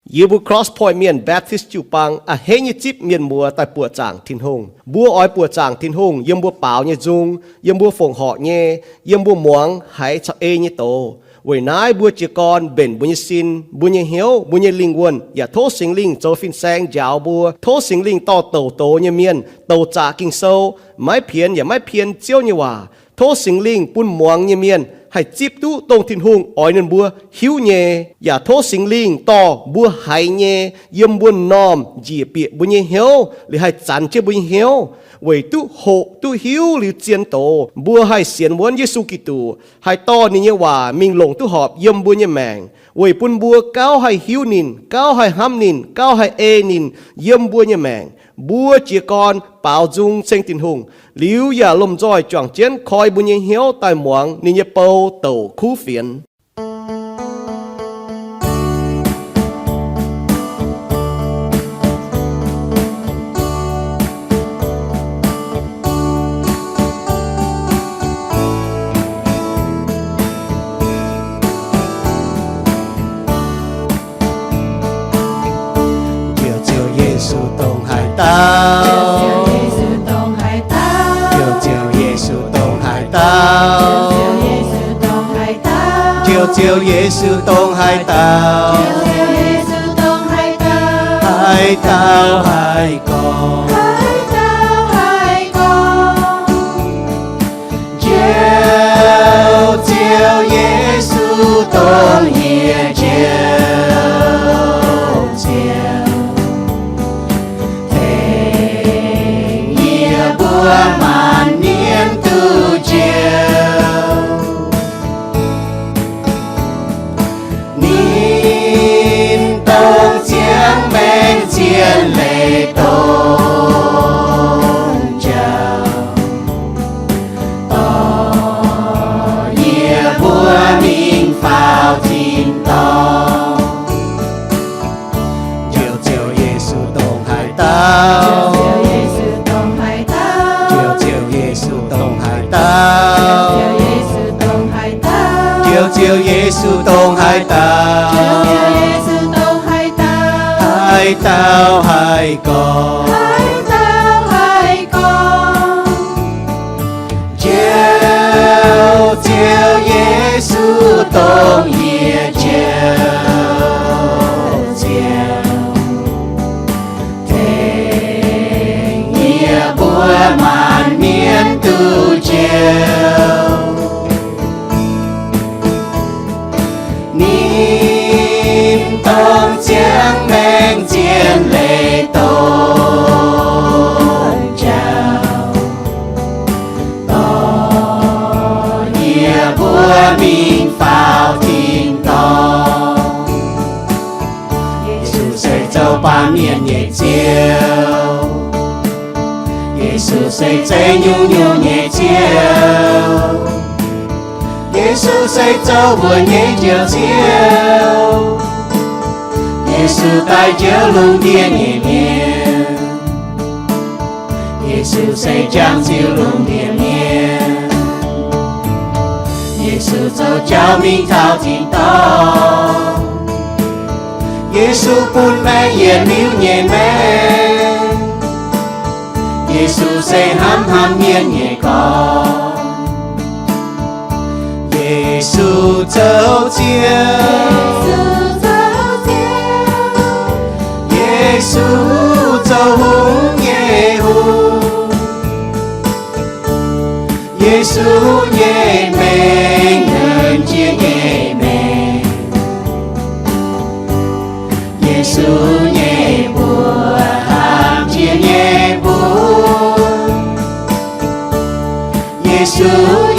Yie mbuo Cross Point Mienh Baptist jiu-baang a'hneiv nyei zipv mienh muoz daaih buoqc zaangc Tin-Hungh. Mbuo oix buoqc zaangc Tin-Hungh yiem mbuo baaux nyei nzung, yiem mbuo fongc horc nyei, yiem mbuo muangx haiz caux ei nyei doz. Weic naaiv mbuo jiez gorn mbenc mbuo nyei sin, mbuo nyei hnyouv, mbuo nyei lingh wuonh, yaac tov Singx Lingh zoux fin-saeng njaaux mbuo. Tov Singx Lingh dorh douc doz nyei mienh, douc zaqc Ging-Sou, maiv pienx yaac maiv pien Ziouv nyei waac. Tov Singx Lingh bun muangx nyei mienh haih zipv duqv dongh Tin-Hungh oix ninh mbuo hiuv nyei, yaac tov Singx Lingh dorh mbuo haiz nyei yiem mbuo m'normh njiec bieqc mbuo nyei hnyouv, liuz haih zanx jienv mbuo nyei hnyouv, weic duqv hoqc duqv hiuv liuz zien doz, mbuo haih sienx wuonv Yesu Giduc, haih dorh ninh nyei waac mingh longc duqv horpc yiem mbuo nyei maengc, weic bun mbuo gauh haih hiuv ninh, gauh haih hnamv ninh, gauh haih ei ninh yiem mbuo nyei maengc. Mbuo jiez gorn baaux nzung ceng Tin-Hungh, liuz yaac lomh nzoih juangc jienv koi mbuo nyei hnyouv daaih muangx ninh nyei bou douc kuv fienx. Njoux Ziouv Yesu dongh haaix dauh? Njoux Ziouv Yesu dongh haaix dauh? Njoux Ziouv Yesu dongh haaix dauh? Haaix dauh haih gorngv? Njoux Ziouv Yesu dongh yie Njoux Ziouv, tengx yie mbuo maanc mienh duqv njoux. Ninh dongh ziangh maengc zien leiz dongh njoux, dorh yie mbuo mingh faaux tin-dorngh. Njoux Ziouv Yesu dongh haaix dauh? Njoux Ziouv Yesu dongh haaix dauh? Njoux Ziouv Yesu dongh haaix dauh? Haaix dauh haih gorngv? Njoux Ziouv Yesu dongh yie Njoux Ziouv, tengx yie mbuo maanc mienh duqv njoux. Ninh dongh ziangh maengc zien leiz dongh njoux, dorh yie mbuo mingh faaux tin-dorngh. Yesu se zoux baamh mienh nyei Ziouv. Yesu se zeiz nyungc-nyungc nyei Ziouv. Yesu se zoux mbuo nyei Njoux Ziouv. Yesu daaih njoux lungh ndiev nyei mienh. Yesu se jangx ziux lungh ndiev mienh. Yesu zoux jauv mingh taux tin-dorngh. Yesu bun maengc yietc liuz nyei maengc. Yesu se hnamv haaix mienh nyei gorx. Yesu zoux Ziouv. Yesu zoux Hungh nyei Hungh. Yesu nyei mengh nqemh jiex nyei mengh. Yesu nyei mbuox hnamv jiex nyei mbuox. Yesu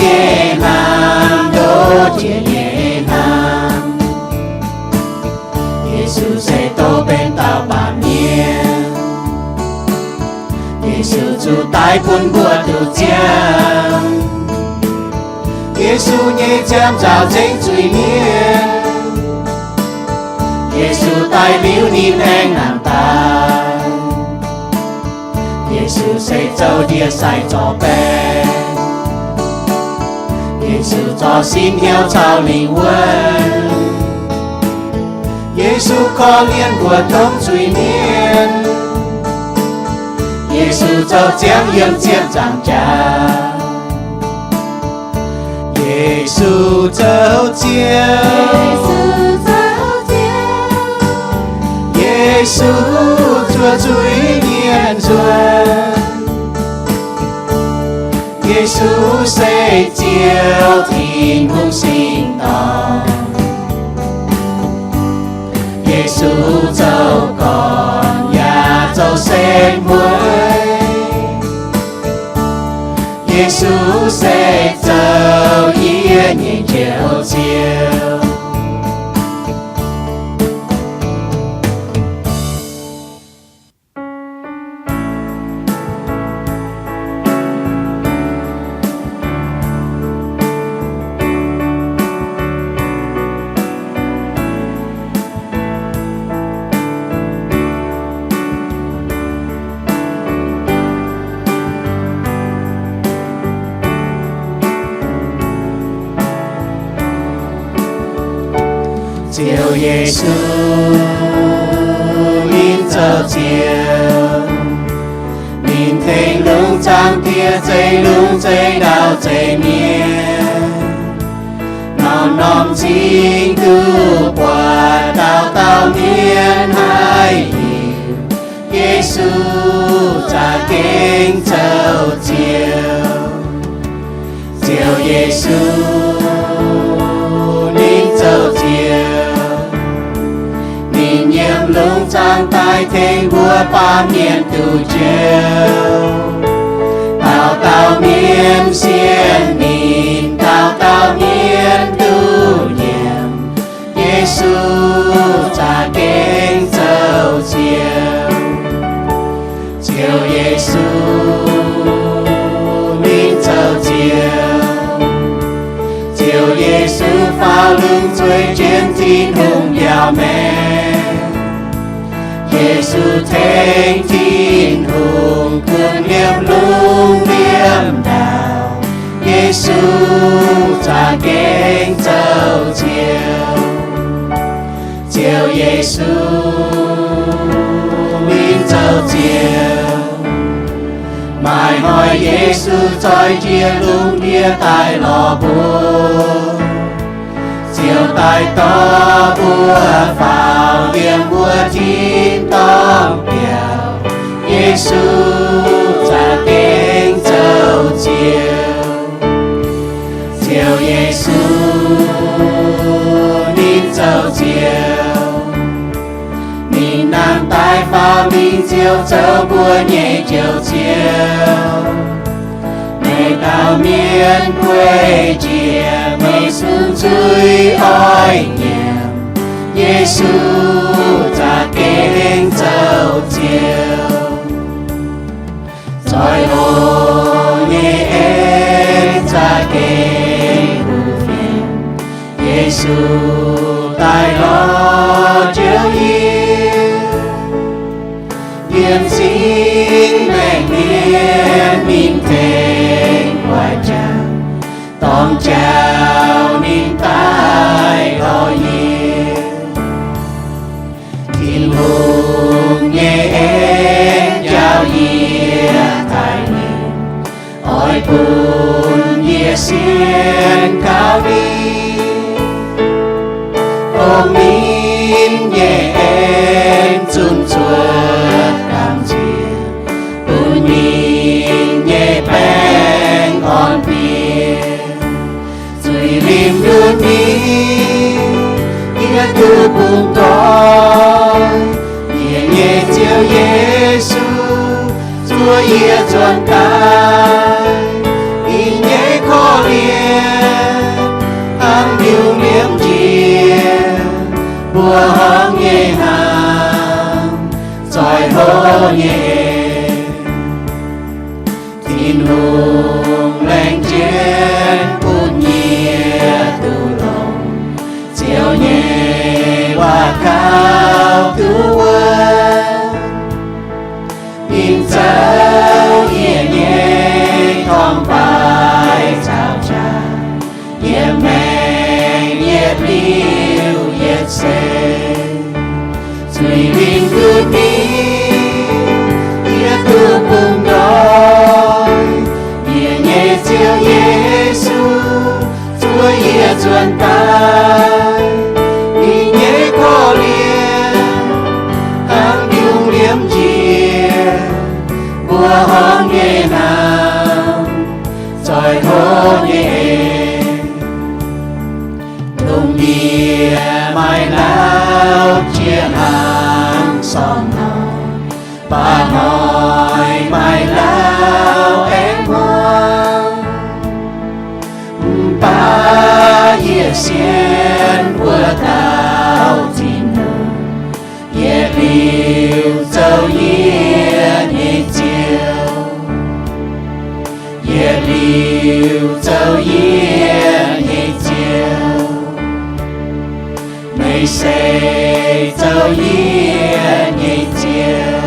nyei hnamv ndoqv jiex nyei hnamv. Yesu se dov benx dauh baamh mienh. Yesu zuqc daiv bun mbuo duqv ziangh. Yesu nyei ziangh nzaaux nzengc zuiz-mienh. Yesu daic liuz ninh aengx nangh daaih. Yesu se zoux ndie-sai zorc baeqc. Yesu zorc sin hnyouv caux lingh wuonh. Yesu korv-lienh mbuo domh zuiz-mienh. Yesu zoux ziangx yiem ziepc nzaangc jaax. Yesu zoux Ziouv. Yesu zuov zuiz-mienh nzuonx. Yesu se Ziouv, Tin-Hungh singx dorngh. Yesu zoux gorn yaac zoux setv mueiz. Yesu se zoux yie nyei Njoux Ziouv. Ziouv Yesu, ninh zoux Ziouv, ninh tengx lungh zaangc Diex zeix lungh zeix ndau zeix mienh. Norm-norm cingx duqv buatc dauh dauh mienh haih heuc Yesu za'gengh zoux Ziouv. Ziouv Yesu, ninh zoux Ziouv, ninh yiem lungh zaangc daaih tengx mbuo baamh mienh duqv njoux. Dauh dauh mienh sienx ninh, dauh dauh mienh duqv nyiemc. Yesu za'gengh zoux Ziouv. Ziouv Yesu, ninh zoux Ziouv. Ziouv Yesu faaux lungh zueiz jienv Tin-Hungh mbiaauc maengc. Yesu tengx Tin-Hungh gunv liemh lungh liemh ndau. Yesu za'gengh zoux Ziouv. Ziouv Yesu, ninh zoux Ziouv. Maaih hnoi Yesu zoix njiec lungh ndiev daaih lorz mbuo. Ziouv daaih dorh mbuo faaux yiem wuov tin-dorngh biauv. Yesu za'gengh zoux Ziouv. Ziouv Yesu, ninh zoux Ziouv. Ninh nangh daaih faaux mingh ziouc zoux mbuo nyei Njoux Ziouv. Maaih dauh mienh gueic njiec meih sun nzuih oix nyiemc. Yesu za'gengh zoux Ziouv. Zoih hoc nyei en za'gengh kuv fienx. Yesu daaih lorz Ziouv yie. Yiem singx maengc mienh ninh tengx waaic jangx, dorng jauv ninh daaih lorz yie. Tin-Hungh nyei en jauv yie taaih ninh, oix bun yie sienx kaux ninh. Ong ninh nyei en zunc cuotv gamh nziex, bun ninh nyei baengh orn bieqc. Zuiz-limc ndutv mingh, yie duqv bungx nqoi. Yie nyei Ziouv Yesu, zuov yie nzuonx daaih. Ninh nyei korv-lienh hnangv liuz liemh njiec, mbuoqc horngh nyei hnaangx, zoih hoc nyei. Tin-Hungh laengz jienv bun yie duqv longc Ziouv nyei waac kaux duqv wuonv. Ninh zoux yie nyei Liuz zoux yie nyei Ziouv, yietc liuz zoux yie nyei Ziouv, meih se zoux yie nyei Ziouv.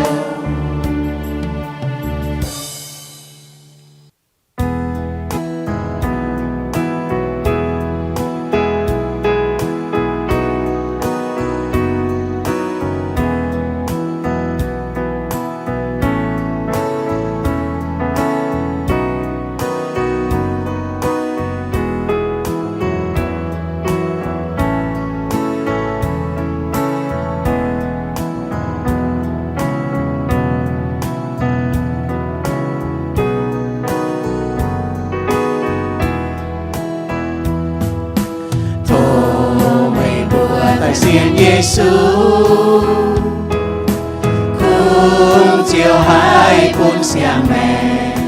Tov meih mbuo daaih sienx Yesu, kungx ziouc haih bun siang-maengc.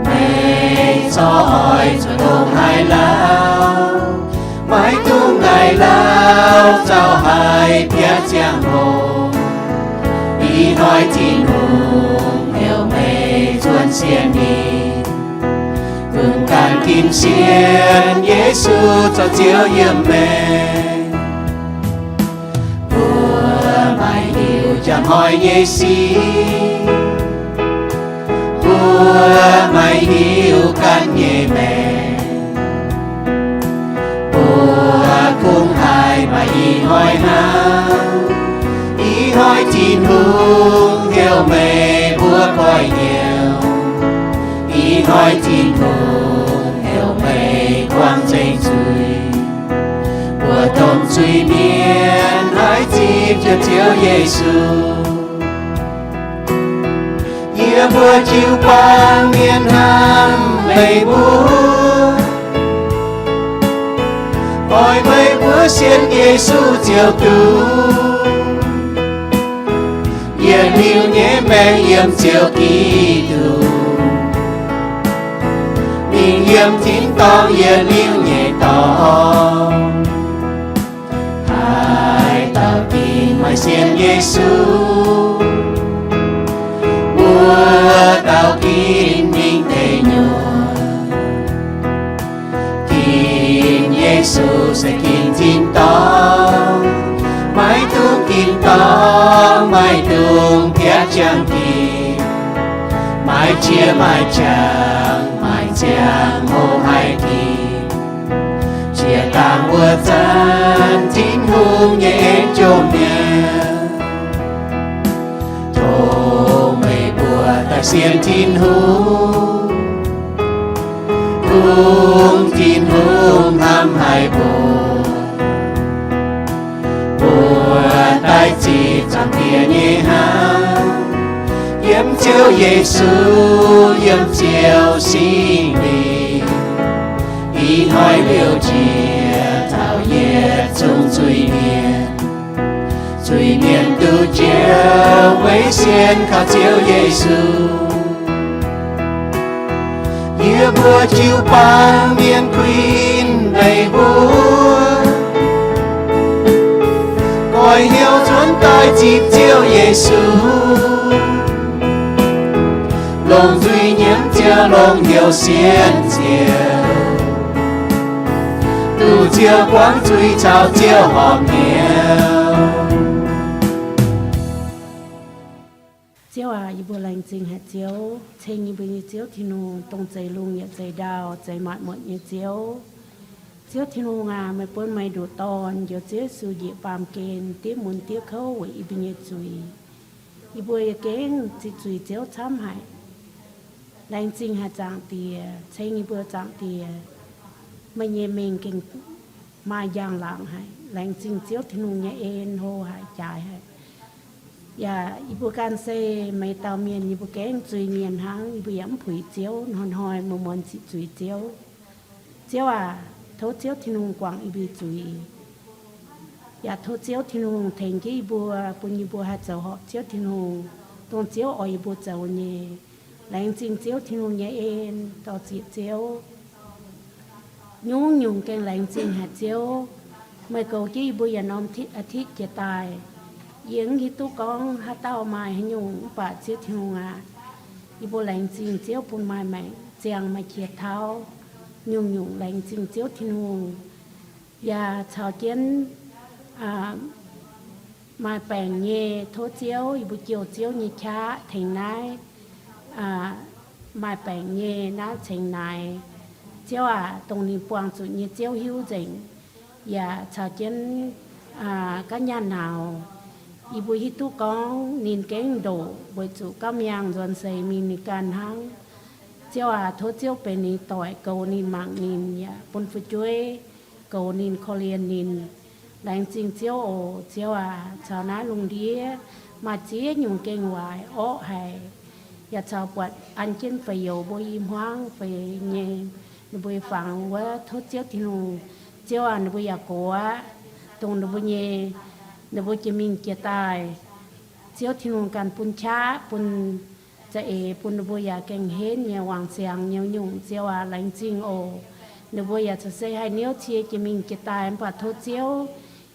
Meih corc oix zuqc ndongc haaix lauh, maiv dungx daaih lauh zauh haiz biauv ziangh hoc. Ih hnoi Tin-Hungh heuc meih nzuonx sienx ninh, dungx ganh ginv sienx Yesu zoux Ziouv yiem meih. Mbuo maiv hiuv njang hnoi nyei sic, mbuo maiv hiuv ganh nyei maengc, mbuo kungx haih maaih ih hnoi hnangv. Ih hnoi Tin-Hungh heuc meih mbuo goiv hnyouv. Ih hnoi Tin-Hungh heuc meih buangh nzengc zuiz. Mbuo domh zuiz-mienh haih zipv jienv Ziouv Yesu. Yie mbuo jiu-baang mienh hnamv meih mbuo, oix meih mbuo sienx Yesu ziouc duqv yietc liuz nyei maengc yiem Ziouv Giduc, mingh yiem tin-dorngh yietc liuz nyei dorngx. Haaix dauh ginv maaih sienx Yesu, wuov dauh ginv mingh deic nyuoqc. Ginv Yesu se ginv tin-dorngh, maiv dungx ginv dorngx, maiv dungx biatv ziangh ginv. Maiv qiex maaih qangx, maaih ziangh hoc haih ginv. Jiex dangh wuov zanc Tin-Hungh nyei en jomc mi'aqv. Tov meih mbuo daaih sienx Tin-Hungh, kungx Tin-Hungh hnamv haic mbuo. Mbuo daaih zipv Zaangc Diex nyei hnamv, yiem Ziouv Yesu, yiem Ziouv Singx Lingh. Ih hnoi liouh jiex taux yietc zungv zuiz-mienh, zuiz-mienh duqv njoux weic sienx kaux Ziouv Yesu. Yie mbuo jiu-baang mienh kuinx meih mbuo, goix hnyouv nzuonx daaih zipv Ziouv Yesu, longc nzuih nyiemz Ziouv, longc hnyouv sienx Ziouv, duqv Ziouv guangc zuiz caux Ziouv horpc hnyouv. Ziouv aac, yie mbuo laengz zingh haic Ziouv, ceng yie mbuo nyei Ziouv Tin-Hungh, dongh zeix lungh yaac zeix ndau, zeix maanc muotc nyei Ziouv. Ziouv Tin-Hungh aac, meih bun meih nduqc Dorn, njoux Ziouv Yesu njiec baamh gen diev mun diev kouv weic yie mbuo nyei zuiz. Yie mbuo yaac gengh ziqc zuiz Ziouv camv haic. Laengz zingh haic Zaangc Diex, ceng yie mbuo Zaangc Diex, meih nyei mengh gengh maaih njang-laangc haic. Laengz zingh Ziouv Tin-Hungh nyei en hlo haic, jaaix haic. Yaac yie mbuo ganh se meih dauh mienh, yie mbuo gengh zuiz-mienh hnangv. Yie mbuo yaac mv puix Ziouv, hnoi-hnoi muonz-muonz ziqc zuiz Ziouv. Ziouv aac, tov Ziouv Tin-Hungh guangc yie mbuo zuiz. Yaac tov Ziouv Tin-Hungh tengx jienv yie mbuo, bun yie mbuo haih zoux horpc Ziouv Tin-Hungh, dongh Ziouv oix yie mbuo zoux nyei. Laengz zingh Ziouv Tin-Hungh nyei en, dor-ziec Ziouv. Nyungc-nyungc gengh laengz zingh haic Ziouv. Meih goux jienv yie mbuo yietc norm ti-, อาทิตย์ jiez daaih. Yie mv hiuv duqv gorngv haaix dauh maaih haaix nyungc, mv baac Ziouv Tin-Hungh aac, yie mbuo laengz zingh Ziouv bun maaih maengc ziangh maaih qiex tauv, nyungc-nyungc laengz zingh Ziouv Tin-Hungh. Yaac caux jienv maaih baengc nyei, tov Ziouv, yie mbuo jouh Ziouv nyei qaqv tengx naaiv maaih baengc nyei naaiv cengx naaic. Ziouv aac, dongh ninh buangh zuqc nyei Ziouv hiuv nzengc. Yaac caux jienv ga'nyaanh nauz, yie mbuo hiuv duqv gorngv ninh gengh ndoqc weic zuqc gauh miangh nzuonx seix mingh ninh ganh hnangv. Ziouv aac, tov Ziouv benx ninh doic, goux ninh, mangc ninh, yaac bun fu'jueiv goux ninh, korv-lienh ninh. Laengz zingh Ziouv oc. Ziouv aac, caux naaiv lungh ndiev maaih ziex nyungc gengh waaic orqv haic, yaac caux buatc an jienv feix youz mbuo i hmuangv feix nyei, ninh mbuo i fangx wuov, tov Ziouv Tin-Hungh, Ziouv aac, ninh mbuo yaac gox aqv, dongh ninh mbuo nyei, ninh mbuo jiex mingh jiex daaih, Ziouv Tin-Hungh ganh bun qaqv, bun za'eix, bun ninh mbuo yaac gengh henv nyei wangc siangx nyei nyungc. Ziouv aac, laengz zingh oc. Ninh mbuo yaac caux se haih niouv cie jiex mingh jiex daaih, mv baac tov Ziouv,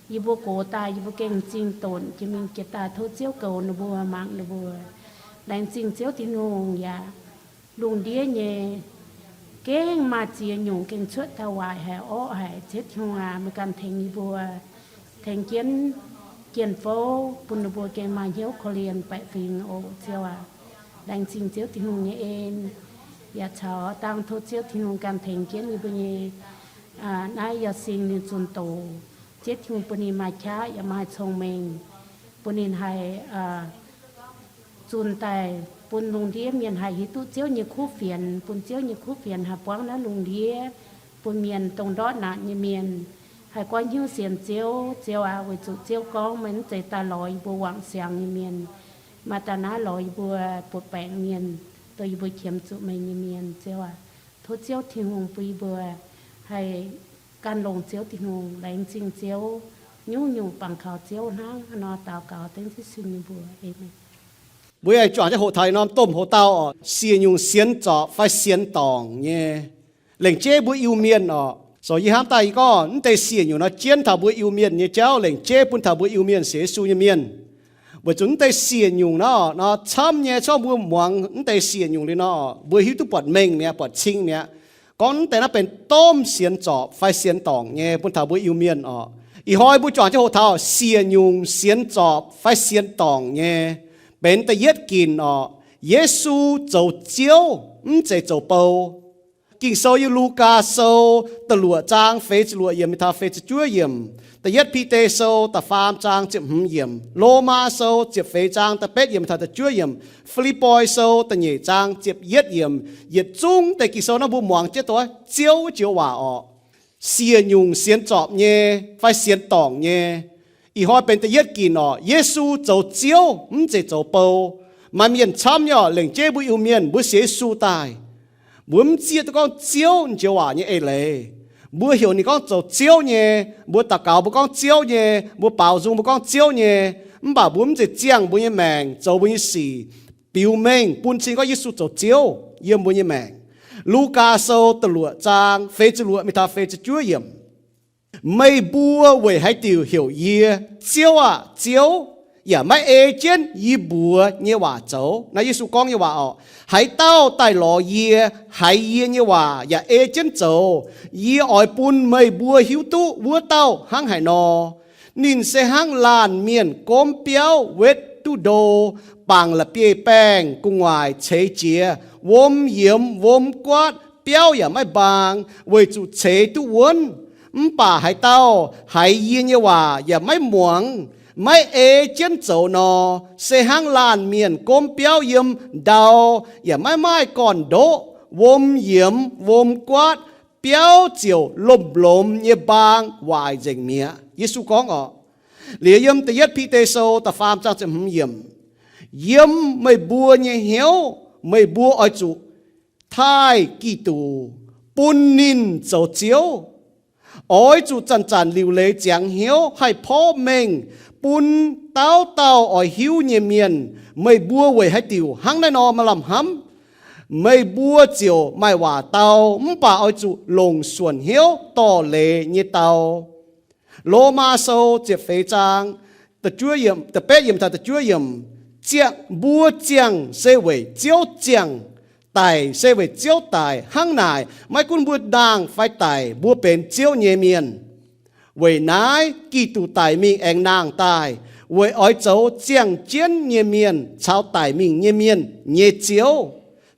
yie mbuo gox daaih, yie mbuo gengh m'zing donc jiex mingh jiex daaih. Tov Ziouv goux ninh mbuo, mangc ninh mbuo. Laengz zingh Ziouv Tin-Hungh yaac lungh ndiev nyei gengh maaih ziex nyungc gengh cuotv taux waaic haic orqv haic. Ziouv Tin-Hungh aac, meih ganh tengx yie mbuo, tengx jienv jien-fouv bun ninh mbuo gengh maaih hnyouv korv-lienh baeqc fingx oc. Ziouv aac, laengz zingh Ziouv Tin-Hungh nyei en, yaac caux dangh tov Ziouv Tin-Hungh ganh tengx jienv yie mbuo nyei naaiv Yauh Sing ninh zunh doz. Ziouv Tin-Hungh bun ninh maaih qaqv yaac maaih cong-mengh, bun ninh haih zunh daaih bun lungh ndiev mienh haih hiuv duqv Ziouv nyei kuv fienx, bun Ziouv nyei kuv fienx haih buangv naaiv lungh ndiev, bun mienh dongh ndortv naanc nyei mienh haih goiv hnyouv sienx Ziouv. Ziouv aac, weic zuqc Ziouv gorngv meih mv zeiz daaih lorz yie mbuo wangc siangx nyei mienh, maaih daaih naaiv lorz yie mbuo buoqc baengc mienh, dongh yie mbuo qiemx zuqc meih nyei mienh. Ziouv aac, tov Ziouv Tin-Hungh bun yie mbuo haih gan longx Ziouv Tin-Hungh. Laengz zingh Ziouv, nyungc-nyungc bangc kaux Ziouv hnangv. Nor daux gaux dengv Ziouv sin nyei mbuox. Aamen. Mbuo aengx juangc jienv hoqc taux norm domh hoc-dauh oc, siec nyungc sienx zorpc fai sienx dorngc nyei, lengc jeiv mbuo Iu-Mienh oc. Sou yie hnamv daaih yie gorngv mv deix siec nyungc nor jienv taux mbuo Iu-Mienh nyei jauv, lengc jeiv bun taux mbuo Iu-Mienh sienx Yesu nyei mienh. Weic zuqc mv deix siec nyungc nor, nor camv nyei, corc mbuo muangx mv deix siec nyungc liuz nor, mbuo hiuv duqv buatc mengh mi'aqv, buatc cing mi'aqv. Gorngv mv deix naaiv benx domh sienx zorpc fai sienx dorngc nyei bun taux mbuo Iu-Mienh oc. Ih hnoi mbuo juangc jienv hoqc taux siec nyungc sienx zorpc fai sienx dorngc nyei, benx da'yietv ginc oc. Yesu zoux Ziouv, mv zeiz zoux bou. Ging-Sou yiem Lugaa Sou da'luoqc zaang feix ziepc luoqc yiemc mingh taux feix ziepc juov yiemc, Da'yietv Bide Sou da'faam zaang ziepc hmz yiemc, Lomaa Sou ziepc feix zaang da'betv yiemc mingh taux da'juov yiemc, Fi^lipv^poi Sou da'nyeic zaang ziepc yietv yiemc. Yietc zungv deix Ging-Sou naaiv mbuo muangx jienv doix Ziouv joux waac oc. Siec nyungc sienx zorpc nyei fai sienx dorngc nyei. Ih hnoi benx da'yietv ginc oc. Yesu zoux Ziouv, mv zeiz zoux bou. Maaih mienh camv nyei oc, lengc jeiv mbuo Iu-Mienh, mbuo sienx Yesu daaih, mbuo mv zieqv duqv gorngv Ziouv joux waac nyei eix leiz. Mbuo heuc ninh gorngv zoux Ziouv nyei, mbuo daux gaux mbuo gorngv Ziouv nyei, mbuo baaux nzung mbuo gorngv Ziouv nyei, mv baac mbuo mv zeiz ziangh mbuo nyei maengc zoux mbuo nyei sic biux mengh bun cing gorngv Yesu zoux Ziouv yiem mbuo nyei maengc. Lugaa Sou da'luoqc zaang feix ziepc luoqc mingh taux feix ziepc juov yiemc. Meih mbuo weic haaix diuc heuc yie, Ziouv aah, Ziouv, yaac maiv ei jienv yie mbuox nyei waac zoux? Naaiv Yesu gorngv nyei waac oc. Haaix dauh daaih lorz yie, haiz yie nyei waac yaac ei jienv zoux, yie oix bun meih mbuo hiuv duqv wuov dauh hnangv haaix nor. Ninh se hnangv laanh mienh gomv biauv wetv duqv ndo, bangc la'bieiv-baengh gu'nguaaic ceix jiez, wuom yiemx wuom guaatv, biauv yaac maiv mbaang, weic zuqc ceix duqv wuonv. Mv baac haaix dauh haiz yie nyei waac yaac maiv muangx, maiv ei jienv zoux nor, se hnangv laanh mienh gomv biauv yiem ndau, yaac maiv maaih gorn-ndoqv, wuom yiemx wuom guaatv, biauv ziouc lomh lomz nyei mbaang waaic nzengc mi'aqv. Yesu gorngv oc. Liuz yiem Da'yietv Bide Sou da'faam zaang ziepc hmz yiemc, yiem meih mbuo nyei hnyouv meih mbuo oix zuqc taaih Giduc, bun ninh zoux Ziouv. Oix zuqc zanc-zanc liuc leiz ziangx hnyouv haih porv mengh bun dauh dauh oix hiuv nyei mienh, meih mbuo weic haaix diuc hnangv naaiv nor maaih lamh hnamv? Meih mbuo ziouc maaih waac dau, mv baac oix zuqc longc suonc hnyouv dorh leiz nyei dau. Lomaa Sou ziepc feix zaang da'juov yiemc, da'betv yiemc taux da'juov yiemc, ziangh, mbuo ziangh se weic Ziouv ziangh, daic se weic Ziouv daic. Hnangv naaic, maiv gunv mbuo ndaangh fai daic, mbuo benx Ziouv nyei mienh. Weic naaiv Giduc daic mingh aengx ndaangh daaih, weic oix zoux ziangh jienv nyei mienh caux daic mingh nyei mienh nyei Ziouv.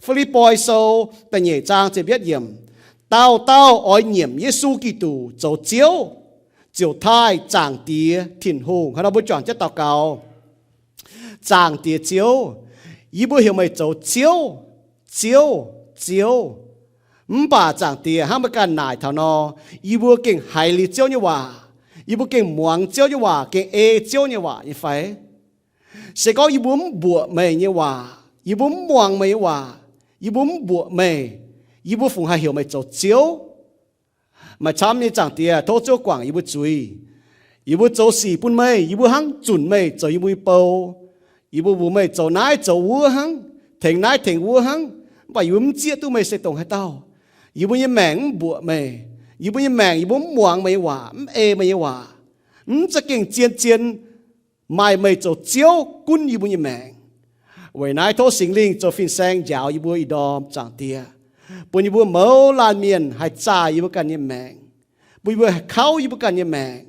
Fi^lipv^poi Sou da'nyeic zaang ziepc yietv yiemc, dauh dauh oix nyiemc Yesu Giduc zoux Ziouv, ziouc taaih Zaangc Diex Tin-Hungh. Hnangv nor mbuo juangc jienv daux gaux. Zaangc Diex Ziouv, yie mbuo heuc meih zoux Ziouv, Ziouv, Ziouv. Mv baac Zaangc Diex, hnangv meih ganh naaic taux nor, yie mbuo gengh haiz liuz Ziouv nyei waac, yie mbuo gengh muangx Ziouv nyei waac, gengh ei Ziouv nyei waac nyei fai? Se gorngv yie mbuo mv mbuoqc meih nyei waac, yie mbuo mv muangx meih nyei waac, yie mbuo mv mbuoqc meih, yie mbuo fungc haih heuc meih zoux Ziouv? Maaih camv nyei Zaangc Diex, tov Ziouv guangc yie mbuo zuiz. Yie mbuo zoux sic bun meih, yie mbuo hnangv zunc meih zoux yie mbuo nyei bou. Yie mbuo mbuox meih zoux naaiv zoux wuov hnangv, tengx naaiv tengx wuov hnangv, mv baac yie mbuo mv zieqv duqv meih se dongh haaix dauh. Yie mbuo nyei maengc mv mbuoqc meih. Yie mbuo nyei maengc, yie mbuo mv muangx meih nyei waac, mv ei meih nyei waac, mv za'gengh zien-zien maaih meih zoux Ziouv gunv yie mbuo nyei maengc. Weic naaiv tov Singx Lingh zoux fin-saeng njaaux yie mbuo ih ndorm, Zaangc Diex, bun yie mbuo mouz laanh mienh haih zaah yie mbuo ganh nyei maengc, bun yie mbuo haih kauv yie mbuo ganh nyei maengc,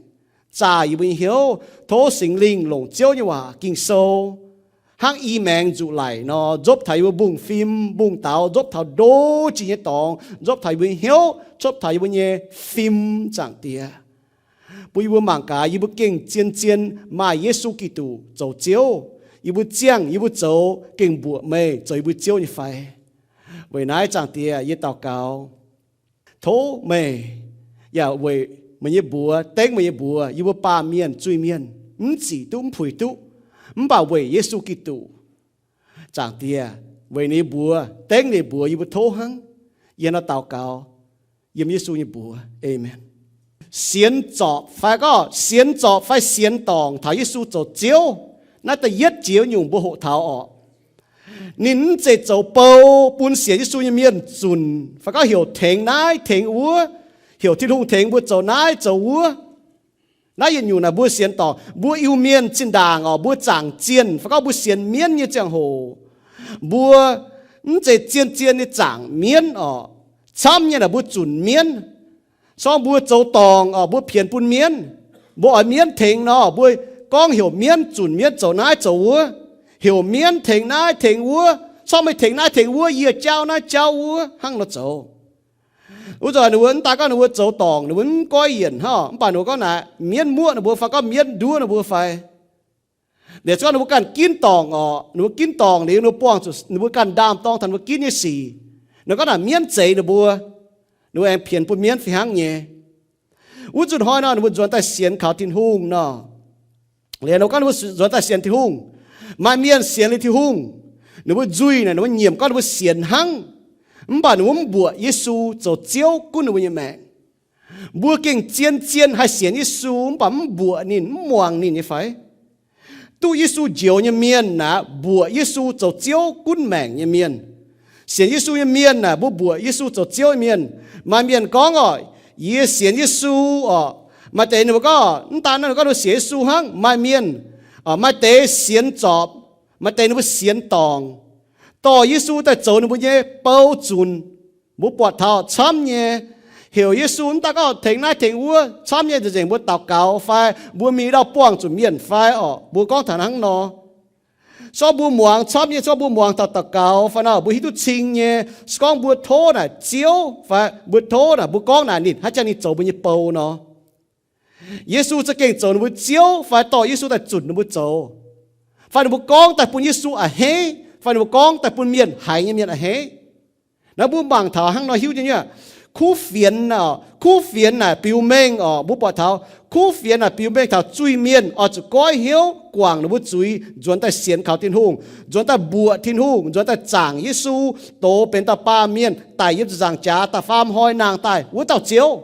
zaah yie mbuo nyei hnyouv. Tov Singx Lingh longc Ziouv nyei waac Ging-Sou hnangv i maengx nzuqc laic nor, nzopv taux yie mbuo mbungv-fim mbungv-daux, nzopv taux ndo jiex nyei dorngx, nzopv taux yie mbuo nyei hnyouv, nzopv taux yie mbuo nyei fim, Zaangc Diex, bun yie mbuo mangc gaax yie mbuo gengh zien-zien maaih Yesu Giduc zoux Ziouv. Yie mbuo ziangh, yie mbuo zoux gengh mbuoqc meih zoux yie mbuo Ziouv nyei fai. Weic naaiv, Zaangc Diex, yie daux gaux, tov meih yaac weic meih nyei mbuox, dengv meih nyei mbuox, yie mbuo baamh mienh zuiz-mienh mv zic duqv, mv puix duqv, mv baac weic Yesu Giduc, Zaangc Diex, weic ninh mbuox, dengv ninh mbuox, yie mbuo tov hnangv. Yie nor daux gaux yiem Yesu nyei mbuox, aamen. Sienx zorpc fai gorngv sienx zorpc fai sienx dorngc taux Yesu zoux Ziouv, naaiv da'yietv jiex nyungc mbuo hoqc taux orqc. Ninh mv zeiz zoux bou bun sienx Yesu nyei mienh zunc fai gorngv heuc tengx naaiv tengx wuov, heuc Tin-Hungh tengx mbuo zoux naaiv zoux wuov. Naaiv yietc nyungc naaic mbuo sienx dorngc, mbuo Iu-Mienh zinh ndaangc orqc, mbuo zaangc zienh fai gorngv mbuo sienx mienv nyei ziangh hoc, mbuo mv zeiz zien-zien nyei zaangc mienv orqc. Camv nyei naaic mbuo zunc mienv. Sorng mbuo zoux dorngc orqc, mbuo pienx bun mienv. Mbuo oix mienv tengx nor, mbuo gorngv heuc mienv zunc mienv zoux naaiv zoux wuov, heuc mienv tengx naaiv tengx wuov. Sorng meih tengx naaiv tengx wuov, yie jauv naaiv jauv wuov, hnangv nor zoux. Wuov zanc ninh mbuo mv daaih gorngv ninh mbuo zoux dorngc ninh mbuo mv goiv yienc hnangv, mv baac ninh mbuo gorngv naaic mienv muoqv ninh mbuo fai gorngv mienv nduov ninh mbuo fai, liuz se gorngv ninh mbuo ganh ginv dorngc orqc, ninh mbuo ginv dorngc liuz ninh mbuo buangh zuqc ninh mbuo ganh ndaam-dorng taux ninh mbuo ginv nyei sic, ninh gorngv naaic mienv zeix ninh mbuo, ninh mbuo aengx pienx bun mienv fih hnangv nyei. Wuov zuqc hnoi nor ninh mbuo nzuonx daaih sienx kaux Tin-Hungh nor, liuz ninh mbuo gorngv ninh mbuo nzuonx daaih sienx Tin-Hungh. Maaih mienh sienx liuz Tin-Hungh, ninh mbuo nzuih naaic ninh mbuo nyiemc gorngv ninh mbuo sienx hnangv, mv baac ninh mbuo mv mbuoqc Yesu zoux Ziouv gunv ninh mbuo nyei maengc. Mbuo gengh zien-zien haih sienx Yesu mv baac mv mbuoqc ninh, mv muangx ninh nyei fai? Duqv Yesu njoux nyei mienh naaic mbuoqc Yesu zoux Ziouv gunv maengc nyei mienh. Sienx Yesu nyei mienh naaic mbuo mbuoqc Yesu zoux Ziouv nyei mienh. Maaih mienh gorngv orqc, yie sienx Yesu orqc. Maaih deix ninh mbuo gorngv mv daan naaiv ninh gorngv ninh sienx Yesu hnangv. Maaih mienh, maaih deix sienx zorpc, maaih deix ninh mbuo sienx dorngc, dorh Yesu daaih zoux ninh mbuo nyei bou zunc. Mbuo buatc taux camv nyei, heuc Yesu mv daan gorngv tengx naaiv tengx wuov, camv nyei nzengc nzengc mbuo daux gaux fai mbuo mingh ndau buangh zuqc mienh fai orqc, mbuo gorngv taux hnangv nor. Se gorngv mbuo muangx camv nyei, se gorngv mbuo muangx taux daux gaux fai nor mbuo hiuv duqv cing nyei. Se gorngv mbuo tov naaic Ziouv fai mbuo tov naaic, mbuo gorngv naaic ninh hnangv jang ninh zoux mbuo nyei bou nor, Yesu za'gengh zoux ninh mbuo Ziouv fai dorh Yesu daaih zunc ninh mbuo zoux, fai ninh mbuo gorngv daaih bun Yesu a'hneiv, fai ninh mbuo gorngv daaih bun mienh haiz nyei mienh a'hneiv. Naaiv mbuo mangc taux hnangv nor hiuv nyei. Kuv fienx, kuv fienx naaic biux mengh orqc, mbuo buatc taux kuv fienx naaic biux mengh taux zuiz-mienh oix zuqc goiv hnyouv guangc ninh mbuo zuiz, nzuonx daaih sienx kaux Tin-Hungh, nzuonx daaih mbuoqc Tin-Hungh, nzuonx daaih zaangc Yesu, doz benx dauh baamh mienh daic yiem ziepc nzaangc jaax da'faam hnoi nangh daaih wuov dauh Ziouv.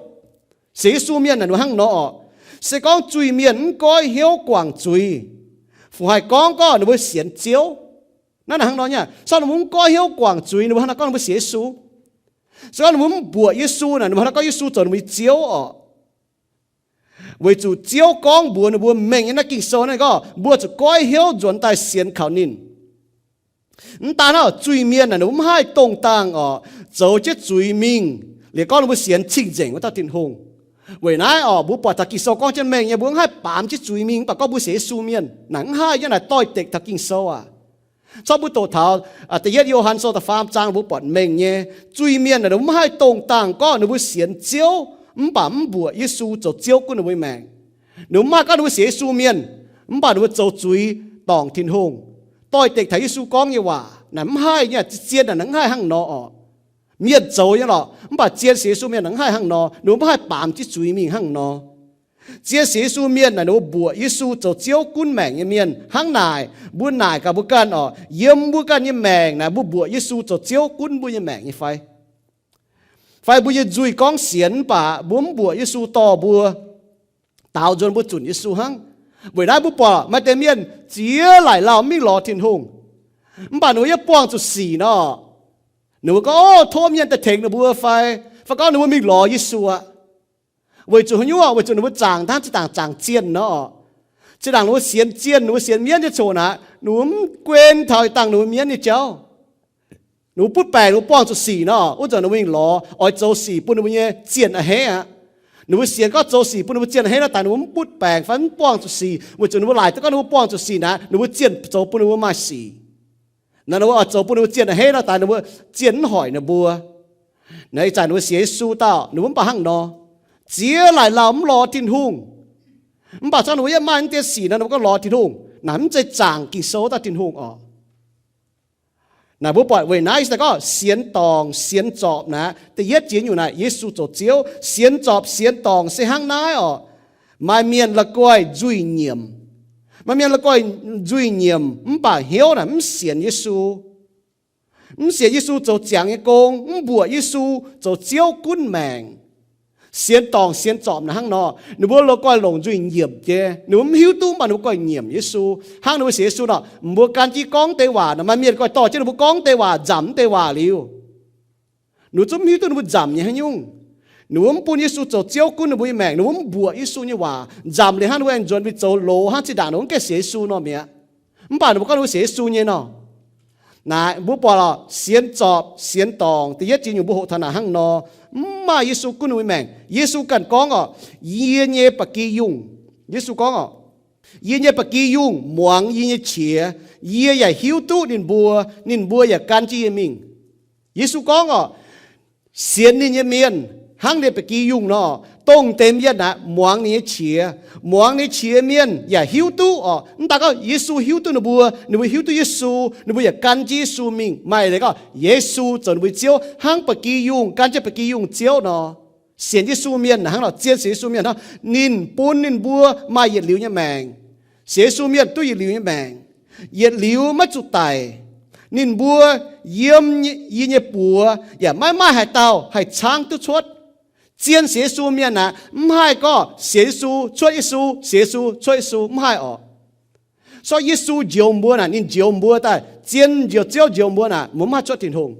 Sienx Yesu mienh naaic ninh mbuo hnangv nor orqc. Se gorngv zuiz-mienh mv goiv hnyouv guangc zuiz, fungc haih gorngv gorngv ninh mbuo sienx Ziouv? Naaiv naaic hnangv nor nyei. Se gorngv ninh mbuo mv goiv hnyouv guangc zuiz, ninh mbuo hnangv naaiv gorngv ninh mbuo sienx Yesu? Se gorngv ninh mbuo mv mbuoqc Yesu naaic, ninh mbuo hnangv naaiv gorngv Yesu zoux ninh mbuo nyei Ziouv orqc? Weic zuqc Ziouv gorngv mbuox ninh mbuo mengh nyei naaiv Ging-Sou naaiv gorngv, mbuo zuqc goiv hnyouv nzuonx daaih sienx kaux ninh. Mv daan hnangv, zuiz-mienh naaic ninh mbuo mv haih dongh dangh oc, zoux jienv zuiz mingh, liuz gorngv ninh mbuo sienx cing-nzengc wuov dauh Tin-Hungh. Weic naaiv oc, mbuo buatc taux Ging-Sou gorngv jienv mengh nyei, mbuo mv haih baamz jienv zuiz mingh, mv baac gorngv mbuo sienx Yesu mienh naaic mv haih nyei, naaic doix-dekc taux Ging-Sou aac. Corc mbuo doqc taux da'yietv Yo^han Sou da'faam zaang mbuo buatc mengh nyei, zuiz-mienh naaic ninh mbuo mv haih dongh dangh gorngv ninh mbuo sienx Ziouv, mv baac mv mbuoqc Yesu zoux Ziouv gunv ninh mbuo nyei maengc. Ninh mbuo mv haih gorngv ninh mbuo sienx Yesu mienh, mv baac ninh mbuo zoux zuiz dorngc Tin-Hungh, doix-dekc taux Yesu gorngv nyei waac. Naaic mv haih nyei, zien naaic mv haih hnangv nor oc. Mienh zoux nyei lorqc, mv baac zien sienx Yesu mienh naaic mv haih hnangv nor. Ninh mbuo mv haih baamz jienv zuiz mingh hnangv nor. Zien sienx Yesu mienh naaic ninh mbuo mbuoqc Yesu zoux Ziouv gunv maengc nyei mienh. Hnangv naaic, mbuo naaic gaax mbuo ganh oc, yiem mbuo ganh nyei maengc naaic mbuo mbuoqc Yesu zoux Ziouv gunv mbuo nyei maengc nyei fai? Fai mbuo nyei nzuih gorngv sienx mv baac mbuo mv mbuoqc Yesu dorh mbuo daaux nzuonx mbuo zunc Yesu hnangv. Weic naaiv mbuo buatc maaih deix mienh ziex laaic lauh mv mingh lorz Tin-Hungh, mv baac ninh mbuo yaac buangh zuqc sic nor, ninh mbuo gorngv, Ov, tov mienh daaih tengx ninh mbuo fai, fai gorngv ninh mbuo mingh lorz Yesu aqv. Weic zuqc haaix nyungc? Weic zuqc ninh mbuo zaangc hnangv zinh ndaangc zaangc zienh nor. Zinh ndaangc ninh mbuo sienx zienh, ninh mbuo sienx mienv nyei coc naaic, ninh mbuo mv guen taux dangh ninh mbuo mienv nyei jauv. Ninh mbuo butv baengc, ninh mbuo buangh zuqc sic nor, wuov zanc ninh mbuo mingh lorz oix zoux sic bun ninh mbuo nyei zienh a'hneiv aqv. Ninh mbuo sienx gorngv zoux sic bun ninh mbuo zienh a'hneiv nor, daaih ninh mbuo mv butv baengc fai mv buangh zuqc sic, weic zuqc ninh mbuo laaic duqv gorngv ninh mbuo buangh zuqc sic naaic, ninh mbuo zienh zoux bun ninh mbuo maaih sic. Naaic ninh mbuo oix zoux bun ninh mbuo zienh a'hneiv nor, daaih ninh mbuo zienh mv hoic ninh mbuo. Naaic ih zanc ninh mbuo sienx Yesu dauh, ninh mbuo mv baac hnangv nor, ziex laaic lauh mv lorz Tin-Hungh. Mv baac corc ninh mbuo yaac maaih naaiv deix sic nor, ninh mbuo gorngv lorz Tin-Hungh. Naaic mv zeiz zaangc Ging-Sou dauh Tin-Hungh oc. Naaic mbuo buatc weic naaiv gorngv sienx dorngc sienx zorpc naaic, da'yietv jiex nyungc naaic Yesu zoux Ziouv. Sienx zorpc sienx dorngc se hnangv naaiv oc. Maaih mienh la'guaih nzuih nyiemc. Maaih mienh la'guaih nzuih nyiemc mv baac hnyouv naaic mv sienx Yesu. Mv sienx Yesu zoux ziangx nyei gong, mv mbuoqc Yesu zoux Ziouv gunv maengc. Sienx dorngc sienx zorpc naaic hnangv nor, ninh mbuo la'guaih longc nzuih nyiemc jiex. Ninh mbuo mv hiuv duqv, mv baac ninh mbuo guaih nyiemc Yesu. Hnangv ninh mbuo sienx Yesu nor, mbuo gan jienv gorngv deix waac nor, maaih mienh guaih dorh jienv ninh mbuo gorngv deix waac, nzamc deix waac liuz, ninh mbuo zungv mv hiuv duqv ninh mbuo nzamc nyei haaix nyungc. Ninh mbuo mv bun Yesu zoux Ziouv gunv ninh mbuo nyei maengc, ninh mbuo mv mbuoqc Yesu nyei waac. Nzamc liuz hnangv ninh mbuo aengx nzuonx mingh zoux loz hnangv zinh ndaangc ninh mbuo mv gaengh sienx Yesu nor mi'aqv. Mv baac ninh mbuo gorngv ninh mbuo sienx Yesu nyei nor. Naaic mbuo buatc lorqc, sienx zorpc sienx dorngc, da'yietv jiex nyungc mbuo hoqc taux naaic hnangv nor, mv maaih Yesu gunv ninh mbuo maengc. Yesu ganh gorngv oc, yie nyei ba'gi yungh, Yesu gorngv oc, yie nyei ba'gi yungh muangx yie nyei qiex. Yie yaac hiuv duqv ninh mbuo, ninh mbuo yaac gan jienv yie mingh. Yesu gorngv oc, sienx ninh nyei mienh hnangv ninh ba'gi yungh nor, dongh deix mienh naaic muangx ninh nyei qiex. Muangx ninh nyei qiex mienh yaac hiuv duqv oc. Mv daan gorngv Yesu hiuv duqv ninh mbuo, ninh mbuo hiuv duqv Yesu, ninh mbuo yaac gan jienv Yesu mingh. Maaih leiz gorngv Yesu zoux ninh mbuo Ziouv hnangv ba'gi yungh gan jienv ba'gi yungh Ziouv nor. Sienx Yesu mienh hnangv nor, zien sienx Yesu mienh hnangv, ninh bun ninh mbuo maaih yietc liuz nyei maengc. Sienx Yesu mienh duqv yietc liuz nyei maengc. Yietc liuz maiv zuqc daic. Ninh mbuo yiem yie nyei buoz yaac maiv maaih haaix dauh haih caangv duqv cuotv. Zien sienx Yesu mienh aeqv, mv haih gorngv sienx Yesu cuotv Yesu, sienx Yesu cuotv Yesu, mv haih oc. Sortv Yesu njoux mbuo naaic, ninh njoux mbuo daaih, zien njoux Ziouv njoux mbuo naaic, mbuo mv haih cuotv Tin-Hungh.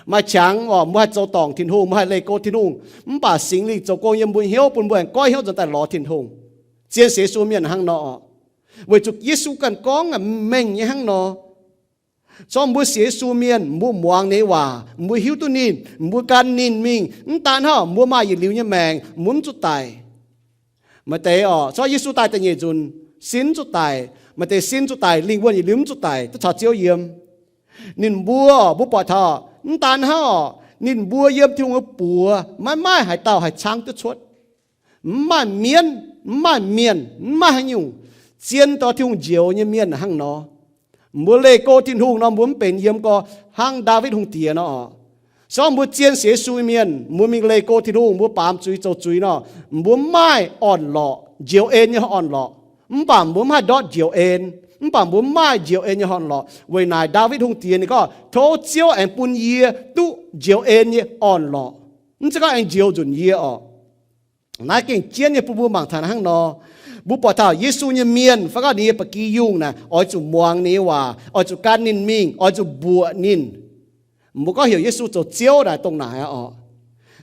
Maaih qangx oc, mbuo haih zoux dorngc Tin-Hungh, mbuo haih leih go Tin-Hungh, mv baac Singx Lingh zoux gong yiem mbuo hnyouv, bun mbuo aengx goiv hnyouv nzuonx daaih lorz Tin-Hungh. Zien sienx Yesu mienh hnangv nor oc. Weic zuqc Yesu ganh gorngv mengh nyei hnangv nor. Corc mbuo sienx Yesu mienh, mbuo muangx ninh nyei waac, mbuo hiuv duqv ninh, mbuo gan ninh mingh, mv daan hnangv mbuo maaih yietc liuz nyei maengc, mbuo mv zuqc daic. Maaih deix oc, corc Yesu daaih da'nyeic nzunc, sin mv zuqc daic. Maaih deix sin zuqc daic, lingh wuonh yietc liuz mv zuqc daic, duqv caux Ziouv yiem. Ninh mbuo, mbuo buatc taux, mv daan hnangv oc, ninh mbuo yiem Tin-Hungh nyei buoz maiv maaih haaix dauh haih caangv duqv cuotv. Mv maaih mienv, mv maaih mienh, mv maaih haaix nyungc, zien dongh Tin-Hungh njoux nyei mienh hnangv nor. Mbuo leih go Tin-Hungh nor, mbuo mv benx yiem gorx hnangv Ndaawitv Hungh Diex nor oc. Sortv mbuo zien sienx Yesu mienh, mbuo mingh leih go Tin-Hungh, mbuo baamz zuiz zoux zuiz nor, mbuo mv maaih orn-lorqc, njoux en nyei orn-lorqc. Mv baac mbuo mv haih ndortv njoux en. Mv baac mbuo mv maaih njoux en nyei orn-lorqc. Weic naaic Ndaawitv Hungh Diex ninh gorngv, tov Ziouv aengx bun yie duqv njoux en nyei orn-lorqc. Mv zeiz gorngv aengx njoux nzunc yie oc. Naaiv gengh jienv nyei bun mbuo mangc taux hnangv nor. Mbuo buatc taux Yesu nyei mienh, fai gorngv ninh nyei ba'gi yungh naaic, oix zuqc muangx ninh nyei waac, oix zuqc gan ninh mingh, oix zuqc mbuoqc ninh. Mbuo gorngv heuc Yesu zoux Ziouv naaic dongh naaic aqv oc.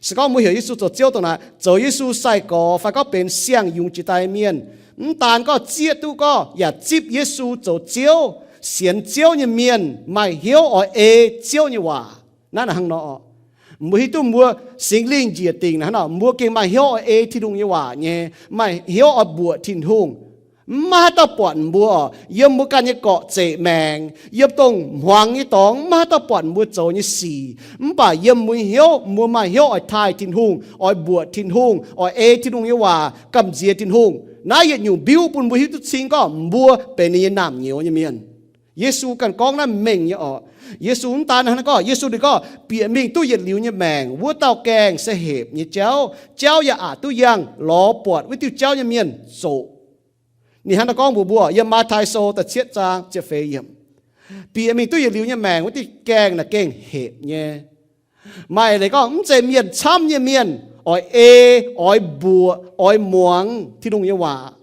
Se gorngv mbuo heuc Yesu zoux Ziouv dongh naaic, zoux Yesu sai-gorx fai gorngv benx siang-yungz jiex daaih mienh, mv daan gorngv zieqv duqv gorngv yaac zipv Yesu zoux Ziouv, sienx Ziouv nyei mienh maaih hnyouv oix ei Ziouv nyei waac. Naaiv hnangv nor, mbuo hiuv duqv mbuo Singx Lingh njiec dingc hnangv nor, mbuo gengh maaih hnyouv oix ei Tin-Hungh nyei waac nyei, maaih hnyouv oix mbuoqc Tin-Hungh. Mv maaih haaix dauh buatc mbuo, yiem mbuo ganh nyei gorqv-zeqc maengc, yiem dongh hmuangx nyei dorngx, mv maaih haaix dauh buatc mbuo zoux nyei sic. Mv baac yiem mbuo hnyouv, mbuo maaih hnyouv oix taaih Tin-Hungh, oix mbuoqc Tin-Hungh, oix ei Tin-Hungh nyei waac, gamh nziex Tin-Hungh. Naaiv yietc nyungc mbiuv bun mbuo hiuv duqv cing gorngv mbuo benx ninh nyei naamh nyouz nyei mienh. Yesu ganh gorngv naaiv mengh nyei orqc. Yesu mv daan hnangv naaiv gorngv, Yesu ninh gorngv, bieqc mingh duqv yietc liuz nyei maengc, wuov dauh gaengh se hepc nyei jauv, jauv yaac aqc duqv yangh lorz buatc wuov diuh jauv nyei mienh zoqc. Ninh hnangv naaiv gorngv mbuox mbuo yiem Matv^tai Sou da'cietv zaang ziepc feix yiemc, bieqc mingh duqv yietc liuz nyei maengc, wuov diuh gaengh naaic gengh hepc nyei. Maaih leiz gorngv mv zeiz mienh camv nyei mienh oix ei, oix mbuoqc, oix muangx Tin-Hungh nyei waac.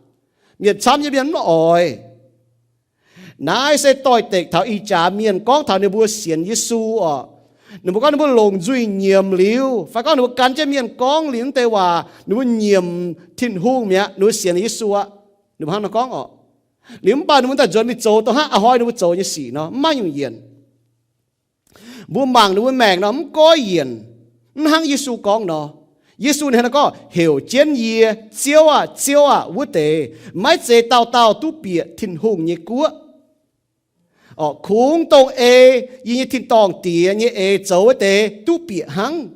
Mienh camv nyei mienh mv oix. Naaiv se doix-dekc taux ih jaax mienh gorngv taux ninh mbuo sienx Yesu orqc. Ninh mbuo gorngv ninh mbuo longc nzuih nyiemc liuz, fai gorngv ninh mbuo gan jienv mienh gorngv liuz mv deix waac, ninh mbuo nyiemc Tin-Hungh mi'aqv, ninh mbuo sienx Yesu aqv. Ninh mbuo hnangv nor gorngv orqc. Liuz mv baac ninh mbuo daaih nzuonx mingh zoux dongh hnangv a'hnoi ninh mbuo zoux nyei sic nor, mv maaih nyungc yienc. Mbuo mangc ninh mbuo maengc nor, mv goiv yienc, mv hnangv Yesu gorngv nor. Yesu ninh hnangv naaiv gorngv, heuc jienv yie, Ziouv aah! Ziouv aah! Wuov deix maiv zeiz dauh dauh duqv bieqc Tin-Hungh nyei guoqv. Orqc, kungx dongh ei yie nyei tin-dorngh Diex nyei eix zoux wuov deix duqv bieqc hnangv.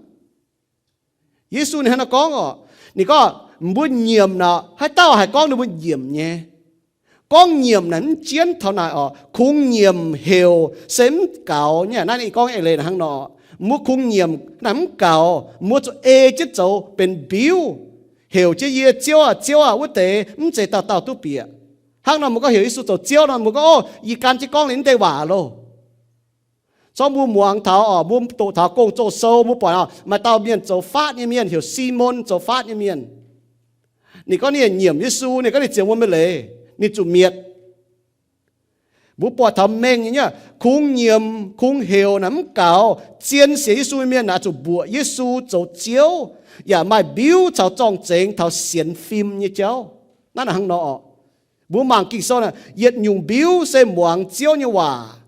Yesu ninh hnangv naaiv gorngv orqc. Ninh gorngv, mbuo nyiemc orqc, haaix dauh haih gorngv ninh mbuo nyiemc nyei? Gorngv nyiemc naaic mv jienv taux naaic orqc. Kungx nyiemc heuc se mv gaux nyei. Naaiv ninh gorngv eix leiz hnangv nor, mbuo kungx nyiemc naaic mv gaux, mbuo zuqc ei jienv zoux benx mbiuv. Heuc jienv yie, Ziouv aah! Ziouv aah! Wuov deix mv zeiz dauh dauh duqv bieqc. Hnangv nor mbuo gorngv heuc Yesu zoux Ziouv nor, mbuo gorngv, ov, yie gan jienv gorngv liuz mv deix waac loh. Zorqv mbuo muangx taux orqc, mbuo doqc taux Gong-Zoh sou, mbuo buatc orqc, maaih dauh mienh zoux faatv nyei mienh heuc Simon, zoux faatv nyei mienh. Ninh gorngv ninh nyiemc Yesu, ninh gorngv ninh zienx wuom nyei leiz, ninh zuqc mietc. Mbuo buatc taux mengh nyei, kungx nyiemc, kungx heuc naaic mv gaux. Zien sienx Yesu nyei mienh naaic zuqc mbuoqc Yesu zoux Ziouv, yaac maaih mbiuv caux zorng-zengx taux sienx fim nyei jauv. Naaiv naaic hnangv nor orqc. Mbuo mangc Ging-Sou naaic, yietc nyungc mbiuv se muangx Ziouv nyei waac.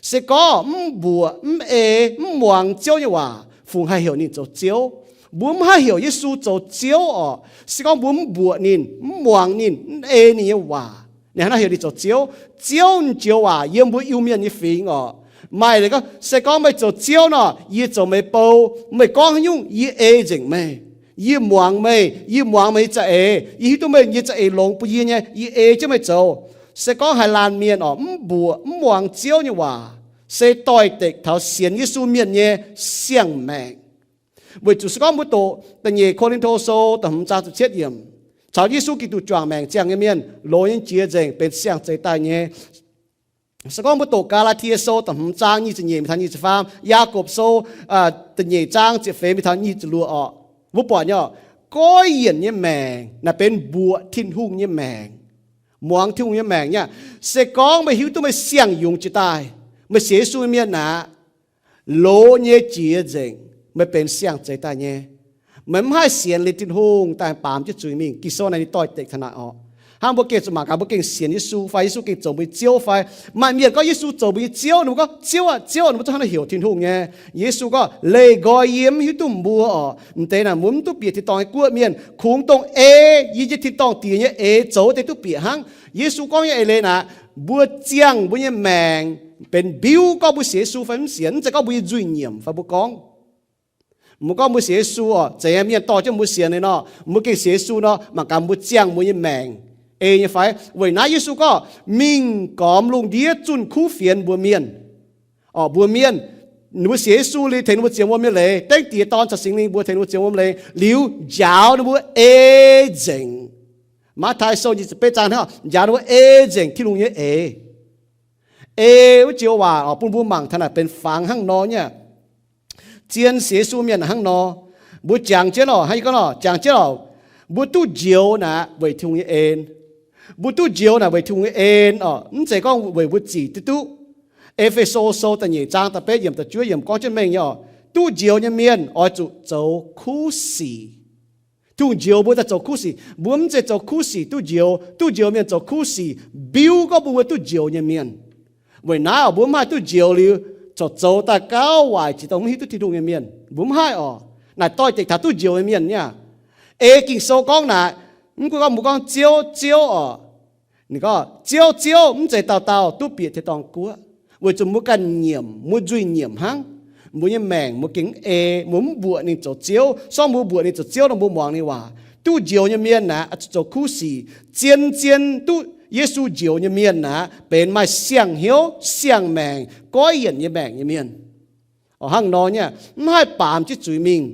Se gorngv mv mbuoqc, mv ei, mv muangx Ziouv nyei waac, fungc haih heuc ninh zoux Ziouv? Mbuo mv haih heuc Yesu zoux Ziouv orqc, se gorngv mbuo mv mbuoqc ninh, mv muangx ninh, mv ei ninh nyei waac. Ninh hnangv naaiv heuc ninh zoux Ziouv. Ziouv nyei joux waac yiem mbuo Iu-Mienh nyei fingx orqc. Maaih leiz gorngv, se gorngv meih zoux Ziouv nor, yie zoux meih bou. Meih gorngv haaix nyungc, yie ei nzengc meih. Yie muangx meih, yie muangx meih nyei za'eix, yie hiuv duqv meih nyei za'eix longx bun yie nyei, yie ei jienv meih zoux. Se gorngv haaix laanh mienh orqc, mv mbuoqc, mv muangx Ziouv nyei waac, se doix-dekc taux sienx Yesu mienh nyei siang-maengc. Weic zuqc se gorngv mbuo doqc da'nyeic Ko^lin^to Sou da'hmz zaang ziepc cietv yiemc, caux Yesu Giduc juangc maengc ziangh nyei mienh, loz nyei jiex nzengc benx siang-zeix daaih nyei. Se gorngv mbuo doqc Gaa^laa^tie Sou da'hmz zaang nyic ziepc nyeic mingh taux nyic ziepc faam, Yaagorpc Sou da'nyeic zaang ziepc feix mingh taux nyic ziepc luoqc orqc, mbuo buatc nyei orqc, goiv yienc nyei maengc naaic benx mbuoqc Tin-Hungh nyei maengc, muangx Tin-Hungh nyei maengc nyei. Se gorngv meih hiuv duqv meih siang-yungz jiex daaih, meih sienx Yesu nyei mienh aqv, loz nyei jiex nzengc, meih benx siang-zeix daaih nyei. Meih mv haih sienx liuz Tin-Hungh daaih baamz jienv zuiz mingh. Ging-Sou naaic ninh doix-dekc taux naaic orqc. Hnangv mbuo gengh zuqc mangc gaax mbuo gengh sienx Yesu fai, Yesu gengh zoux mbuo nyei Ziouv fai. Maaih mienh gorngv Yesu zoux mbuo nyei Ziouv, ninh mbuo gorngv, Ziouv aah! Ziouv aah! Ninh mbuo zungv hnangv naaiv heuc Tin-Hungh nyei. Yesu gorngv, leih nqoi yie, mv hiuv duqv mbuo orqc. M'deix naaic mbuo mv duqv bieqc tin-dorngh nyei guoqv mienh. Kungx dongh ei yie nyei tin-dorngh Diex nyei eix zoux wuov deix duqv bieqc hnangv. Yesu gorngv nyei eix leiz naaic, mbuo ziangh mbuo nyei maengc benx mbiuv gorngv mbuo sienx Yesu fai mv sienx, mv zeiz gorngv mbuo nyei nzuih nyiemc fai mbuo gorngv. Mbuo gorngv mbuo sienx Yesu orqc, zeiz mienh dorh jienv mbuo sienx liuz nor, mbuo gengh sienx Yesu nor, mangc gaax mbuo ziangh mbuo nyei maengc ei nyei fai. Weic naaiv Yesu gorngv, mingh gormx lungh ndiev zunh kuv fienx mbuox mienh. Orqc, mbuox mienh, ninh mbuo sienx Yesu liuz tengx ninh mbuo zienx wuom nyei leiz, dengv Diex, Dorn caux Singx Lingh mbuox tengx ninh mbuo zienx wuom leiz liuz, njaaux ninh mbuo ei nzengc. Matv^tai Sou nyic ziepc betv zaang hnangv, njaaux ninh mbuo ei nzengc Tin-Hungh nyei eix. Ei wuov joux waac orqc, bun mbuo mangc taux naaic benx fangx hnangv nor nyei. Zien sienx Yesu mienh hnangv nor, mbuo jangx jienv orqc, hnangv yie gorngv orqc, jangx jienv orqc, mbuo duqv njoux naaic weic Tin-Hungh nyei en. Mbuo duqv njoux naaic weic Tin-Hungh nyei en orqc, mv zeiz gorngv weic mbuo zic duqv duqv. E^fe^so Sou da'nyeic zaang da'betv yiemc da'juov yiemc gorngv jienv mengh nyei orqc, Duqv njoux nyei mienh oix zuqc zoux kuv sic. Tin-Hungh njoux mbuo daaih zoux kuv sic. Mbuo mv zeiz zoux kuv sic duqv njoux. Duqv njoux mienh zoux kuv sic biux gorngv mbuo duqv njoux nyei mienh. Weic naaiv oc, mbuo mv haih duqv njoux liuz corc zoux daaih gauh waaic jiex dongh mv hiuv duqv Tin-Hungh nyei mienh. Mbuo mv haih oc. Naaic doix-dekc taux duqv njoux nyei mienh niaa. Ei Ging-Sou gorngv naaic, mv gunv gorngv mbuo gorngv Ziouv, Ziouv oc, ninh gorngv Ziouv, Ziouv, mv zeiz dauh dauh duqv bieqc tin-dorngh guoqv, weic zuqc mbuo ganh nyiemc, mbuo nzuih nyiemc hnangv. Mbuo nyei maengc mbuo gengh mv ei, mbuo mv mbuoqc ninh zoux Ziouv. Se gorngv mbuo mbuoqc ninh zoux Ziouv nor, mbuo muangx ninh waac. Duqv njoux nyei mienh naaic oix zuqc zoux kuv sic. Zien-zien duqv Yesu njoux nyei mienh naaic benx maaih siang-hnyouv, siang-maengc, goiv yienc nyei maengc nyei mienh. Oc, hnangv nor nyei, mv haih baamz jienv zuiz mingh,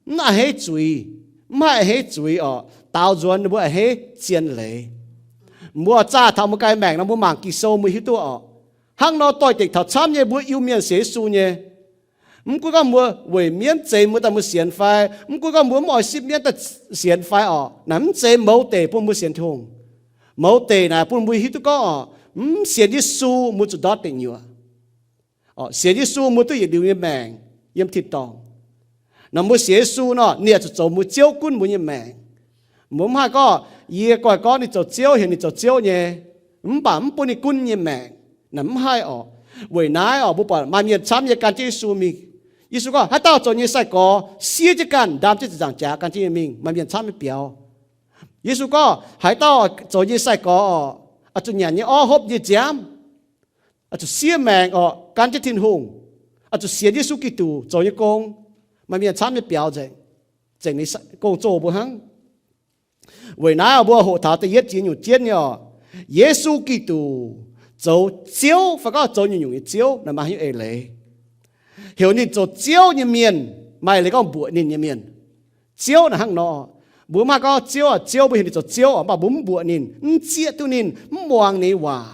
mv a'hneiv zuiz, mv haih a'hneiv zuiz oc, daaux nzuonx ninh mbuo a'hneiv zien leiz. Mbuo zaah taux mbuo ganh maengc nor, mbuo mangc Ging-Sou mbuo hiuv duqv oc. Hnangv nor doix-dekc taux camv nyei mbuo Iu-Mienh sienx Yesu nyei, mv gunv gorngv mbuo weic mienv zeix mbuo daaih mbuo sienx fai, mv gunv gorngv mbuo mv oix sipv mienv daaih sienx fai oc, naaic mv zeiz mouz deic bun mbuo sienx Tin-Hungh. Mouz deic naaic bun mbuo hiuv duqv gorngv oc, mv sienx Yesu mbuo zuqc ndortv deic nyuoqc. Sienx Yesu mbuo duqv yietc liuz nyei maengc yiem tin-dorngh. Nor mbuo sienx Yesu nor, ninh oix zuqc zoux mbuo Ziouv gunv mbuo nyei maengc. Mbuo mv haih gorngv, yie goiv gorngv ninh zoux Ziouv, heuc ninh zoux Ziouv nyei, mv baac mv bun ninh gunv nyei maengc. Naaic mv haih oc. Weic naaiv oc, mbuo buatc maaih mienh camv nyei gan jienv Yesu mingh. Yesu gorngv, haaix dauh zoux nyei sai-gorx, siev jienv ganh, ndaam jienv ziepc nzaangc jaax gan jienv yie mingh. Maaih mienh camv nyei biaux. Yesu gorngv, haaix dauh zoux nyei sai-gorx oc, oix zuqc nyanc nyei orv, hopv nyei nziaamv, oix zuqc siev maengc oc, gan jienv Tin-Hungh, oix zuqc sienx Yesu Giduc zoux nyei gong. Maaih mienh camv nyei biaux nzengc, zengc ninh gong-zoh mbuo hnangv. Weic naaiv mbuo hoqc taux da'yietv jiex nyungc jienv nyei oc, Yesu Giduc zoux Ziouv fai gorngv zoux nyungc-nyungc nyei Ziouv naaic maaih haaix nyungc eix leiz? Heuc ninh zoux Ziouv nyei mienh, maaih leiz gorngv mbuoqc ninh nyei mienh. Ziouv naaic hnangv nor, mbuo mv haih gorngv Ziouv aac, Ziouv, mbuo heuc ninh zoux Ziouv oc, mv baac mbuo mv mbuoqc ninh, mv zieqv duqv ninh, mv muangx ninh waac.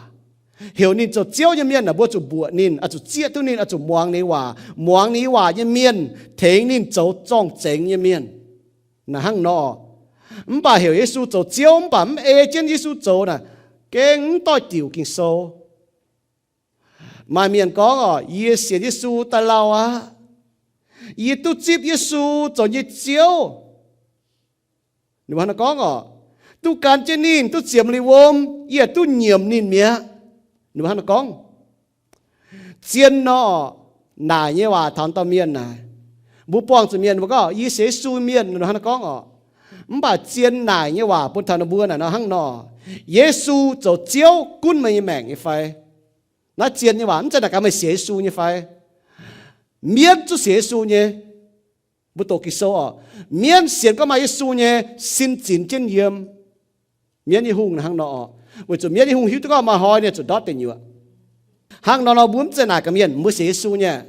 Heuc ninh zoux Ziouv nyei mienh naaic mbuo zuqc mbuoqc ninh, oix zuqc zieqv duqv ninh, oix zuqc muangx ninh waac. Muangx ninh waac nyei mienh tengx ninh zoux zorng-zengx nyei mienh. Naaic hnangv nor, mv baac heuc Yesu zoux Ziouv mv baac mv ei jienv Yesu zoux naaic, gengh mv doix-diuc Ging-Sou. Maaih mienh gorngv oc, yie sienx Yesu daaih lauh aqv, yie duqv zipv Yesu zoux nyei Ziouv. Ninh mbuo hnangv nor gorngv oc, duqv gan jienv ninh, duqv ziemx liuz wuom, yie duqv nyiemc ninh mi'aqv. Ninh mbuo hnangv nor gorngv. Zien nor, naaic nyei waac taux dauh mienh naaic, mbuo buangh zuqc mienh mbuo gorngv, yie sienx Yesu mienh, ninh mbuo hnangv nor gorngv oc. Mv baac zien naaic nyei waac bun taux ninh mbuo naaic nor hnangv nor, Yesu zoux Ziouv gunv meih nyei maengc nyei fai? Naaiv zien nyei waac mv zeiz naaic gaax meih sienx Yesu nyei fai? Mienv zungv sienx Yesu nyei. Mbuo doqc Ging-Sou oc, mienv sienx gorngv maaih Yesu nyei, sin zinx jienv yiem. Mienv nyei hungh hnangv nor oc, weic zuqc mienv nyei hungh hiuv duqv gorngv maaih hnoi ninh zuqc ndortv deic nyuoqc. Hnangv nor nor mbuo mv zeiz naaic gaax mienh mbuo sienx Yesu nyei.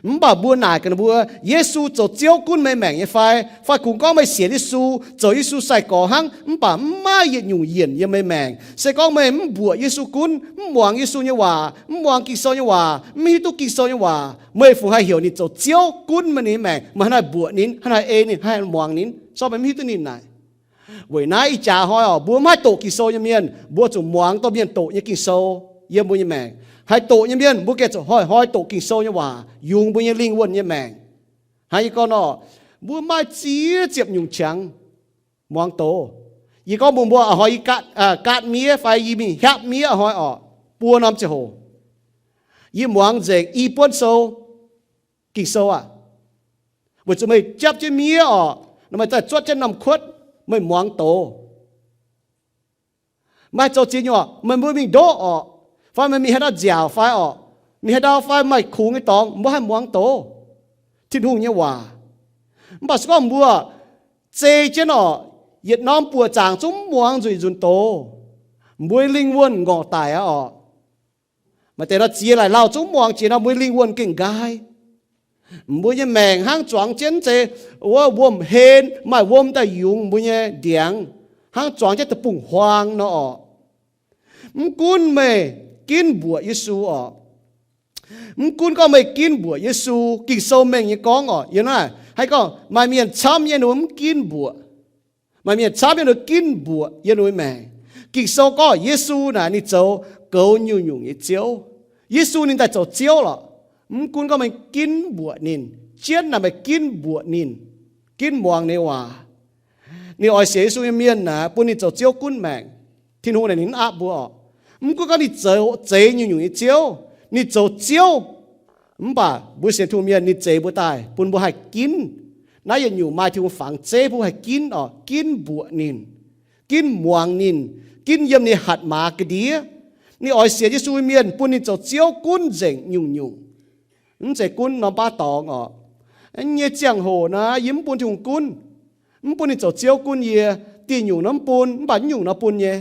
Mv baac mbuo naaic gaax ninh mbuo, Yesu zoux Ziouv gunv meih maengc nyei fai? Fai kungx gorngv meih sienx Yesu, zoux Yesu sai-gorx hnangv, mv baac mv maaih yietc nyungc yienc yiem meih maengc. Se gorngv meih mv mbuoqc Yesu gunv, mv muangx Yesu nyei waac, mv muangx Ging-Sou nyei waac, mv hiuv duqv Ging-Sou nyei waac, meih fungc haih heuc ninh zoux Ziouv gunv meih nyei maengc? Meih hnangv naaiv mbuoqc ninh, hnangv naaiv ei ninh, hnangv naaiv muangx ninh, se gorngv meih mv hiuv duqv ninh naaic. Weic naaiv ih jaax hnoi oc, mbuo mv haih doqc Ging-Sou nyei mienh, mbuo zuqc muangx dorh mienh doqc nyei Ging-Sou yiem mbuo nyei maengc. Haih doqc nyei mienh mbuo gengh zuqc hnoi-hnoi doqc Ging-Sou nyei waac yungz mbuo nyei lingh wuonh nyei maengc. Hnangv yie gorngv nor, mbuo maaih ziex ziepc nyungc qangx muangx doz. Yie gorngv mbuox mbuo, a'hnoi yie gaatv miev fai yie mingh hiaapv miev a'hnoi oc, buo norm ziangh hoc, yie muangx nzengc i buonv sou Ging-Sou aah. Weic zuqc meih japv jienv miev oc, nor meih daaih zuotv jienv norm kuotv, meih muangx doz. Meih haih zoux ziex nyungc, meih mbuo mingh ndoqv oc, fai meih mingh haaix ndau nziaauc fai oc, mingh haaix ndau fai maaih kungx nyei dorngx, mbuo haih muangx doz Tin-Hungh nyei waac. Mv baac se gorngv mbuo zei jienv oc, yietc norm buoqc zaangc zungv mv muangx nzuih nzunc doz, mbuo lingh wuonh ngorc daic aqv oc. Maaih deix nor ziex laaic lauh zungv mv muangx jiex nor, mbuo lingh wuonh gengh nqaai. Mbuo nyei maengc hnangv zuangx jienv zeiz wuov wuom-hlen maaih wuom daaih yungz mbuo nyei ndiangx, hnangv zuangx jienv deic-bung-huaang nor oc. Mv gunv meih ginv mbuoqc Yesu oc, mv gunv gorngv meih ginv mbuoqc Yesu, Ging-Sou mengh nyei gorngv oc, yiem naaiv haih gorngv maaih mienh camv nyei ninh mbuo mv ginv mbuoqc. Maaih mienh camv nyei ninh ginv mbuoqc yiem ninh maengc. Ging-Sou gorngv Yesu naaic ninh zoux goux nyungc-nyungc nyei ziouv. Yesu ninh daaih zoux Ziouv lorqc. Mv gunv gorngv meih ginv mbuoqc ninh, jienv naaic meih ginv mbuoqc ninh, ginv muangx ninh waac. Ninh oix sienx Yesu nyei mienh naaic, bun ninh zoux Ziouv gunv maengc. Tin-Hungh naaic ninh mv aapv mbuo oc. Mv gunv gorngv ninh zoux zeix nyungc-nyungc nyei ziouv, ninh zoux Ziouv, mv baac mbuo sienx Tin-Hungh mienh ninh zeix mbuo daaih bun mbuo haih ginv. Naaiv yietc nyungc maaih Tin-Hungh fangx zeiv bun mbuo haih ginv oc, ginv mbuoqc ninh, ginv muangx ninh, ginv yiem ninh hatc maaz ga'ndiev. Ninh oix sienx Yesu nyei mienh bun ninh zoux Ziouv gunv nzengc nyungc-nyungc. Mv zeiz gunv norm baav dorngx oc. Nyei ziangh hoc naaiv yie mv bun Tin-Hungh gunv, mv bun ninh zoux Ziouv gunv yie. Diuh nyungc nor mv bun, mv baac nyungc nor bun nyei.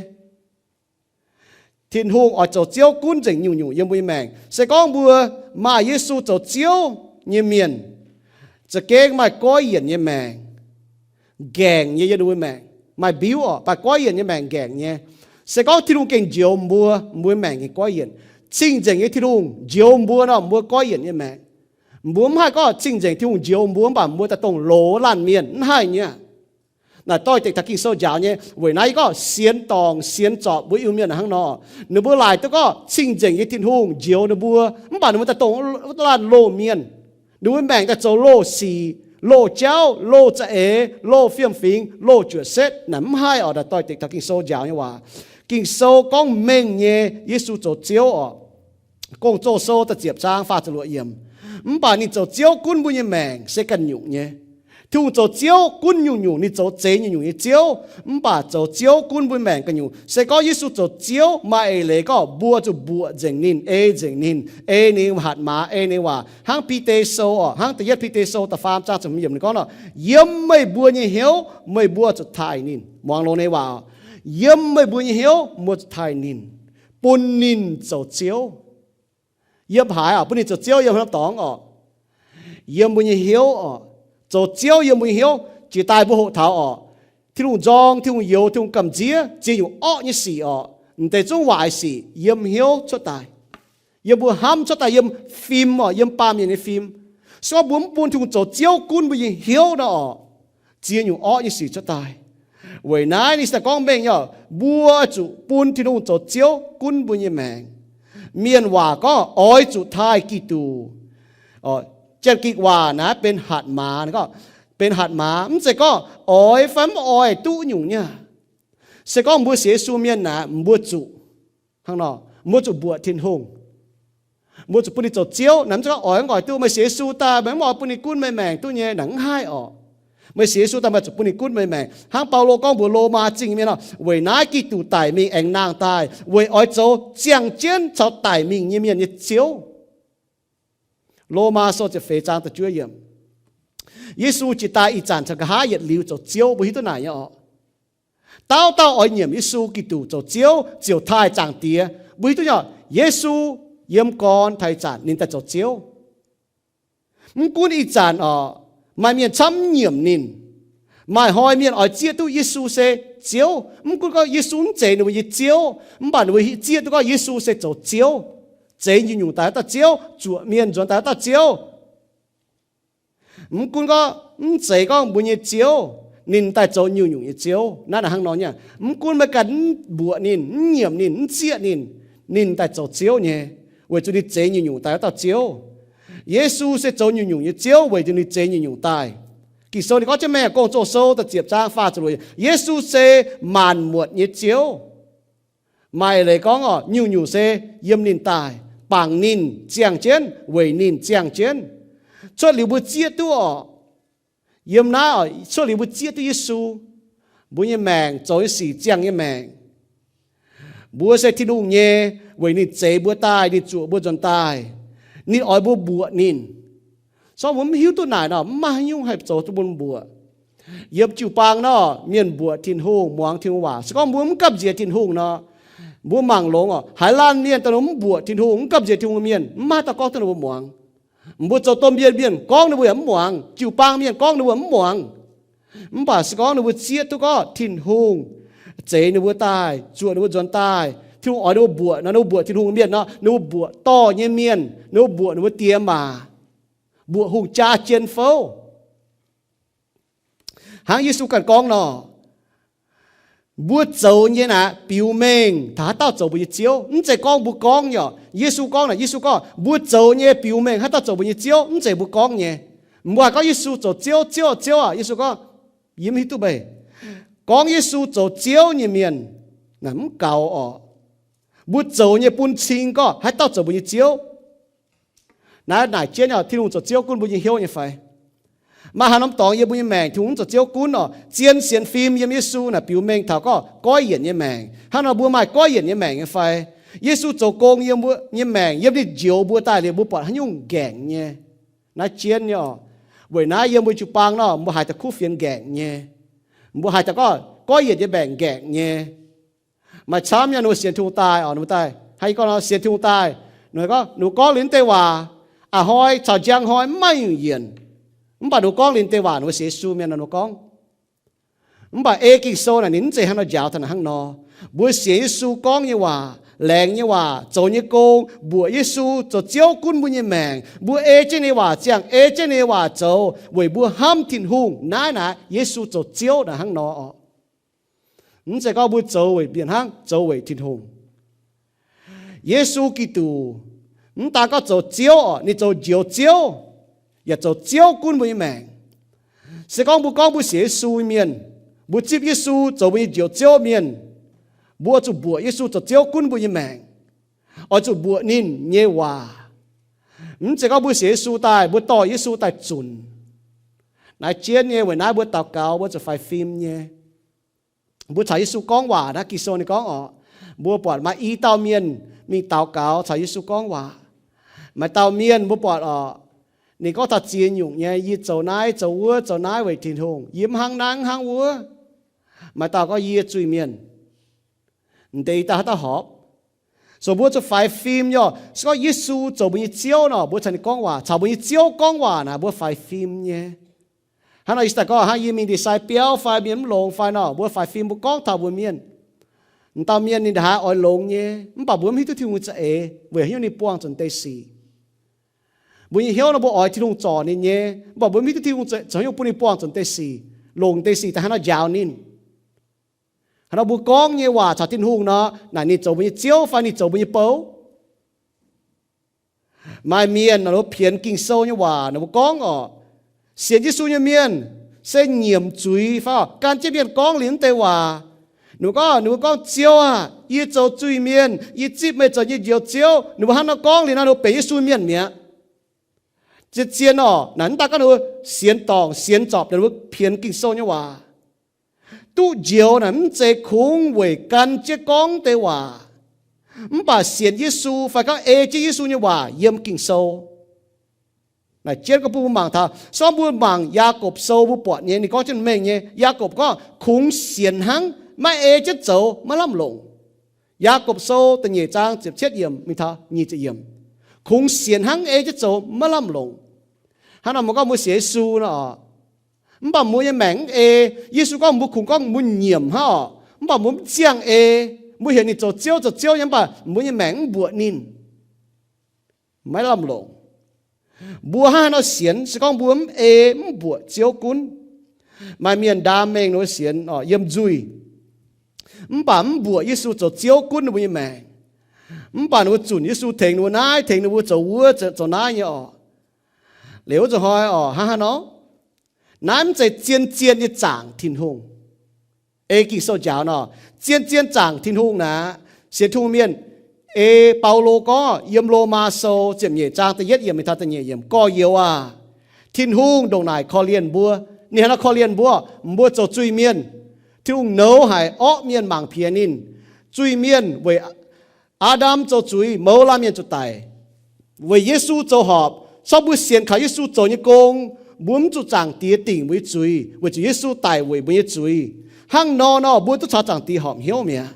Tin-Hungh oix zoux Ziouv gunv nzengc nyungc-nyungc yiem mbuo nyei maengc. Se gorngv mbuo maaih Yesu zoux Ziouv nyei mienh, za'gengh maaih goiv yienc nyei maengc, nqaengc nyei yiem mbuo maengc. Maaih mbiuv oc, maaih goiv yienc nyei maengc nqaengc nyei. Se gorngv Tin-Hungh gengh njoux mbuo, mbuo maengc gengh goiv yienc. Cing-nzengc nyei Tin-Hungh njoux mbuo nor, mbuo goiv yienc nyei maengc. Mbuo mv haih gorngv cing-nzengc Tin-Hungh njoux mbuo mv baac mbuo daaih dongh loz laanh mienh, mv haih nyei. Naaic doix-dekc taux Ging-Sou njaaux nyei. Weic naaiv yie gorngv sienx dorngc sienx zorpc mbuo Iu-Mienh hnangv nor. Ninh mbuo laaic duqv gorngv cing-nzengc nyei Tin-Hungh njoux ninh mbuo, mv baac ninh mbuo daaih dongh laanh loz-mienh. Ninh mbuo maengc daaih zoux loz-sic, loz-jauv, loz-za'eix, loz-fiem-fingx, loz-juoqc setv. Naaic mv haih oc. Naaic doix-dekc taux Ging-Sou njaaux nyei waac. Ging-Sou gorngv mengh nyei Yesu zoux Ziouv oc. Gong-Zoh Sou da'ziepc zaang faah ziepc luoqc yiemc. Mv baac ninh zoux Ziouv gunv mbuo nyei maengc se ganh nyungc nyei. Tin-Hungh zoux Ziouv gunv nyungc-nyungc, ninh zoux zeix nyungc-nyungc nyei Ziouv, mv baac zoux Ziouv gunv mbuo maengc ganh nyungc. Se gorngv Yesu zoux Ziouv, maaih eix leiz gorngv mbuo zuqc mbuoqc nzengc ninh, ei nzengc ninh, ei ninh hatc maaz, ei ninh waac. Hnangv Bide Sou oc, hnangv da'yietv Bide Sou da'faam zaang ziepc hmz yiemc ninh gorngv nor, yiem meih mbuo nyei hnyouv meih mbuo zuqc taaih ninh. Muangx longx nyei waac oc. Yiem meih mbuo nyei hnyouv mbuo zuqc taaih ninh, bun ninh zoux Ziouv. Yiem haaix oc bun ninh zoux Ziouv? Yiem haaix norm dorngx oc? Yiem mbuo nyei hnyouv oc. Zoux Ziouv yiem mbuo nyei hnyouv. Jiex daaih mbuo hoqc taux oc, Tin-Hungh nzorng, Tin-Hungh youx, Tin-Hungh gamh nziev, ziex nyungc orqv nyei sic oc, m'deix zungv waaic sic yiem hnyouv cuotv daaih. Yiem mbuo hnamv cuotv daaih, yiem fim oc, yiem baamh mienh nyei fim. Se gorngv mbuo mv bun Tin-Hungh zoux Ziouv gunv mbuo nyei hnyouv nor oc, ziex nyungc orqv nyei sic cuotv daaih. Weic naaiv ninh se gorngv mengh nyei oc, mbuo zuqc bun Tin-Hungh zoux Ziouv gunv mbuo nyei maengc. Mienh waac gorngv oix zuqc taaih Giduc. Janx-Gikc waac naaiv benx hatc maaz, benx hatc maaz, mv zeiz gorngv oix fai mv oix duqv nyungc nyei. Se gorngv mbuo sienx Yesu mienh naaic, mbuo zuqc hnangv nor, mbuo zuqc mbuoqc Tin-Hungh. Mbuo zuqc bun ninh zoux Ziouv. Naaiv mv zeiz gorngv oix mv oix duqv. Meih sienx Yesu daaih meih mv oix bun ninh gunv meih maengc duqv nyei, naaic mv haih oc. Meih sienx Yesu daaih meih zuqc bun ninh gunv meih maengc. Hnangv Baulo gorngv mbuox Lomaa Zingh mienh nor, weic naaiv Giduc daic mingh aengx nangh daaih weic oix zoux ziangh jienv caux daic mingh nyei mienh nyei Ziouv. Lomaa Sou ziepc feix zaang da'juov yiemc. Yesu jiex daaih ih zanc caux nqa'haav yietc liuz zoux Ziouv, mbuo hiuv duqv naaic nyei oc. Dauh dauh oix nyiemc Yesu Giduc zoux Ziouv ziouc taaih Zaangc Diex. Mbuo hiuv duqv nyei oc, Yesu yiem gorn taux ih zanc ninh daaih zoux Ziouv. Mv gunv ih zanc oc, maaih mienh camv mv nyiemc ninh. Maaih hnoi mienh oix zieqv duqv Yesu se Ziouv, mv gunv gorngv Yesu mv zeiz ninh mbuo nyei Ziouv, mv baac ninh mbuo zieqv duqv gorngv Yesu se zoux Ziouv, zeix nyungc-nyungc daaih wuov dauh Ziouv, zuoqc mienh nzuonx daaih wuov dauh Ziouv. Mv gunv gorngv mv zeiz gorngv mbuo nyei Ziouv, ninh daaih zoux nyungc-nyungc nyei Ziouv. Naaiv naaic hnangv nor nyei. Mv gunv meih ganh mv mbuoqc ninh, mv nyiemc ninh, mv zieqv ninh, ninh daaih zoux Ziouv nyei, weic zuqc ninh zeix nyungc-nyungc daaih wuov dauh Ziouv. Yesu se zoux nyungc-nyungc nyei Ziouv weic zuqc ninh zeix nyungc-nyungc daaih. Ging-Sou ninh gorngv jienv mengh, Gong-Zoh Sou da'ziepc zaang faah ziepc luoqc, Yesu se maanc muotc nyei Ziouv. Maaih leiz gorngv oc, nyungc-nyungc se yiem ninh daaih, bangc ninh, ziangh jienv, weic ninh ziangh jienv. Cuotv liuz mbuo zieqv duqv oc, yiem naaiv oc, cuotv liuz mbuo zieqv duqv Yesu, mbuo nyei maengc zoux nyei sic ziangh nyei maengc. Mbuo se Tin-Hungh nyei, weic ninh zeix mbuo daaih, ninh zuoqc mbuo nzuonx daaih. Ninh oix mbuo mbuoqc ninh. Sorng mbuo mv hiuv duqv naaic nor, mv maaih haaix nyungc haih zoux duqv bun mbuoqc. Yiem jiu-baang nor, mienh mbuoqc Tin-Hungh, muangx Tin-Hungh waac. Se gorngv mbuo mv gamh nziex Tin-Hungh nor, mbuo mangc longx oc, haaix laanh mienh daaih mbuo mv mbuoqc Tin-Hungh, mv gamh nziex Tin-Hungh mienh, mv maaih dauh gorngv duqv ninh mbuo muangx. Mbuo zoux domh mienh, mienh gorngv ninh mbuo yaac mv muangx. Jiu-baang mienh gorngv ninh mbuo mv muangx. Mv baac se gorngv ninh mbuo zieqv duqv gorngv Tin-Hungh zeix ninh mbuo daaih, zuoqc ninh mbuo nzuonx daaih, Tin-Hungh oix ninh mbuo mbuoqc nor, ninh mbuo mbuoqc Tin-Hungh mienh nor, ninh mbuo mbuoqc dorh nyei mienh, ninh mbuo mbuoqc ninh mbuo die maac, mbuoqc hungh jaa jien fouv. Hnangv Yesu ganh gorngv nor, Mbuo zoux nyei naaic biux mengh taux haaix dauh zoux mbuo nyei Ziouv. Mv zeiz gorngv mbuo gorngv nyei oc. Yesu gorngv naaic, Yesu gorngv mbuo zoux nyei biux mengh haaix dauh zoux mbuo nyei Ziouv, mv zeiz mbuo gorngv nyei. Mbuo haih gorngv Yesu zoux Ziouv, Ziouv, Ziouv aac. Yesu gorngv, yie mv hiuv duqv meih. Gorngv Yesu zoux Ziouv nyei mienh naaic mv gaux oc. Mbuo zoux nyei bun cing gorngv haaix dauh zoux mbuo nyei Ziouv. Naaiv naaic jienv oc, Tin-Hungh zoux Ziouv gunv mbuo nyei hnyouv nyei fai? Maaih haaix norm dorngx yiem mbuo nyei maengc Tin-Hungh mv zoux Ziouv gunv oc? Zien sienx fim yiem Yesu naaic biux mengh taux gorngv goiv yienc nyei maengc. Hnangv nor mbuo maaih goiv yienc nyei maengc nyei fai? Yesu zoux gong yiem mbuo nyei maengc, yiem ninh njoux mbuo daaih liuz mbuo buatc haaix nyungc nqaengc nyei. Naaiv jienv nyei oc. Weic naaiv yiem mbuo jiu-baang nor mbuo haiz da'kuv fienx nqaengc nyei. Mbuo haiz da'gorngv goiv yienc nyei maengc nqaengc nyei. Maaih camv nyei ninh mbuo sienx Tin-Hungh daaih oc, ninh mbuo daaih, hnangv yie gorngv nor, sienx Tin-Hungh daaih, ninh mbuo gorngv, ninh mbuo gorngv liuz naaiv deix waac, a'hnoi caux njang hnoi mv maaih nyungc yienc. Mv baac ninh mbuo gorngv liuz naaiv deix waac ninh mbuo sienx Yesu mienh nor ninh mbuo gorngv. Mv baac ei Ging-Sou naaic ninh mv zeiz hnangv nor njaaux taux naaic hnangv nor. Mbuo sienx Yesu gorngv nyei waac, laengz nyei waac, zoux nyei gong, mbuoqc Yesu zoux Ziouv gunv mbuo nyei maengc. Mbuo ei jienv ninh nyei waac ziangh, ei jienv ninh nyei waac zoux weic mbuo hnamv Tin-Hungh. Naaiv naaic Yesu zoux Ziouv naaic hnangv nor oc. Mv zeiz gorngv mbuo zoux weic mienh hnangv, zoux weic Tin-Hungh. Yesu Giduc mv daan gorngv zoux Ziouv oc, ninh zoux Njoux Ziouv, yaac zoux Ziouv gunv mbuo nyei maengc. Se gorngv mbuo gorngv mbuo sienx Yesu nyei mienh, mbuo zipv Yesu zoux mbuo nyei Njoux Ziouv mienh, mbuo oix zuqc mbuoqc Yesu zoux Ziouv gunv mbuo nyei maengc, oix zuqc mbuoqc ninh nyei waac. Mv zeiz gorngv mbuo sienx Yesu daaih, mbuo dorh Yesu daaih zunc. Naaiv jienv nyei weic naaiv mbuo daux gaux mbuo zuqc faix fim nyei. Mbuo caux Yesu gorngv waac naaiv, Ging-Sou ninh gorngv oc, mbuo buatc maaih i dauh mienh mingh daux gaux caux Yesu gorngv waac. Maaih dauh mienh mbuo buatc oc, ninh gorngv taux ziex nyungc nyei, yie zoux naaiv zoux wuov zoux naaiv weic Tin-Hungh, yie mv hnangv naaiv mv hnangv wuov. Maaih dauh gorngv yie zuiz-mienh. M'deix i dauh haaix dauh horpc? So mbuo zuqc faix fim nyei oc. Se gorngv Yesu zoux mbuo nyei Ziouv nor, mbuo caux ninh gorngv waac, caux mbuo nyei Ziouv gorngv waac naaic mbuo faix fim nyei. Hnangv nor yie daaih gorngv hnangv yie mingh ndie-sai biauv fai mienh mv longx fai nor, mbuo faix fim mbuo gorngv taux mbuo mienh. M'dauh mienh ninh ndaaih haaix oix longx nyei, mv baac mbuo mv hiuv duqv Tin-Hungh za'eix weic haaix nyungc ninh buangh zuqc deix sic. Mbuo nyei hnyouv nor mbuo oix Tin-Hungh zorc ninh nyei, mv baac mbuo mv hiuv duqv Tin-Hungh zoux haaix nyungc bun ninh buangh zuqc deix sic, longc deix sic daaih haaix nor njaaux ninh. Haaix nor mbuo gorngv nyei waac caux Tin-Hungh nor, naaic ninh zoux mbuo nyei Ziouv fai ninh zoux mbuo nyei bou? Maaih mienh nor, ninh mbuo pienx Ging-Sou nyei waac, ninh mbuo gorngv oc, sienx Yesu nyei mienh se nyiemc zuiz fai gan jienv mienh gorngv liuz naaiv deix waac. Ninh mbuo gorngv, ninh mbuo gorngv, Ziouv aah! Yie zoux zuiz-mienh, yie zipv meih zoux yie njoux Ziouv. Ninh mbuo hnangv nor gorngv liuz nor, ninh mbuo benx Yesu mienh mi'aqv. Zien-zien oc, naaic mv daan gorngv ninh mbuo sienx dorngc sienx zorpc, ninh mbuo pienx Ging-Sou nyei waac. Duqv njoux naaic mv zeiz kungx weic gan jienv gorngv deix waac, mv baac sienx Yesu fai gorngv ei jienv Yesu nyei waac yiem Ging-Sou. Naaic jienv gorngv bun mbuo mangc taux, se gorngv mbuo mangc Yaakopv Sou mbuo buatc nyei, ninh gorngv jienv mengh nyei. Yaakopv gorngv kungx sienx hnangv, maiv ei jienv zoux maiv lamh longc. Yaakopv Sou da'nyeic zaang ziepc cietv yiemc mingh taux nyic ziepc yiemc. Kungx sienx hnangv, ei jienv zoux maiv lamh longc. Hnangv nor mbuo gorngv mbuo sienx Yesu nor oc, mv baac mbuo nyei maengc mv ei. Yesu gorngv mbuo kungx gorngv mbuo nyiemc hnangv oc, mv baac mbuo mv ziangh ei. Mbuo heuc ninh zoux Ziouv, zoux Ziouv nyei, mv baac mbuo nyei maengc mv mbuoqc ninh. Maiv lamh longc. Mbuo hnangv haaix nor sienx, se gorngv mbuo mv ei, mv mbuoqc Ziouv gunv. Maaih mienh ndaam mengh ninh mbuo sienx oc, yiem nzuih, mv baac mv mbuoqc Yesu zoux Ziouv gunv ninh mbuo nyei maengc. Mv baac ninh mbuo zunc Yesu tengx ninh mbuo naaiv, tengx ninh mbuo zoux wuov, zoux naaiv nyei oc. Liuz wuov zuqc hnoi oc, hnangv haaix nor? Naaiv mv zeiz zien-zien nyei zaangc Tin-Hungh. Ei Ging-Sou njaaux nor, zien-zien zaangc Tin-Hungh naaic, sienx Tin-Hungh mienh, ei Baulo gorngv yiem Lomaa Sou ziepc nyeic zaang da'yietv yiemc mingh taux da'nyeic yiemc, Gorx-youz aah! Tin-Hungh ndongc naaic korv-lienh mbuo. Ninh hnangv nor korv-lienh mbuo, mbuo zoux zuiz-mienh. Tin-Hungh nouz haic orqv mienh mangc piex ninh. Zuiz-mienh weic Aa^ndam zoux zuiz, mouz laanh mienh zuqc daic. Weic Yesu zoux horpc, se gorngv mbuo sienx kaux Yesu zoux nyei gong, mbuo mv zuqc Zaangc Diex dingc mbuo nyei zuiz, weic zuqc Yesu daic weic mbuo nyei zuiz. Hnangv nor nor, mbuo duqv caux Zaangc Diex horpc hnyouv mi'aqv.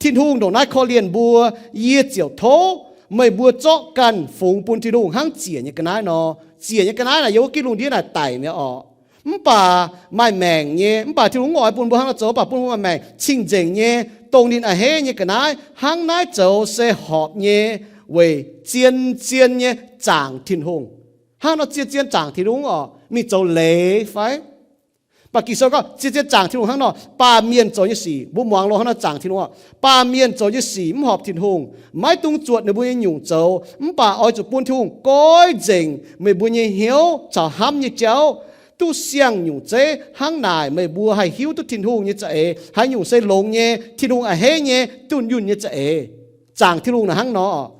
Tin-Hungh ndongc naaiv korv-lienh mbuo, yie ziouc tov meih mbuo zorqv ganh fungx bun Tin-Hungh hnangv ziec nyei ga'naaiv nor. Ziec nyei ga'naaiv naaic yiem wuov gitv lungh ndiev naaic daic mi'aqv orqc. Mv baac maaih maengc nyei, mv baac Tin-Hungh mv oix bun mbuo hnangv nor zoux, mv baac bun mbuo maaih maengc cing-nzengc nyei, dongh ninh a'hneiv nyei ga'naaiv. Hnangv naaiv zoux se horpc nyei, weic zien-zien nyei zaangc Tin-Hungh. Hnangv nor zien-zien zaangc Tin-Hungh orqc, mingh zoux leiz fai? Baac Ging-Sou gorngv zien-zien zaangc Tin-Hungh hnangv nor, baamh mienh zoux nyei sic, mbuo muangx loz hnangv nor zaangc Tin-Hungh oc. Baamh mienh zoux nyei sic mv horpc Tin-Hungh, maiv dungx zuotc ninh mbuo nyei nyungc zoux, mv baac oix zuqc bun Tin-Hungh goiv nzengc meih mbuo nyei hnyouv caux hnamv nyei jauv, duqv siang-nyungc zeiv. Hnangv naaic meih mbuo haih hiuv duqv Tin-Hungh nyei za'eix haaix nyungc se longx nyei, Tin-Hungh a'hneiv nyei, dunh yunh nyei za'eix. Zaangc Tin-Hungh naaic hnangv nor,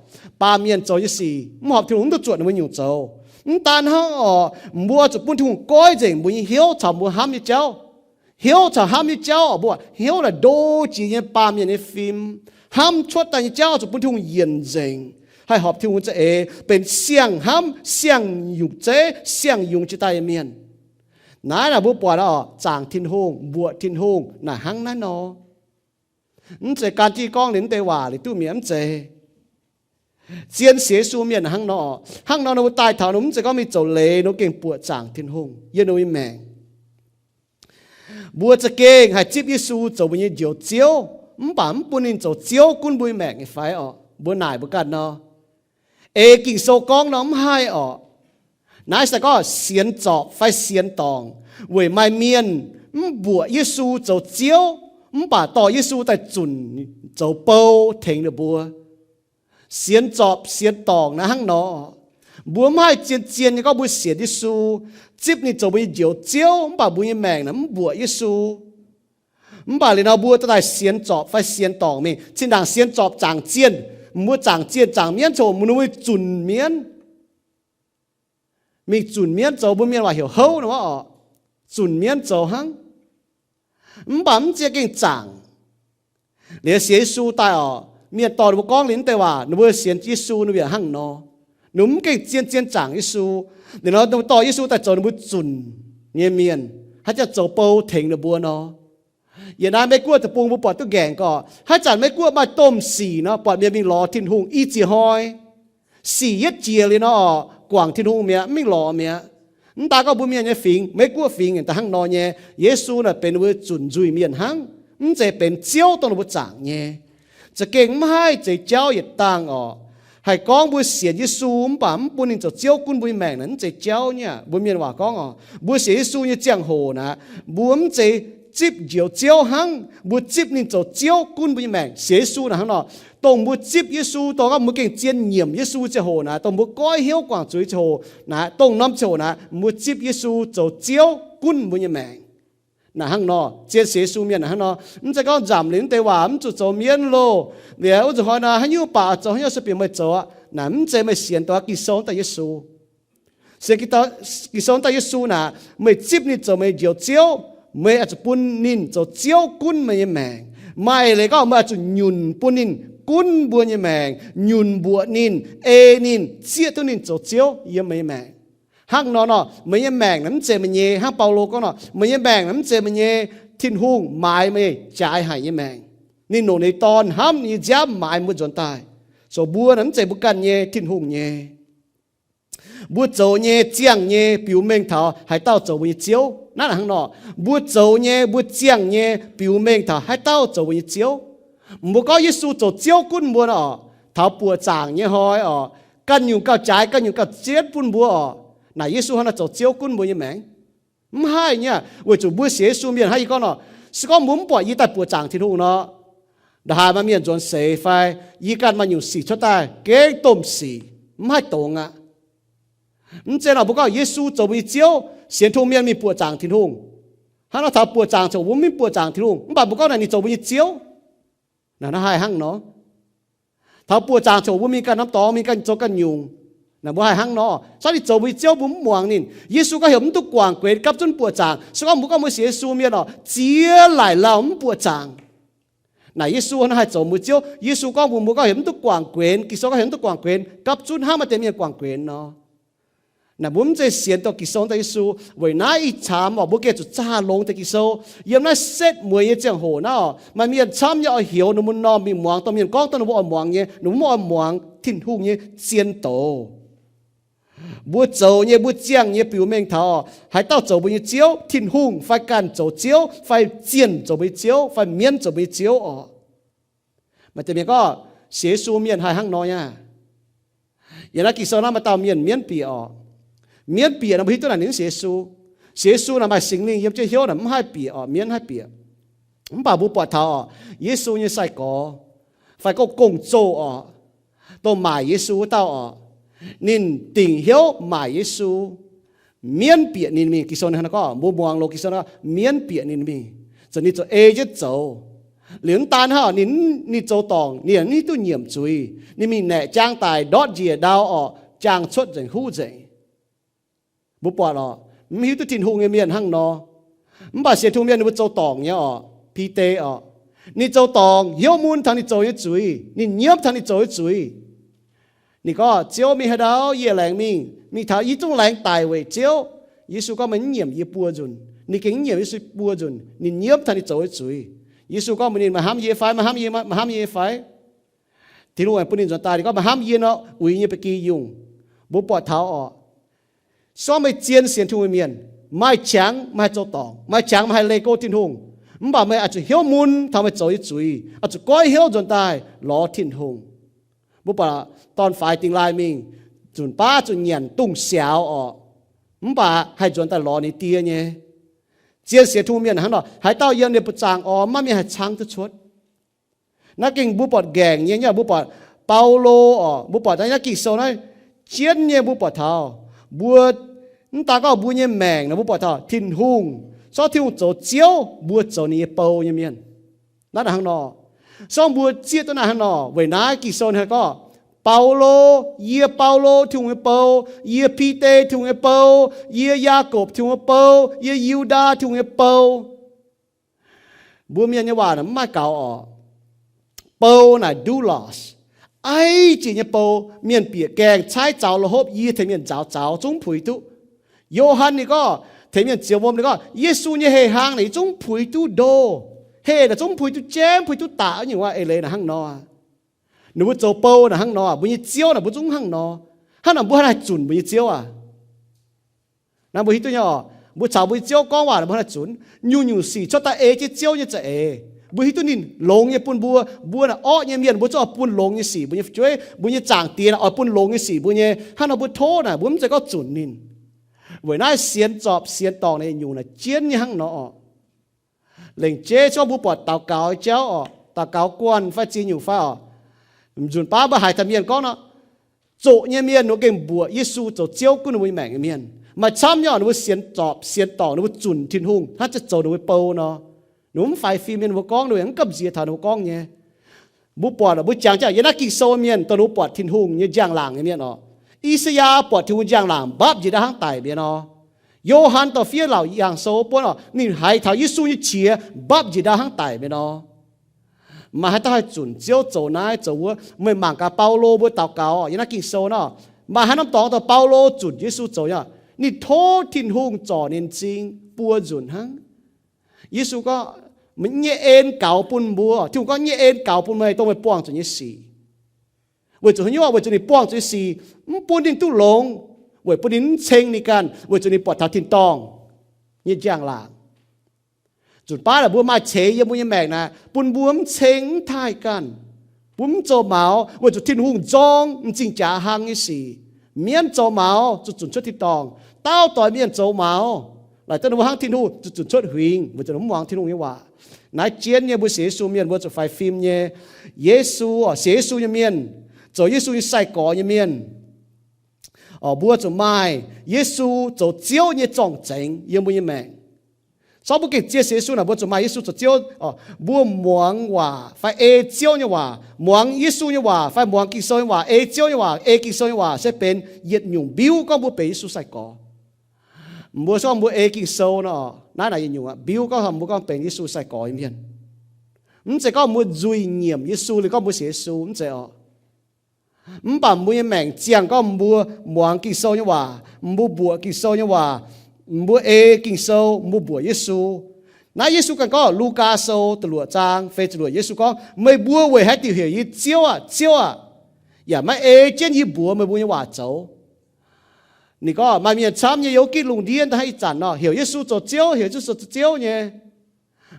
baamh mienh zoux nyei sic mv horpc Tin-Hungh, mv duqv zuotc ninh mbuo nyungc zoux. Mv daan hnangv oc, mbuo zuqc bun Tin-Hungh goiv nzengc mbuo nyei hnyouv caux mbuo hnamv nyei jauv. Hnyouv caux hnamv nyei jauv oc, mbuo hnyouv naaic ndo jiex nyei baamh mienh nyei fim. Hnamv cuotv daaih nyei jauv zuqc bun Tin-Hungh yienc nzengc, haih horpc Tin-Hungh za'eix benx siang-hnamv, siang-nyungc zeiv, siang-yungz jiex daaih nyei mienh. Naaiv naaic mbuo buatc oc, zaangc Tin-Hungh, mbuoqc Tin-Hungh naaic hnangv naaiv nor. Mv zeiz gan jienv gorngv ninh mv deix waac liuz duqv mi'aqv, mv zeiz. Zien sienx Yesu mienh hnangv nor, hnangv nor ninh mbuo daaih taux ninh mv zeiz gorngv mingh zoux leiz, ninh gengh buoqc zaangc Tin-Hungh yiem ninh nyei maengc. Mbuo za'gengh haih zipv Yesu zoux mbuo nyei Njoux Ziouv, mv baac mv bun ninh zoux Ziouv gunv mbuo nyei maengc nyei fai oc? Mbuo naaic mbuo ganh nor. Ei Ging-Sou gorngv nor mv haih oc. Naaiv se gorngv sienx zorpc fai sienx dorngc, weic maaih mienh mv mbuoqc Yesu zoux Ziouv, mv baac dorh Yesu daaih zunc zoux bou tengx ninh mbuo. Sienx zorpc sienx dorngc naaiv hnangv nor. Mbuo mv haih zien-zien nyei gorngv mbuo sienx Yesu, zipv ninh zoux mbuo nyei Njoux Ziouv, mv baac mbuo nyei maengc naaic mv mbuoqc Yesu. Mv baac liuz nor mbuo dorh daaih sienx zorpc fai sienx dorngc mingh, zinh ndaangc sienx zorpc zaangc zienh, mbuo zaangc zienh zaangc mienv coc mingh, ninh mbuo zunc mienv. Mingh zunc mienv zoux, mbuo mienh waac heuc houv nor oc. Zunc mienv zoux hnangv. Mv baac mv zeiz gengh zaangc. Liuz sienx Yesu daaih oc, mienh dorh ninh mbuo gorngv liuz mv deix waac, ninh mbuo sienx Yesu ninh mbuo yaac hnangv nor. Ninh mbuo mv gengh zien-zien zaangc Yesu. Liuz nor ninh mbuo dorh Yesu daaih zoux ninh mbuo zunc nyei mienh, haaix zanc zoux bou tengx ninh mbuo nor. Yiem naaiv Meiv Guoqv deic-bung mbuo buatc duqv nqaengc gorqv, haaix zanc Meiv Guoqv maaih domh sic nor, buatc mienh mingh lorz Tin-Hungh i ziex hnoi. Sic yietv jiex liuz nor, guangc Tin-Hungh mi'aqv, mv mingh lorz mi'aqv. Mv daan gorngv mbuo mienh nyei fingx, Meiv Guoqv fingx daaih hnangv nor nyei. Yesu naaic benx ninh mbuo zunc nzuih mienh hnangv, mv zeiz benx Ziouv dongh ninh mbuo zaangc nyei. Za'gengh mv haih zeiz jauv yietc dangh oc. Haih gorngv mbuo sienx Yesu mv baac mv bun ninh zoux Ziouv gunv mbuo nyei maengc naaic mv zeiz jauv nyei aqv. Mbuo mienh waac gorngv oc, mbuo sienx Yesu nyei ziangh hoc naaic, mbuo mv zeiz zipv Njoux Ziouv hnangv, mbuo zipv ninh zoux Ziouv gunv mbuo nyei maengc. Sienx Yesu naaic hnangv nor, dongh mbuo zipv Yesu, dongh mbuo gengh zien nyiemc Yesu ziangh hoc naaic, dongh mbuo goiv hnyouv guangc zuiz ziangh hoc naaic, dongh norm ziangh hoc naaic, mbuo zipv Yesu zoux Ziouv gunv mbuo nyei maengc. Naaic hnangv nor, zien sienx Yesu mienh naaic hnangv nor, mv zeiz gorngv nzamc liuz mv deix waac mv zuqc zoux mienv loh. Liuz wuov nzunc hnoi naaic haaix nyungc baac zoux haaix nyungc se bieqc meih zoux aqv. Naaic mv zeiz meih sienx dongh Ging-Sou daaih Yesu. Sienx Ging-Sou daaih Yesu naaic, meih zipv ninh zoux meih Njoux Ziouv, meih oix zuqc bun ninh zoux Ziouv gunv meih nyei maengc. Maaih leiz gorngv meih oix zuqc nyunc bun ninh gunv mbuo nyei maengc, nyunc mbuoqc ninh, ei ninh, zieqv duqv ninh zoux Ziouv yiem meih nyei maengc. Hnangv nor nor, meih nyei maengc naaic mv zeiz meih nyei. Hnangv Baulo gorngv nor, meih nyei maengc naaic mv zeiz meih nyei. Tin-Hungh maaiz meih jaaix haic nyei maengc. Ninh longc ninh Dorn hnamv ninh nyei nziaamv maaiz mbuo nzuonx daaih. So mbuo naaic mv zeiz mbuo ganh nyei, Tin-Hungh nyei. Mbuo zoux nyei, ziangh nyei, biux mengh taux haaix dauh zoux mbuo nyei ziouv. Naaiv hnangv nor, mbuo zoux nyei, mbuo ziangh nyei, biux mengh taux haaix dauh zoux mbuo nyei ziouv. Mbuo gorngv Yesu zoux Ziouv gunv mbuo nor, taux buoqc zaangc nyei hnoi oc, ganh nyungc gauh jaaix, ganh nyungc gauh jienv bun mbuo oc, naaic Yesu hnangv naaiv zoux Ziouv gunv mbuo nyei maengc? Mv haih nyei aqv. Weic zuqc mbuo sienx Yesu mienh hnangv yie gorngv nor, se gorngv mbuo mv buatc yie daaih buoqc zaangc Tin-Hungh nor, ndongc haaix maaih mienh nzuonx seix fai yie ganh maaih nyungc sic cuotv daaih gengh domh sic, mv haih dongz aqv. Mv zeiz nor mbuo gorngv Yesu zoux mbuo nyei Ziouv, sienx Tin-Hungh mienh mingh buoqc zaangc Tin-Hungh. Hnangv nor taux buoqc zaangc ziouc mbuo mv mingh buoqc zaangc Tin-Hungh, mv baac mbuo gorngv naaic ninh zoux mbuo nyei Ziouv. Naaic naaiv haih hnangv nor. Taux buoqc zaangc ziouc mbuo mingh ganh norm dorngx, mingh ganh zoux ganh nyungc. Naaic mbuo haih hnangv nor. Se gorngv ninh zoux mbuo nyei Ziouv mbuo mv muangx ninh. Yesu gorngv heuc mv duqv guangc guenx gapv zunv buoqc zaangc. Se gorngv mbuo gorngv mbuo sienx Yesu mienh oc, ziex laaic lauh mv buoqc zaangc. Naaic Yesu hnangv haih zoux mbuo Ziouv. Yesu gorngv mbuo, mbuo gorngv heuc mv duqv guangc guenx, Ging-Sou gorngv heuc mv duqv guangc guenx, gapv zunv hnangv maaih deix mienh guangc guenx nor. Naaic mbuo mv zeiz sienx dongh Ging-Sou daaih Yesu. Weic naaiv ih camv oc, mbuo gengh zuqc zaah longx deix Ging-Sou. Yiem naaiv setv mueiz nyei ziangh hoc naaiv oc, maaih mienh camv nyei oix heuc ninh mbuo normh mingh muangx dongh mienh gorngv dongh ninh mbuo oix muangx nyei, ninh mbuo mv oix muangx Tin-Hungh nyei zien doz. Mbuo zoux nyei, mbuo ziangh nyei biux mengh taux haaix dauh zoux mbuo nyei ziouv, Tin-Hungh fai ganh zoux ziouv, fai zienh zoux mbuo nyei ziouv, fai mienv zoux mbuo nyei ziouv oc. Maaih deix mienh gorngv sienx Yesu mienh haih hnangv nor nyei aqv. Yiem naaiv Ging-Sou naaiv maaih dauh mienh mienv bieqc oc. Mienv bieqc nor mbuo hiuv duqv naaic ninh mv sienx Yesu. Sienx Yesu naaic maaih Singx Lingh yiem jienv hnyouv naaic mv haih bieqc orqc, mienv haih bieqc. Mv baac mbuo buatc taux orqc, Yesu nyei sai-gorx fai gorngv gong-zoh orqc, dongh maaic Yesu wuov dauh orqc, ninh dingc hnyouv maaic Yesu. Mienv bieqc ninh mingh. Ging-Sou hnangv naaiv gorngv, mbuo muangx loz Ging-Sou naaiv, mienv bieqc ninh mingh, zoux ninh zoux ei jienv zoux. Liuz mv daan hnangv, ninh, ninh zoux dorngc, ninh mv hiuv duqv nyiemc zuiz. Ninh mingh naeqc jaang daic ndortv njiec ndau orqc, jaang cuotv nzengc, huv nzengc. Mbuo buatc orqc, mv hiuv duqv Tin-Hungh nyei mienh hnangv nor. Mv baac sienx Tin-Hungh mienh ninh mbuo zoux dorngc nyei orqc. Bide orqc, ninh zoux dorngc, hnyouv mun taux ninh zoux nyei zuiz, ninh nyiemv taux ninh zoux nyei zuiz. Ninh gorngv, Ziouv, mingh haaix ndau? Yie laengz mingh, mingh taux yie zungv laengz daic weic Ziouv. Yesu gorngv, Meih mv nyiemc yie buo nzunc. Ninh gengh mv nyiemc Yesu buo nzunc. Ninh nyiemv taux ninh zoux nyei zuiz. Yesu gorngv mbuox ninh, Meih hnamv yie fai? Meih hnamv yie, meih hnamv yie fai? Tin-Hungh aengx bun ninh nzuonx daaih, ninh gorngv, Meih hnamv yie nor, uix yie nyei ba'gi yungh. Mbuo buatc taux orqc, se gorngv meih zien sienx Tin-Hungh mienh, maaih qangx meih haih zoux dorngc, maaih qangx meih haih leih go Tin-Hungh, mv baac meih oix zuqc hnyouv mun taux meih zoux nyei zuiz, oix zuqc goiv hnyouv nzuonx daaih lorz Tin-Hungh. Mbuo buatc dorn-faix dingh laaih mingh, nzunc baav zuqc nyanc dungz siaaux orqc, mv baac haih nzuonx daaih lorz ninh die nyei. Zien sienx Tin-Hungh mienh hnangv nor, haaix dauh yiem ninh buoz-zaangc orqc, maiv maaih mienh haih caangv duqv cuotv. Naaiv gengh mbuo buatc nqaengc nyei, mbuo buatc Baulo orqc, mbuo buatc naaiv Ging-Sou naaiv jienv nyei, mbuo buatc taux mbuo, mv daan gorngv mbuo nyei maengc naaic, mbuo buatc taux Tin-Hungh, se gorngv Tin-Hungh zoux Ziouv, mbuo zoux ninh nyei bou nyei mienh. Naaiv hnangv nor, se gorngv mbuo zieqv duqv naaiv hnangv nor, weic naaiv Ging-Sou hnangv gorngv, Baulo, yie Baulo Tin-Hungh nyei bou, yie Bide Tin-Hungh nyei bou, yie Yaakopv Tin-Hungh nyei bou, yie Yu^ndaa Tin-Hungh nyei bou. Mbuo mienh nyei waac naaic mv maaih gaux orqc. Bou naaic doulos, aiv jiex nyei bou. Mienh bieqc gaengh caaiv zaux la'hopv, yie tengx mienh nzaaux zaux zungv puix duqv. Yo^han ninh gorngv tengx mienh zioux wuom ninh gorngv, Yesu nyei heh hlang naaic yie zungv puix duqv ndo. Heh naaic zungv puix duqv jiem, puix duqv daqc nyungc aqv. Eix leiz naaic hnangv nor, ninh mbuo zoux bou naaic hnangv nor, mbuo nyei ziouv naaic mbuo zungv hnangv nor. Hnangv naaic mbuo hnangv haih zunc mbuo nyei ziouv aac? Naaiv mbuo hiuv duqv nyei orqc, mbuo caux mbuo nyei ziouv gorngv waac mbuo hnangv haih zunc. Nyungc-nyungc sic cuotv daaih ei jienv ziouv nyei za'eix. Mbuo hiuv duqv ninh longx nyei bun mbuo. Mbuo naaic orqv nyei mienh, mbuo zungv oix bun longx nyei sic mbuo nyei fu'jueiv, mbuo nyei zaangc diex naaic oix bun longx nyei sic mbuo nyei. Hnangv nor mbuo tov naaic mbuo mv zeiz gorngv zunc ninh. Weic naaiv sienx zorpc sienx dorngc naaic nyungc naaic jienv nyei hnangv nor orqc. Lengc jeiv se gorngv mbuo buatc daux gaux jauv orqc, daux gaux guanh fai ziex nyungc fai orqc, nzunc baav mbuo haiz taux mienh gorngv nor, zoqc nyei mienh ninh mbuo gengh mbuoqc Yesu zoux Ziouv gunv ninh mbuo nyei maengc nyei mienh. Maaih camv nyei orqc, ninh mbuo sienx zorpc sienx dorngc, ninh mbuo zunc Tin-Hungh hnangv ziouc zoux ninh mbuo bou nor. Ninh mbuo mv faix fim mienh, ninh mbuo gorngv ninh mbuo yaac mv gamh nziex taux ninh mbuo gorngv nyei. Mbuo buatc orqc, mbuo jangx jienv yiem naaiv Ging-Sou mienh dongh ninh mbuo buatc Tin-Hungh nyei njang-laangc nyei mienh orqc. I^saa^yaa buatc Tin-Hungh njang-laangc mbapv njiec ndau hnangv daic mienh nor. Yo^han dorh fiev laauc yangh sou buonv orqc, ninh haiz taux Yesu nyei qiex mbapv njiec ndau hnangv daic mienh nor. Maaih haaix dauh haih zunc Ziouv zoux naaiv zoux wuov? Meih mangc gaax Baulo mbuo daux gaux yiem naaiv Ging-Sou nor, maaih haaix norm dorngx dongh Baulo zunc Yesu zoux nyei? Ninh tov Tin-Hungh zorc ninh m'zing buo nzunc hnangv. Yesu gorngv, meih nyei en gaux bun mbuo. Tin-Hungh gorngv, nyei en gaux bun meih, dongh meih buangh zuqc nyei sic. Weic zuqc haaix nyungc? Weic zuqc ninh buangh zuqc nyei sic mv bun ninh duqv longx, weic bun ninh mv ceng ninh ganh, weic zuqc ninh buatc taux tin-dorngh nyei njang-laangc. Nzunc baav naaic mbuo maaih ceix yiem mbuo nyei maengc naaic, bun mbuo mv ceng mv taaih ganh. Mbuo mv zoux maux weic zuqc Tin-Hungh nzorng m'zing jaax hlang nyei sic. Mienv zoux maux zuqc zunc cuotv tin-dorngh. Dauh doix mienh zoux maux, laaix deix ninh mbuo hnangv Tin-Hungh zuqc zunc cuotv huingx, weic zuqc mv muangx Tin-Hungh nyei waac. Naaiv jienv nyei mbuo sienx Yesu mienh mbuo zuqc faix fim nyei. Yesu, sienx Yesu nyei mienh, zoux Yesu nyei sai-gorx nyei mienh, mbuo zuqc maaih Yesu zoux Ziouv nyei zorng-zengx yiem mbuo nyei maengc. Se gorngv mbuo gengh zien sienx Yesu naaic, mbuo zuqc maaih Yesu zoux Ziouv. Mbuo muangx waac fai ei Ziouv nyei waac, muangx Yesu nyei waac fai muangx Ging-Sou nyei waac, ei Ziouv nyei waac, ei Ging-Sou nyei waac se benx yietc nyungc mbiuv gorngv mbuo benx Yesu sai-gorx. Mbuo se gorngv mbuo ei Ging-Sou nor, naaiv naaic yietc nyungc aqv, mbiuv gorngv mbuo gorngv benx Yesu sai-gorx nyei mienh. Mv zeiz gorngv mbuo nzuih nyiemc Yesu liuz gorngv mbuo sienx Yesu, mv zeiz orqc. Mv baac mbuo nyei maengc ziangh gorngv mbuo muangx Ging-Sou nyei waac, mbuo mbuoqc Ging-Sou nyei waac, mbuo ei Ging-Sou, mbuo mbuoqc Yesu. Naaiv Yesu ganh gorngv, Lugaa Sou da'luoqc zaang feix ziepc luoqc, Yesu gorngv, meih mbuo weic haaix diuc heuc yie Ziouv aah, Ziouv aah, yaac maiv ei jienv yie mbuox meih mbuo nyei waac zoux? Ninh gorngv maaih mienh camv nyei yiem wuov gitv lungh ndiev daaih hnangv ih zanc nor, heuc Yesu zoux Ziouv, heuc Yesu zoux Ziouv nyei,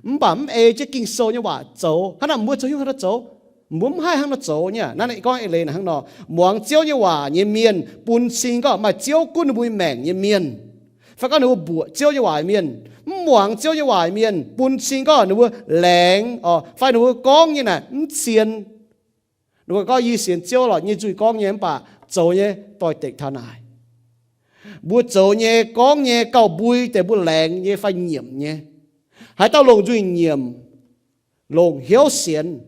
mv baac mv ei jienv Ging-Sou nyei waac zoux. Hnangv naaic mbuo zoux haaix nyungc hnangv nor zoux? Mbuo mv haih hnangv nor zoux nyei. Naaiv gorngv eix leiz naaic hnangv nor, muangx Ziouv nyei waac nyei mienh bun cing gorngv maaih Ziouv gunv ninh mbuo nyei maengc nyei mienh. Fai gorngv ninh mbuo mbuoqc Ziouv nyei waac mienh, mv muangx Ziouv nyei waac mienh, bun cing gorngv ninh mbuo laengz, fai ninh mbuo gorngv nyei naaic mv cien. Ninh mbuo gorngv, yie sienx Ziouv lorqc, nyei nzuih gorngv nyei mv baac zoux nyei doix-dekc taux naaic. Mbuo zoux nyei, gorngv nyei, gauh mbui deix mbuo laengz nyei fai nyiemc nyei. Haaix dauh longc nzuih nyiemc, longc hnyouv sienx.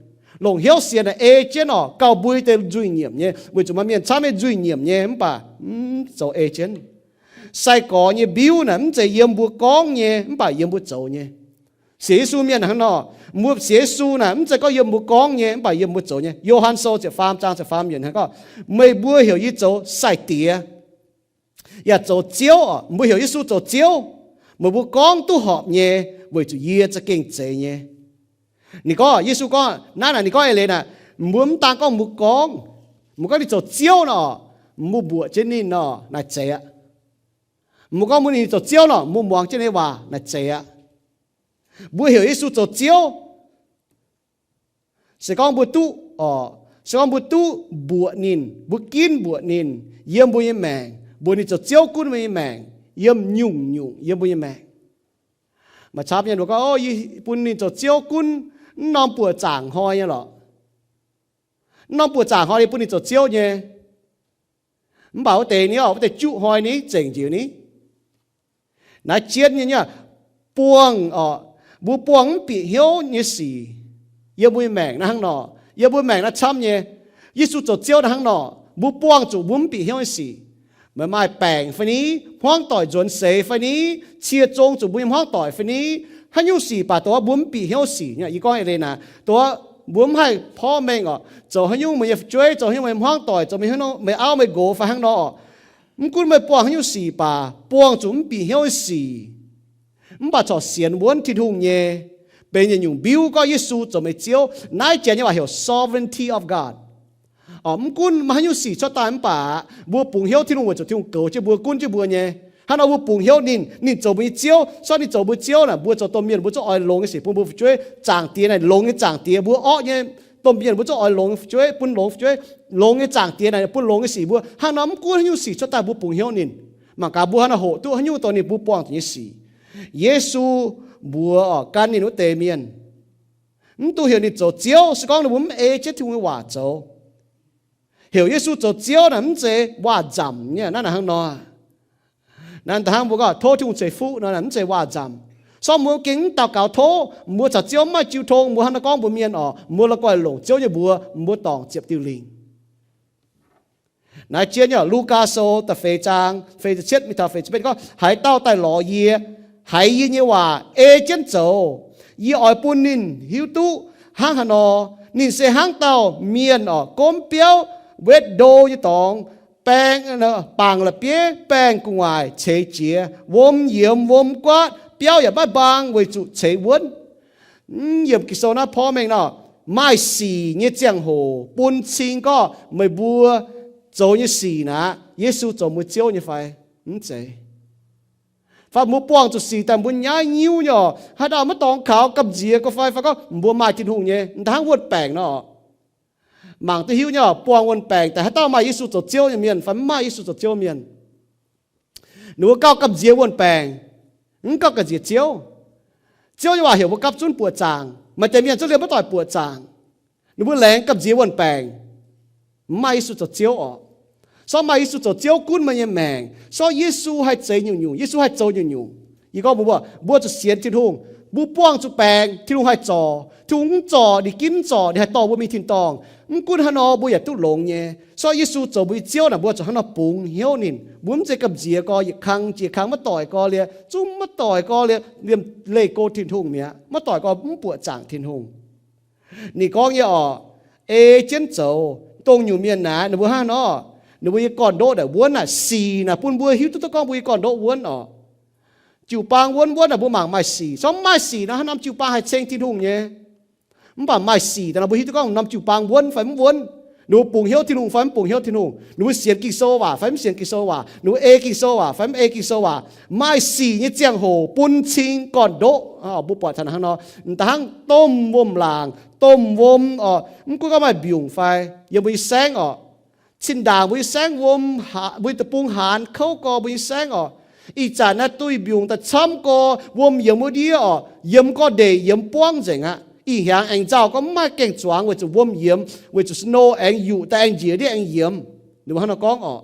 Longc hnyouv sienx naaic ei jienv oc, gauh mbui deix nzuih nyiemc nyei, weic zuqc maaih mienh camv nyei nzuih nyiemc nyei mv baac mv zoux ei jienv. Sai-gorx nyei mbiuv naaic mv zeiz yiem mbuo gorngv nyei mv baac yiem mbuo zoux nyei. Sienx Yesu mienh hnangv nor, mbuo sienx Yesu naaic mv zeiz gorngv yiem mbuo gorngv nyei mv baac yiem mbuo zoux nyei. Yo^han Sou ziepc faam zaang ziepc faam yienc hnangv gorngv, meih mbuo heuc yie zoux sai-diex yaac zoux Ziouv oc. Mbuo heuc Yesu zoux Ziouv, meih mbuo gorngv duqv horpc nyei, weic zuqc yie za'gengh zeiz nyei. Ninh gorngv, Yesu gorngv naaiv naaic, ninh gorngv eix leiz naaic, mbuo mv daan gorngv mbuo gorngv, mbuo gorngv ninh zoux Ziouv nor, mbuo mbuoqc jienv ninh nor, naaic zeiz aqv. Mbuo gorngv mbuo ninh zoux Ziouv nor, mbuo muangx jienv ninh waac, naaic zeiz aqv. Mbuo heuc Yesu zoux Ziouv, se gorngv mbuo duqv, oc, se gorngv mbuo duqv mbuoqc ninh, mbuo ginv mbuoqc ninh yiem mbuo nyei maengc, mbuoqc ninh zoux Ziouv gunv mbuo nyei maengc, yiem nyungc-nyungc yiem mbuo nyei maengc. Maaih camv nyei mbuo gorngv, o, yie bun ninh zoux Ziouv gunv mv norm buoqc zaangc hnoi nyei lorqc. Mv norm buoqc zaangc hnoi yie bun ninh zoux Ziouv nyei. Mv baac wuov deix ni, wuov deix juqv hnoi ni, zengc njiec ni. Naaiv jienv nyei, buangh oc, mbuo buangh mv bieqc hnyouv nyei sic yiem mbuo nyei maengc naaiv hnangv nor, yiem mbuo maengc naaiv camv nyei. Yesu zoux Ziouv naaiv hnangv nor, mbuo buangh zuqc mbuo mv bieqc hnyouv nyei sic. Meih maaih baengc fai ni, hmuangv doic nzuonx seix fai ni, cie zong zuqc mbuo nyei hmuangv doic fai ni, haaix nyungc sic baac dongh mbuo mv bieqc hnyouv sic. Yie gorngv eix leiz naaic, dongh mbuo mv haih porv mengh oc, zoux haaix nyungc meih nyei fu'jueiv, zoux haaix nyungc meih hmuangv doic, zoux meih auv meih nqox fai hnangv nor oc. Mv gunv meih buangh haaix nyungc sic baac buangh zuqc mv bieqc hnyouv nyei sic. Mv baac corc sienx wuonv Tin-Hungh nyei, benx yietc nyungc mbiuv gorngv Yesu zoux meih Ziouv. Naaiv janx nyei waac heuc sovereignty of God. Mv gunv maaih haaix nyungc sic cuotv daaih mv baac mbuo bungx hnyouv Tin-Hungh weic zuqc Tin-Hungh goux jienv mbuo, gunv jienv mbuo nyei. Hnangv nor mbuo bungx hnyouv ninh, ninh zoux mbuo nyei Ziouv. Se gorngv ninh zoux mbuo Ziouv naaic, mbuo zoux domh mienh mbuo zungv oix longx nyei sic bun mbuo fu'jueiv. Zaangc Diex naaic longx nyei zaangc diex, mbuo orqv nyei domh mienh mbuo zungv oix longx nyei fu'jueiv, bun longx fu'jueiv. Longx nyei zaangc diex naaic bun longx nyei sic mbuo. Hnangv nor mv gunv haaix nyungc sic cuotv daaih mbuo bungx hnyouv ninh. Mangc gaax mbuo hnangv nor hoqc duqv haaix nyungc dongh ninh mbuo buangh zuqc nyei sic. Yesu mbuox oc, gan ninh wuov deix mienh, mv dungx heuc ninh zoux Ziouv se gorngv ninh mbuo mv ei jienv Tin-Hungh nyei waac zoux. Heuc Yesu zoux Ziouv naaic mv zeiz waac-nzamc nyei naaiv naaic hnangv nor. Naaiv da'hnangv mbuo gorngv tov Tin-Hungh ceix fuqv nor, naaic mv zeiz waac-nzamc. Se gorngv mbuo gengh mv daux gaux tov, mbuo caux Ziouv mv maaih jiu tong, mbuo hnangv naaiv gorngv mbuox mienh oc, mbuo la'guaih longc Ziouv nyei mbuox, mbuo dorngc ziepc diuh lingc. Naaiv jienv nyei Lugaa Sou da'feix zaang feix ziepc cietv mingh taux feix ziepc betv gorngv, haaix dauh daaih lorz yie, haiz yie nyei waac ei jienv zoux, yie oix bun ninh hiuv duqv hnangv haaix nor. Ninh se hnangv dauh mienh oc, gomv biauv wetv ndo nyei dorngx, baeng, bangc la'bieiv baengh gu'nguaaic ceix jiez, wuom yiemx wuom guaatv, biauv yaac maiv mbaang weic zuqc ceix wuonv. Mv yiemc Ging-Sou naaiv porv mengh nor, maaih sic nyei ziangh hoc bun cing gorngv meih mbuo zoux nyei sic naaic, Yesu zoux mbuo Ziouv nyei fai? Mv zeiz. Fai mbuo buangh zuqc sic daaih mbuo nyaiv nyiuv nyei oc, haaix dauh maiv dorngx kaux gamh nziex go fai, fai gorngv mbuo maaih Tin-Hungh nyei, hnangv wuon-baengc nor. Mangc duqv hiuv nyei oc, buangh wuon-baengc daaih haaix dauh maaih Yesu zoux Ziouv nyei mienh fai mv maaih Yesu zoux Ziouv mienh? Ninh mbuo gauh gamh nziex wuon-baengc, mv gauh gamh nziex Ziouv. Ziouv nyei waac heuc mbuo gapv zunv buoqc zaangc. Maaih deix mienh zungv liemh maiv doic buoqc zaangc. Ninh mbuo laengz gamh nziex wuon-baengc, mv maaih Yesu zoux Ziouv oc. Se gorngv maaih Yesu zoux Ziouv gunv meih nyei maengc, se gorngv Yesu haih zeix nyungc-nyungc, Yesu haih zoux nyungc-nyungc. Yie gorngv mbuox mbuo, mbuo zuqc sienx Tin-Hungh. Mbuo buangh zuqc baengc, Tin-Hungh haih zorc. Tin-Hungh mv zorc, ninh ginv mv zorc, ninh haih dorh mbuo mingh tin-dorngh. Mv gunv haaix nor mbuo yaac duqv longx nyei. Se gorngv Yesu zoux mbuo nyei Ziouv naaic, mbuo zuqc hnangv nor bungx hnyouv ninh. Mbuo mv zeiz gamh nziex gorx, yietc kang jiex kang maiv doic gorx liuz, zungv maiv doic gorx liuz, liemh leih go Tin-Hungh mi'aqv. Maiv doic gorx mv buoqc zaangc Tin-Hungh. Ninh gorngv nyei oc, ei jienv zoux. Dongh nyungc mienh naaic, ninh mbuo hnangv nor, ninh mbuo nyei gorn-ndoqv naaic wuonv naaic, sic naaic bun mbuo hiuv duqv duqv gorngv mbuo nyei gorn-ndoqv wuonv oc. Jiu-baang wuonv wuonv naaic mbuo mangc maaih sic. Se gorngv mv maaih sic nor, haaix norm jiu-baang haih ceng Tin-Hungh nyei? Mv baac maaih sic daaih nor mbuo hiuv duqv gorngv norm jiu-baang wuonv fai mv wuonv. Ninh mbuo bungx hnyouv Tin-Hungh fai mv bungx hnyouv Tin-Hungh. Ninh mbuo sienx Ging-Sou waac fai mv sienx Ging-Sou waac. Ninh mbuo ei Ging-Sou waac fai mv ei Ging-Sou waac. Maaih sic nyei ziangh hoc bun cing gorn-ndoqv. Mbuo buatc taux hnangv nor, da'hnangv domh wuom-laangc, domh wuom oc, mv gunv gorngv maaih mbiungc fai, yiem mbuo nyei saengv oc. Zinh ndaangc mbuo nyei saengv wuom, mbuo nyei deic-bung haanz kouv gorx mbuo nyei saengv oc. Ih zanc naaiv duih mbiungc daaih camv gorx, wuom yiemx wuov ndiev oc, yiemx gorx-ndeic, yiemx buangv nzengc aqv. Ih hnyangx aengx nzauh gorngv mv maaih gaeng-zuangx weic zuqc wuom yiemx, weic zuqc snow aengx yuqc daaih aengx njiec ndiev aengx yiemx. Ninh mbuo hnangv nor gorngv oc.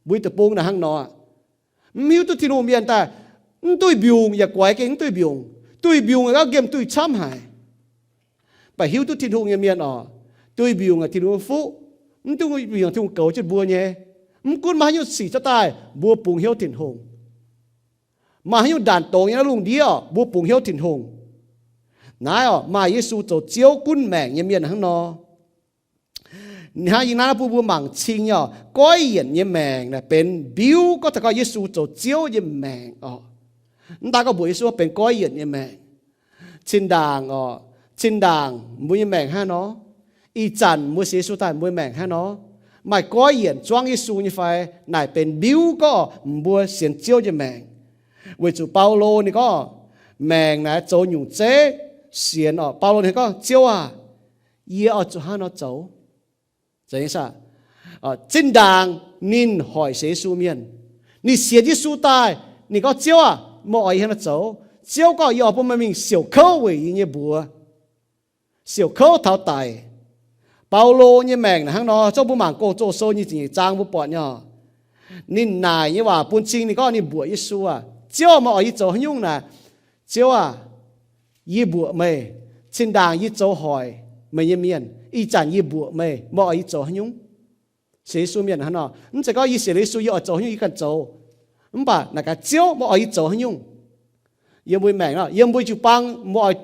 Mbuo deic-bung naaic hnangv nor aqv. Mv hiuv duqv Tin-Hungh mienh daaih, mv duih mbiungc yaac guaix gengh mv duih mbiungc. Duih mbiungc yaac gengh duih camv haic. Mv baac hiuv duqv Tin-Hungh nyei mienh oc, duih mbiungc aeqv, Tin-Hungh fuqv. Mv duih mbiungc, Tin-Hungh goux jienv mbuo nyei. Mv gunv maaih haaix nyungc sic cuotv daaih, mbuo bungx hnyouv Tin-Hungh. Maaih haaix nyungc ndaanc dongz nyei naaiv lungh ndiev oc, mbuo bungx hnyouv Tin-Hungh. Naaiv oc, maaih Yesu zoux Ziouv gunv maengc nyei mienh hnangv nor. Hnangv yie naaiv bun mbuo mangc cing nyei oc, goiv yienc nyei maengc naaic benx mbiuv gorngv taux gorngv Yesu zoux Ziouv nyei maengc oc. Mv daaih gorngv mbuoqc Yesu benx goiv yienc nyei maengc. Zinh-ndaangc oc, zinh-ndaangc mbuo nyei maengc hnangv nor. Ih zanc mbuo sienx Yesu daaih mbuo nyei maengc hnangv nor. Maaih goiv yienc zuangv Yesu nyei fai? Naaic benx mbiuv gorngv mbuo sienx Ziouv nyei maengc. Weic zuqc Baulo ninh gorngv, maengc naaic zoux nyungc zeiv sienx oc. Baulo ninh gorngv, Ziouv aah, yie oix zuqc hnangv nor zoux. Zinh ndaangc ninh hoic sienx Yesu mienh, ninh sienx Yesu daaih, ninh gorngv, Ziouv aah, meih oix yie hnangv nor zoux? Ziouv gorngv, yie oix bun meih mingh siouc kouv weic yie nyei mbuox, siouc kouv taux daic. Baulo nyei maengc naaic hnangv nor, zorqv mbuo mangc Gong-Zoh sou nyic ziepc nyeic zaang mbuo buatc nyei oc. Ninh naaic nyei waac bun cing ninh gorngv ninh mbuoqc Yesu aah, Ziouv aah, meih oix yie zoux haaix nyungc naaic? Ziouv aah, yie mbuoqc meih. Zinh ndaangc yie zoux hoic meih nyei mienh, ih zanc yie mbuoqc meih. Meih oix yie zoux haaix nyungc? Sienx Yesu mienh hnangv nor, mv zeiz gorngv yie sienx Yesu yie oix zoux haaix nyungc yie ganh zoux. Mv baac naaic gaax, Ziouv, meih oix yie zoux haaix nyungc? Yiem mbuo maengc nor, yiem mbuo jiu-baang, mbuo oix,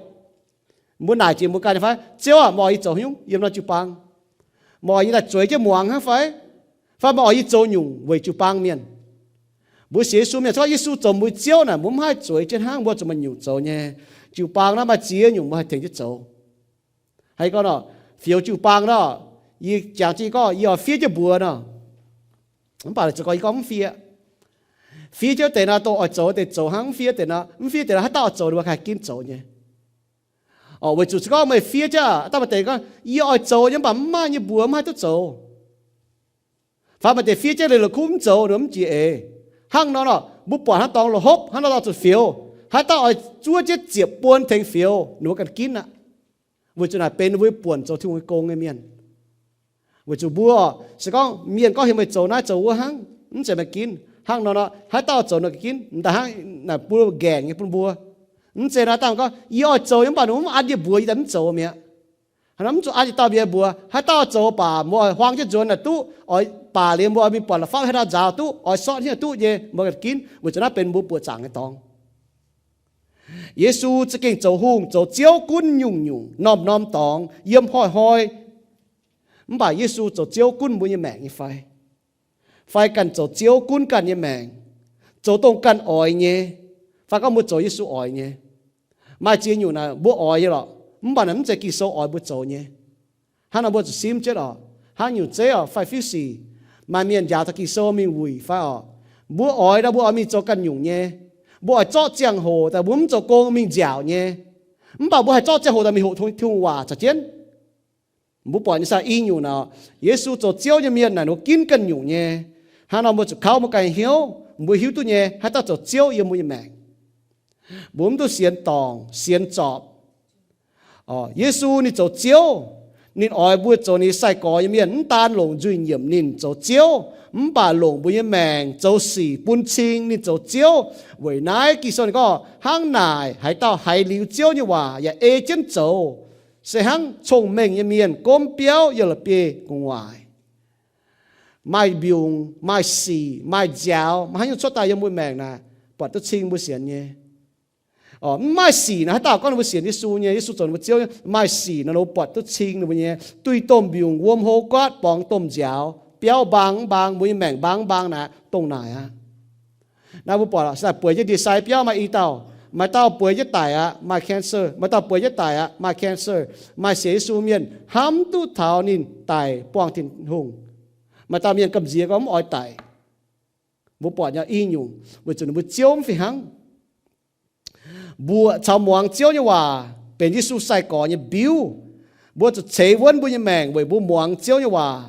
mbuo naaic jiex mbuo ganh fai, Ziouv aah, meih oix yie zoux haaix nyungc yiem naaiv jiu-baang? Meih oix yie daaih zueiz jienv muangx hnangv fai? Fai meih oix yie zoux nyungc weic jiu-baang mienh? Mbuo sienx Yesu mienh, se gorngv Yesu zoux mbuo Ziouv naaic, mbuo mv haih zueiz jienv hnangv, mbuo zuqc maaih nyungc zoux nyei. Jiu-baang naaiv maaih ziex nyungc mbuo haih tengx jienv zoux. Haih gorngv nor, fioux jiu-baang nor, yie jangx jienv gorngv yie oix fiev jienv mbuox nor. Mv baac laaic zoux gorngv yie gorngv mv fiev. Fiev jienv deix nor, dongh oix zoux deix zoux hnangv, mv fiev deix nor, mv fiev deix nor, haaix dauh oix zoux ninh mbuo haih ginv zoux nyei. Orqc, weic zuqc se gorngv meih fiev jienv, dauh maaih deix gorngv, yie oix zoux nyei, mv baac mv maaih nyei mbuox mv haih duqv zoux. Fai maaih deix fiev jienv leiz-latc kuv mv zoux, ninh mv jiex eix. Hnangv nor nor, mbuo buatc hnangv dorngx la'hopv, hnangv nor dauh zuqc fioux. Haaix dauh oix zuov jienv ziepc buonc tengx fioux, ninh mbuo ganh ginv aqv. Weic zuqc naaic benx ninh mbuo buonc zoux Tin-Hungh nyei gong nyei mienh. Weic zuqc mbuo, se gorngv mienh gorngv heuc meih zoux naaiv zoux wuov hnangv, mv zeiz meih ginv. Hnangv nor nor, haaix dauh zoux ninh ganh ginv, m'daaih hnangv naaic bun nqaengc nyei bun mbuo. Mv zeiz naaiv dangh gorngv, yie oix zoux nyei, mv baac ninh mv an yie mbuox, yie daaih mv zoux mi'aqv. Hnangv nor mv zuqc an yietc dauh mienh mbuox. Haaix dauh zoux baac mbuo oix huaang jienv nzuonx naaic duqv, oix baac liuz mbuo oix mingh buatc la'fapv haaix dauh nzaaux duqv, oix sortv haaix nyungc duqv nyei, mbuo ganh ginv. Weic zuqc naaiv benx mbuo buoqc zaangc nyei dorngx. Yesu za'gengh zoux hungh zoux Ziouv gunv nyungc-nyungc norm-norm dorngx yiem hnoi-hnoi. Mv baac Yesu zoux Ziouv gunv mbuo nyei maengc nyei fai? Fai ganh zoux Ziouv gunv ganh nyei maengc, zoux dongh ganh oix nyei, fai gorngv mbuo zoux Yesu oix nyei? Maaih ziex nyungc naaic mbuo oix nyei lorqc, mv baac naaic mv zeiz Ging-Sou oix mbuo zoux nyei. Hnangv nor mbuo zuqc simv jienv oc. Hnangv nyungc zeiv oc, fai fiev sic, maaih mienh njaaux taux Ging-Sou mingh wuic fai oc, mbuo oix nor mbuo oix mingh zoux ganh nyungc nyei. Mbuo oix zorqv ziangh hoc daaih mbuo mv zoux gong mingh nziaauc nyei. Mv baac mbuo haih zorqv ziangh hoc daaih mingh hoqc Tin-Hungh waac caux jienv. Mbuo buatc nyei se i nyungc naaic, Yesu zoux Ziouv nyei mienh naaic ninh mbuo ginv ganh nyungc nyei. Hnangv nor mbuo zuqc kauv mbuo ganh hnyouv, mbuo hiuv duqv nyei haaix dauh zoux Ziouv yiem mbuo nyei maengc. Mbuo mv duqv sienx dorngc, sienx zorpc. Yesu ninh zoux Ziouv, ninh oix mbuo zoux ninh sai-gorx nyei mienh, mv daan longc nzuih nyiemc ninh zoux Ziouv, mv baac longc mbuo nyei maengc zoux sic bun cing ninh zoux Ziouv. Weic naaiv Ging-Sou ninh gorngv, hnangv naaic haaix dauh haiz liuz Ziouv nyei waac yaac ei jienv zoux, se hnangv cong-mengh nyei mienh gomv biauv yiem la'bieiv gu'nguaaic. Maaih mbiungc, maaih sic, maaih nziaaux, maaih haaix nyungc cuotv daaih yiem mbuo maengc naaic, buatc duqv cing mbuo sienx nyei. Mv maaih sic naaic, haaix dauh gorngv ninh mbuo sienx Yesu nyei, Yesu zoux ninh mbuo Ziouv nyei, maaih sic naaic, ninh mbuo buatc duqv cing ninh mbuo nyei. Duih domh mbiungc, wuom hlo guaatv, borngz domh nziaaux, biauv mbaang mv mbaang, mbuo nyei maengc mbaang mv mbaang naaic, dongh naaic aqv. Naaiv mbuo buatc se naaic bueix jienv ndie-sai biauv maaih i dauh, maaih dauh bueix jienv daic aqv, maaih cancer, maaih dauh bueix jienv daic aqv, maaih cancer. Maaih sienx Yesu mienh hnamv duqv taux ninh daic buangh Tin-Hungh. Maaih dauh mienh gamh nziex gorngv mv oix daic. Mbuo buatc nyei i nyungc weic zuqc ninh mbuo Ziouv mv fih hnangv. Mbuoqc caux muangx Ziouv nyei waac benx Yesu sai-gorx nyei mbiuv. Mbuo zuqc ceix wuonv mbuo nyei maengc weic mbuo muangx Ziouv nyei waac.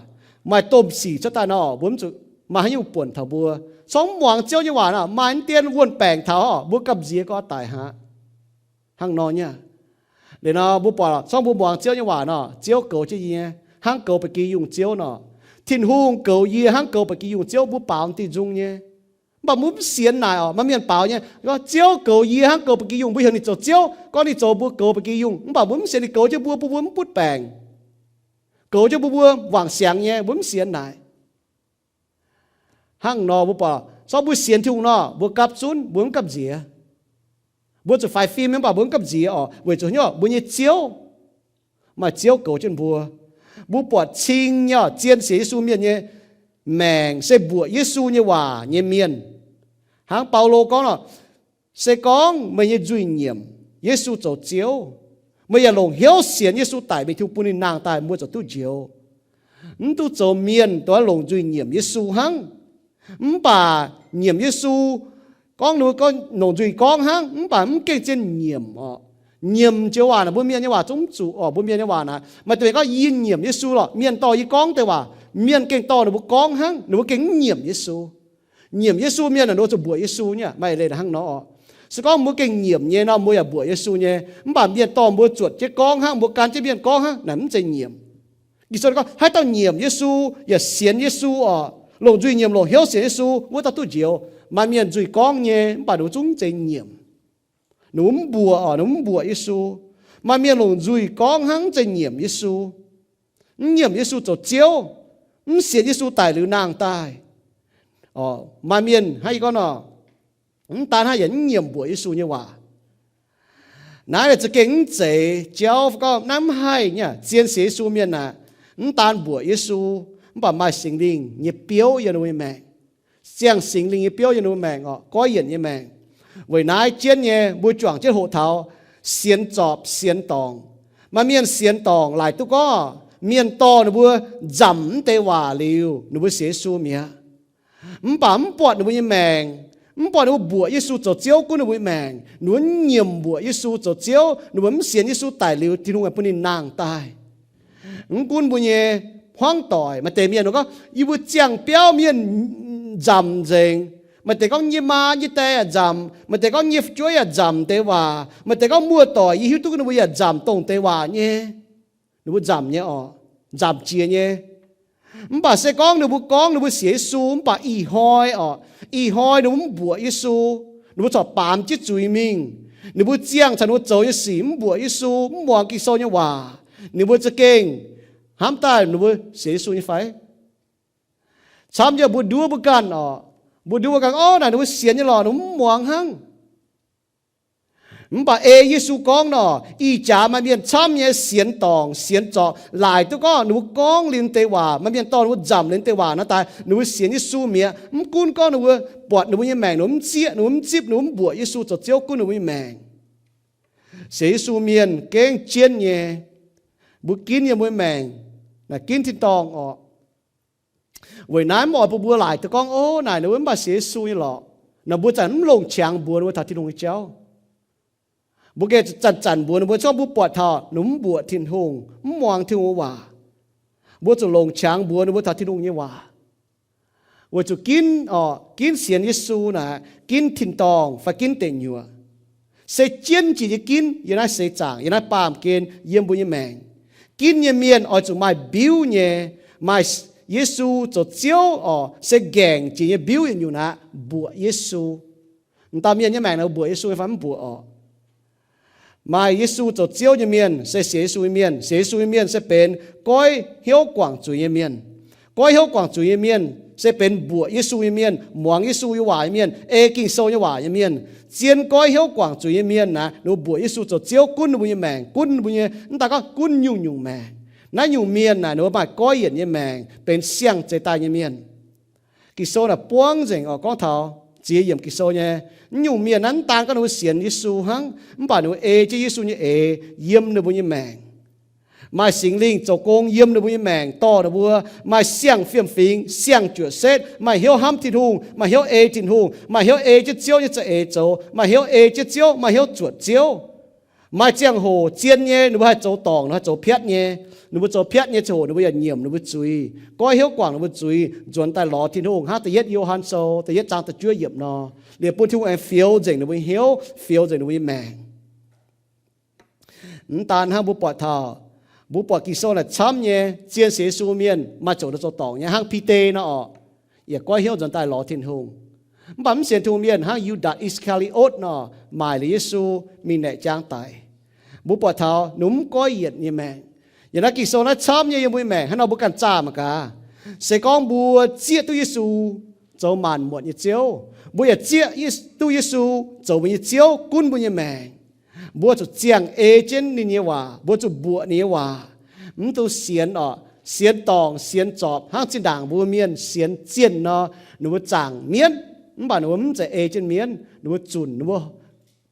Maaih domh sic cuotv daaih nor, mbuo mv zuqc Maaih haaix nyungc buonc taux mbuo? Corc mv muangx Ziouv nyei waac nor, maaih naaiv dien wuon-baengc taux mbuo gamh nziex gorngv daic hnangv. Hnangv nor nyei. Liuz nor mbuo buatc corc mbuo muangx Ziouv nyei waac nor, Ziouv goux jienv yie hnangv goux ba'gi yungh Ziouv nor. Tin-Hungh goux yie hnangv goux ba'gi yungh Ziouv, mbuo baaux diuh nzung nyei. Mv baac mbuo mv sienx naaic oc. Maaih mienh baaux nyei, Ziouv goux yie hnangv goux ba'gi yungh, mbuo heuc ninh zoux Ziouv, gorngv ninh zoux mbuo goux ba'gi yungh, mv baac mbuo mv sienx ninh goux jienv mbuo, mbuo mbuo mv butv baengc. Goux jienv mbuo mbuo wangc siangx nyei, mbuo mv sienx naaic. Hnangv nor mbuo buatc corc mbuo sienx Tin-Hungh nor, mbuo gapv zunv, mbuo mv gamh nziex. Mbuo zuqc faix fim mv baac mbuo mv gamh nziex oc, weic zuqc haaix nyungc? Mbuo nyei Ziouv, maaih Ziouv goux jienv mbuo. Mbuo buatc cing nyei oc, zien sienx Yesu mienh nyei maengc se mbuoqc Yesu nyei waac nyei mienh. Hnangv Baulo gorngv nor, se gorngv meih nyei nzuih nyiemc Yesu zoux Ziouv, meih yaac longc hnyouv sienx Yesu daic mingh Tin-Hungh bun ninh nangh daaih, mbuo ziouc duqv njoux. Mv duqv zoux mienh dongh longc nzuih nyiemc Yesu hnangv. Mv baac nyiemc Yesu, gorngv ninh mbuo gorngv longc nzuih gorngv hnangv, mv baac mv gengh zien nyiemc oc. Nyiemc joux waac naaic, mbuo mienh nyei waac zungv mv zuqc oc. Mbuo mienh nyei waac naaic, maaih deix mienh gorngv, yie nyiemc Yesu lorqc, mienh dorh yie gorngv deix waac, mienh gengh dorh ninh mbuo gorngv hnangv, ninh mbuo gengh mv nyiemc Yesu. Nyiemc Yesu mienh naaic, ninh mbuo zuqc mbuoqc Yesu nyei, maaih leiz hnangv nor oc. Se gorngv mbuo gengh nyiemc nyei nor, mbuo yaac mbuoqc Yesu nyei. Mv baac mienh dorh mbuo zuotc jienv gorngv hnangv, mbuo gan jienv mienh gorngv hnangv, naaic mv zeiz nyiemc. Ging-Sou gorngv, haaix dauh nyiemc Yesu yaac sienx Yesu oc, longc nzuih nyiemc longc hnyouv sienx Yesu, wuov dauh duqv njoux. Maaih mienh nzuih gorngv nyei, mv baac ninh mbuo zungv mv zeiz nyiemc. Ninh mbuo mv mbuoqc oc, ninh mbuo mv mbuoqc Yesu. Maaih mienh longc nzuih gorngv hnangv, mv zeiz nyiemc Yesu. Mv nyiemc Yesu zoux Ziouv, mv sienx Yesu daic liuz nangh daaih. Maaih mienh hnangv yie gorngv nor, mv daan hnangv, yaac mv nyiemc mbuoqc Yesu nyei waac. Naaiv za'gengh mv zeiz jauv gorngv naaiv mv haih nyei. Zien sienx Yesu mienh aeqv, mv daan mbuoqc Yesu, mv baac maaih Singx Lingh nyei biouv yiem ninh mbuo nyei maengc. Ziangh Singx Lingh nyei biouv yiem ninh mbuo maengc oc, goiv yienc nyei maengc. Weic naaiv jienv nyei mbuo juangc jienv hoqc taux sienx zorpc sienx dorngc. Maaih mienh sienx dorngc laaic duqv gorngv mienh dorh ninh mbuo nzamc mv deix waac liuz, ninh mbuo sienx Yesu mi'aqv. Mv baac mv buatc ninh mbuo nyei maengc, mv buatc ninh mbuo mbuoqc Yesu zoux Ziouv gunv ninh mbuo nyei maengc, ninh mbuo mv nyiemc mbuoqc Yesu zoux Ziouv, ninh mbuo mv sienx Yesu daic liuz Tin-Hungh bun ninh nangh daaih. Mv gunv mbuo nyei hmuangv doic, maaih deix mienh gorngv, yie mbuo ziangh biauv mienh nzamc nzengc. Maaih deix gorngv nyei maa nyei die yaac nzamc, maaih deix gorngv nyei fu'jueiv yaac nzamc deix waac, maaih deix gorngv muoz-doic yie hiuv duqv ninh mbuo yaac nzamc dongh deix waac nyei. Ninh mbuo nzamc nyei oc, nzamc jiex nyei. Mv baac se gorngv ninh mbuo gorngv ninh mbuo sienx Yesu, mv baac ih hnoi oc, ih hnoi ninh mbuo mv mbuoqc Yesu, ninh mbuo corc baamz jienv zuiz mingh. Ninh mbuo ziangh caux ninh mbuo zoux nyei sic mv mbuoqc Yesu, mv muangx Ging-Sou nyei waac. Ninh mbuo za'gengh hnamv daaih ninh mbuo sienx Yesu nyei fai? Camv nyei mbuo nduov mbuo ganh oc. Mbuo nduov mbuo ganh, orv, naaic ninh mbuo sienx nyei lorqc, ninh mbuo mv muangx hnangv. Mv baac ei Yesu gorngv nor, ih jaax maaih mienh camv nyei sienx dorngc, sienx zorpc, laaic duqv gorngv ninh mbuo gorngv liuz deix waac, maaih mienh dorh ninh mbuo nzamc liuz deix waac nor daaih, ninh mbuo sienx Yesu mi'aqv. Mv gunv gorngv ninh mbuo buatc ninh mbuo nyei maengc, ninh mbuo mv zieqv, ninh mbuo mv zipv, ninh mbuo mv mbuoqc Yesu zoux Ziouv gunv ninh mbuo nyei maengc. Sienx Yesu mienh gengh jienv nyei, mbuo ginv yiem mbuo nyei maengc naaic ginv tin-dorngh orqc. Weic naaiv mv oix bun mbuo laaic duqv gorngv, orv, naaic ninh mbuo mv baac sienx Yesu nyei lorqc. Naaic mbuo zanc mv longc qangx mbuox ninh mbuo taux Tin-Hungh nyei jauv. Mbuo gengh zanc-zanc mbuox ninh mbuo, se gorngv mbuo buatc taux ninh mbuo mv mbuoqc Tin-Hungh, mv muangx Tin-Hungh nyei waac, mbuo zuqc longc qangx mbuox ninh mbuo taux Tin-Hungh nyei waac. Weic zuqc ginv, orqc, ginv sienx Yesu naaic ginv tin-dorngh fai ginv deic nyuoqc. Se jienv jiex nyei ginv yiem naaiv seix zaangc, yiem naaiv baamh gen, yiem mbuo nyei maengc. Ginv nyei mienh oix zuqc maaih mbiuv nyei, maaih Yesu zoux Ziouv, orqc, se nqaengc jiex nyei mbiuv yietc nyungc aqv, mbuoqc Yesu. M'dauh mienh nyei maengc naaic mbuoqc Yesu nyei fai mv mbuoqc orqc? Maaih Yesu zoux Ziouv nyei mienh se sienx Yesu nyei mienh. Sienx Yesu nyei mienh se benx goiv hnyouv guangc zuiz nyei mienh. Goiv hnyouv guangc zuiz nyei mienh se benx mbuoqc Yesu nyei mienh, muangx Yesu nyei waac nyei mienh, ei Ging-Sou nyei waac nyei mienh. Zien goiv hnyouv guangc zuiz nyei mienh naaic, ninh mbuo mbuoqc Yesu zoux Ziouv gunv ninh mbuo nyei maengc, gunv ninh mbuo nyei, mv daan gorngv gunv nyungc-nyungc maengc. Naaiv nyungc mienh naaic, ninh mbuo maaih goiv yienc nyei maengc, benx siang-zeix daaih nyei mienh. Ging-Sou naaic buangv nzengc oc, gorngv taux ziex yiemc Ging-Sou nyei. Naaiv nyungc mienh naaiv mv daan gorngv ninh mbuo sienx Yesu hnangv, mv baac ninh mbuo ei jienv Yesu nyei eix yiem ninh mbuo nyei maengc. Maaih Singx Lingh zoux gong yiem ninh mbuo nyei maengc, dorh ninh mbuo maaih siang-fiem-fingx, siang-juoqc setv, maaih hnyouv hnamv Tin-Hungh, maaih hnyouv ei Tin-Hungh, maaih hnyouv ei jienv Ziouv nyei za'eix zoux, maaih hnyouv ei jienv Ziouv, maaih hnyouv zuotc Ziouv. Maaih ziangh hoc zien nyei, ninh mbuo haih zoux dorngc, ninh mbuo haih zoux piatv nyei. Ninh mbuo zoux piatv nyei ziangh hoc ninh mbuo yaac nyiemc ninh mbuo zuiz, goiv hnyouv guangc ninh mbuo zuiz, nzuonx daaih lorz Tin-Hungh hnangv da'yietv Yo^han Sou da'yietv zaang da'juov yiemc nor. Liuz bun Tin-Hungh aengx fioux nzengc ninh mbuo hnyouv, fioux nzengc ninh mbuo nyei maengc. Mv daan hnangv, mbuo buatc taux, mbuo buatc Ging-Sou naaic camv nyei, zien sienx Yesu mienh maaih ziouc nor zoux dorngc nyei, hnangv Bide nor orqc, yaac goiv hnyouv nzuonx daaih lorz Tin-Hungh. Mv baac mv sienx Tin-Hungh mienh hnangv Yudas I^saa^laa^otv nor, maaic liuz Yesu mingh naeqc jaang daic. Mbuo buatc taux ninh mv goiv yienc nyei maengc. Yiem naaiv Ging-Sou naaiv camv nyei yiem mbuo nyei maengc hnangv nor mbuo ganh zaah mangc gaax. Se gorngv mbuo zieqv duqv Yesu zoux maanc muotc nyei Ziouv, mbuo yaac zieqv duqv Yesu zoux mbuo nyei Ziouv gunv mbuo nyei maengc, mbuo zuqc ziangh ei jienv ninh nyei waac, mbuo zuqc mbuoqc ninh nyei waac. Mv dungx sienx orqc, sienx dorngc sienx zorpc hnangv zinh ndaangc mbuo mienh sienx zienh nor, ninh mbuo zaangc mienv, mv baac ninh mbuo mv zeiz ei jienv mienv, ninh mbuo zunc, ninh mbuo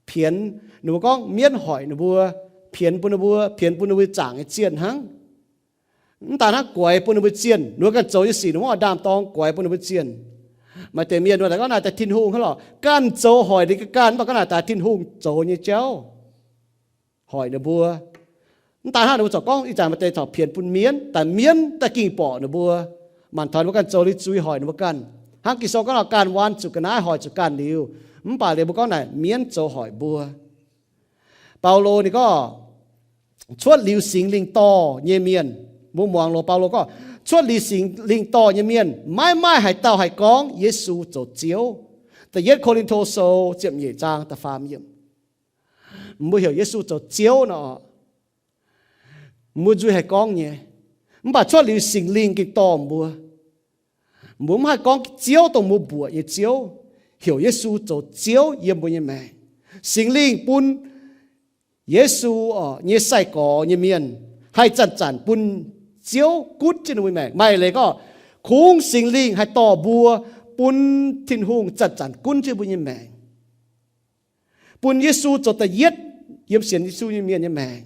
pienx, ninh mbuo gorngv mienv hoic ninh mbuo, pienx bun ninh mbuo, pienx bun ninh mbuo zaangc nyei zienh hnangv. Mv daan hnangv, guaix bun ninh mbuo zienh, ninh mbuo ganh zoux nyei sic ninh mbuo oix ndaam-dorng guaix bun ninh mbuo zienh. Maaih deix mienh ninh mbuo daaih gorngv naaic daaih Tin-Hungh hnangv lorqc, ganh zoux hoic ninh ganh ganh, mv baac gorngv naaic daaih Tin-Hungh zoux nyei jauv hoic ninh mbuo. Mv daan hnangv, ninh mbuo corc gorngv ih zanc maaih deix corc pienx bun mienv, daaih mienv daaih ging borqc ninh mbuo, mangc taux ninh mbuo ganh zoux liuz zuiz hoic ninh mbuo ganh. Hnangv Ging-Sou gorngv nor, ganh waan zuqc ga'naaiv hoic zuqc ganh liuz, mv baac liuz mbuo gorngv naaic mienv zoux hoic mbuo. Baulo ninh gorngv, cuotv liuz Singx Lingh dorh nyei mienh, mbuo muangx loz Baulo gorngv, cuotv liuz Singx Lingh dorh nyei mienh maiv maaih haaix dauh haih gorngv Yesu zoux Ziouv. Da'yietv Ko^lin^to Sou ziepc nyeic zaang da'faam yiemc. Mbuo heuc Yesu zoux Ziouv nor, mbuo nzuih haih gorngv nyei, mv baac cuotv liuz Singx Lingh gengh dorh mbuo. Mbuo mv haih gorngv Ziouv dongh mbuo mbuoqc nyei Ziouv, heuc Yesu zoux Ziouv yiem mbuo nyei maengc. Singx Lingh bun Yesu orqc nyei sai-gorx nyei mienh haih zanc-zanc bun Ziouv gunv jienv ninh mbuo nyei maengc. Maaih leiz gorngv, kungx Singx Lingh haih dorh mbuo bun Tin-Hungh zanc-zanc gunv jienv mbuo nyei maengc. Bun Yesu zoux da'yietv yiem sienx Yesu nyei mienh nyei maengc.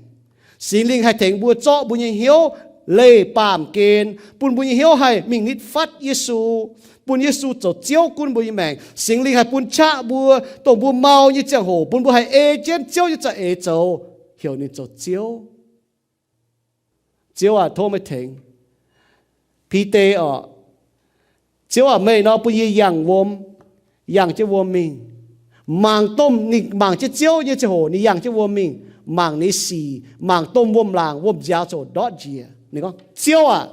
Singx Lingh haih tengx mbuo zorqv mbuo nyei hnyouv leih baamh gen, bun mbuo nyei hnyouv haih mingh nitv fatv Yesu, bun Yesu zoux Ziouv gunv mbuo nyei maengc. Singx Lingh haih bun qaqv mbuo, dongh mbuo mau nyei ziangh hoc, bun mbuo haih ei jienv Ziouv nyei za'eix zoux, heuc ninh zoux Ziouv. Ziouv aac, tov meih tengx. Bide orqc, Ziouv aac, meih nor bun yie yangh wuom, yangh jienv wuom mingh. Mangc domh ninh mangc jienv Ziouv nyei ziangh hoc ninh yangh jienv wuom mingh, mangc ninh sic, mangc domh wuom-laangc wuom-nziaaux ziouc ndortv njiec. Ninh gorngv, Ziouv aac,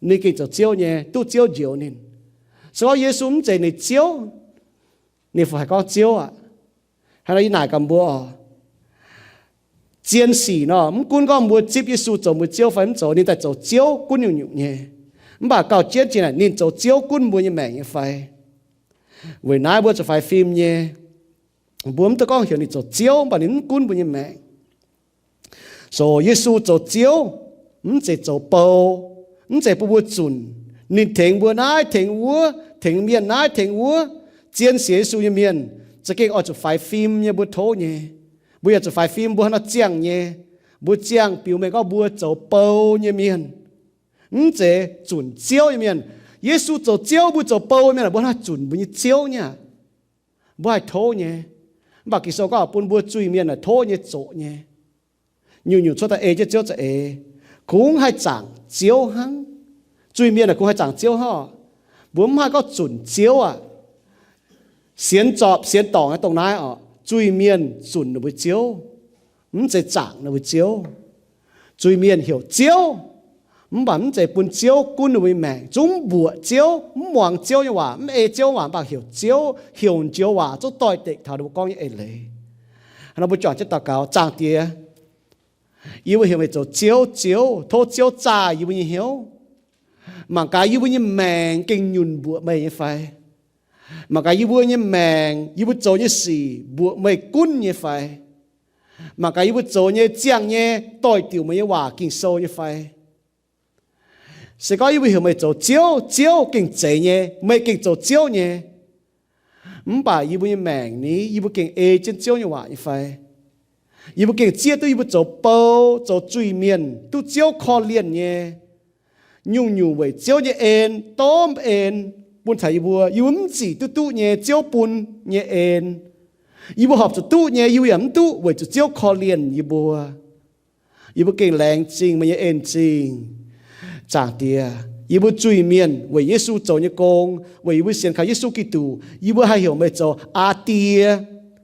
ninh gengh zoux Ziouv nyei, duqv Ziouv njoux ninh. Se gorngv Yesu mv zeiz ninh Ziouv, ninh fungc haih gorngv Ziouv aac? Hnangv naaiv yie naaic gaax mbuo oc, zien sic nor, mv gunv gorngv mbuo zipv Yesu zoux mbuo Ziouv fai mv zoux, ninh daaih zoux Ziouv gunv nyungc-nyungc nyei. Mv baac gauh jienv jiex naaic ninh zoux Ziouv gunv mbuo nyei maengc nyei fai? Weic naaiv mbuo zuqc faix fim nyei. Mbuo mv dungx gorngv heuc ninh zoux Ziouv, mv baac ninh mv gunv mbuo nyei maengc. So Yesu zoux Ziouv, mv zeiz zoux bou, mv zeiz bun mbuo zunc. Ninh tengx mbuo naaiv tengx wuov, tengx mienh naaiv tengx wuov. Zien sienx Yesu nyei mienh za'gengh oix zuqc faix fim nyei, mbuo tov nyei. Mbuo yaac zuqc faix fim, mbuo haaix nor ziangh nyei. Mbuo ziangh biux mengh gorngv mbuo zoux bou nyei mienh, mv zeiz zunc Ziouv nyei mienh. Yesu zoux Ziouv, mbuo zoux bou nyei mienh, mbuo haaix nor zunc mbuo nyei Ziouv nyei aac? Mbuo haih tov nyei. Mv baac Ging-Sou gorngv bun mbuo zuiz-mienh naaic tov nyei zoqc nyei. Nyungc-nyungc cuotv daaih ei jienv Ziouv za'eix, kungx haih zaangc Ziouv hnangv. Zuiz-mienh naaic kungx haih zaangc Ziouv hnangv. Mbuo mv haih gorngv zunc Ziouv aac. Sienx zorpc sienx dorngc nyei dongh naaiv orqc, zuiz-mienh zunc ninh mbuo Ziouv, mv zeiz zaangc ninh mbuo Ziouv. Zuiz-mienh heuc Ziouv, mv baac mv zeiz bun Ziouv gunv ninh mbuo nyei maengc. Zungv mv mbuoqc Ziouv, mv muangx Ziouv nyei waac, mv ei Ziouv waac, mv baac heuc Ziouv, heuc njoux waac zungv doix-dekc taux ninh mbuo gorngv nyei eix leiz. Hnangv nor mbuo juangc jienv daux gaux, Zaangc Diex, yie mbuo heuc meih zoux Ziouv, Ziouv, tov Ziouv zaah yie mbuo nyei hnyouv. Mangc gaax yie mbuo nyei maengc gengh nyunc mbuoqc meih nyei fai? Mangc gaax yie mbuo nyei maengc, yie mbuo zoux nyei sic mbuoqc meih gunv nyei fai? Mangc gaax yie mbuo zoux nyei ziangh nyei doix-diuc meih nyei waac Ging-Sou nyei fai? Se gorngv yie mbuo heuc meih zoux Ziouv, Ziouv gengh zeiz nyei, meih gengh zoux Ziouv nyei. Mv baac yie mbuo nyei maengc ni, yie mbuo gengh ei jienv Ziouv nyei waac nyei fai? Yie mbuo gengh zieqv duqv yie mbuo zoux bou, zoux zuiz-mienh, duqv Ziouv korv-lienh nyei. Nyungc-nyungc weic Ziouv nyei en, domh en bun taux yie mbuo, yie mbuo mv zic duqv duqv nyei Ziouv bun nyei en. Yie mbuo horpc zuqc duqv nyei, yie mbuo yaac mv duqv weic zuqc Ziouv korv-lienh yie mbuo. Yie mbuo gengh laengz zingh meih nyei en zingh, Zaangc Diex. Yie mbuo zuiz-mienh weic Yesu zoux nyei gong, weic yie mbuo sienx kaux Yesu Giduc, yie mbuo haih heuc meih zoux Aa Die,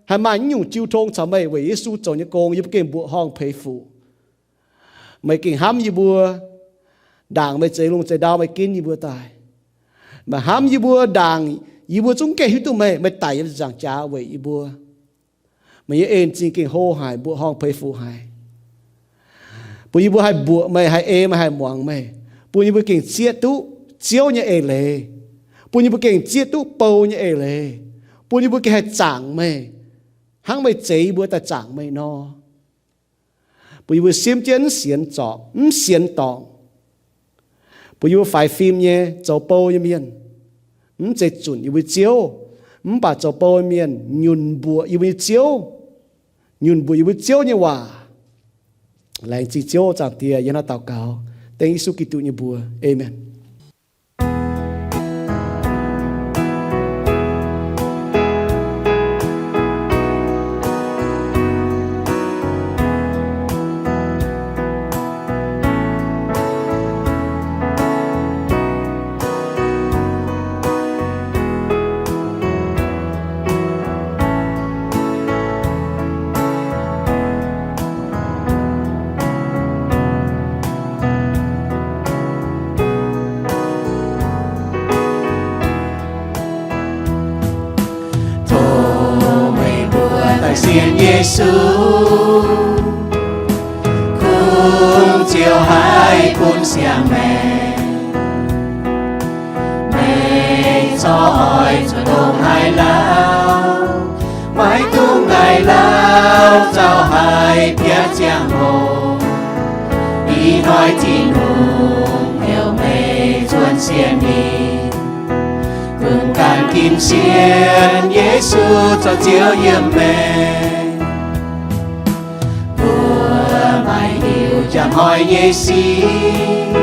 haih maaih naaiv nyungc jiu tong caux meih weic Yesu zoux nyei gong, yie mbuo gengh mbuoqc horngh peix fuqv. Meih gengh hnamv yie mbuo, ndaangc meih zeix lungh zeix ndau meih ginv yie mbuo daaih. Meih hnamv yie mbuo, ndaangc yie mbuo zungv gengh hiuv duqv meih, meih daic yiem ziepc nzaangc jaax weic yie mbuo. Meih nyei en zingh gengh hlo haic, mbuoqc horngh peix fuqv haic, bun yie mbuo haih mbuoqc meih, haih ei meih, haih muangx meih, bun yie mbuo gengh zieqv duqv Ziouv nyei eix leiz, bun yie mbuo gengh zieqv duqv bou nyei eix leiz, bun yie mbuo gengh haih zaangc meih, hnangv meih zeix yie mbuo daaih zaangc meih nor. Bun yie mbuo simv jienv mv sienx zorc, mv sienx dorngc, bun yie mbuo faix fim nyei zoux bou nyei mienh, mv zeiz zunc yie mbuo Ziouv, mv baac zoux bou mienh nyunc mbuoqc yie mbuo nyei Ziouv, nyunc mbuoqc yie mbuo Ziouv nyei waac. Laengz zingh Ziouv, Zaangc Diex. Yie hnangv naaiv daux gaux dengv Yesu Giduc nyei mbuox. Aamen. Tov meih mbuo daaih sienx Yesu, kungx ziouc haih bun siang-maengc. Meih corc oix zuqc ndongc haaix lauh, maiv dungx naaic lauh zauh haic biaa ziangh hoc. Ih hnoi Tin-Hungh heuc meih nzuonx sienx ninh, kungx ganh ginv sienx Yesu zoux Ziouv yiem meih. Mbuo maiv hiuv njang hnoi nyei sic,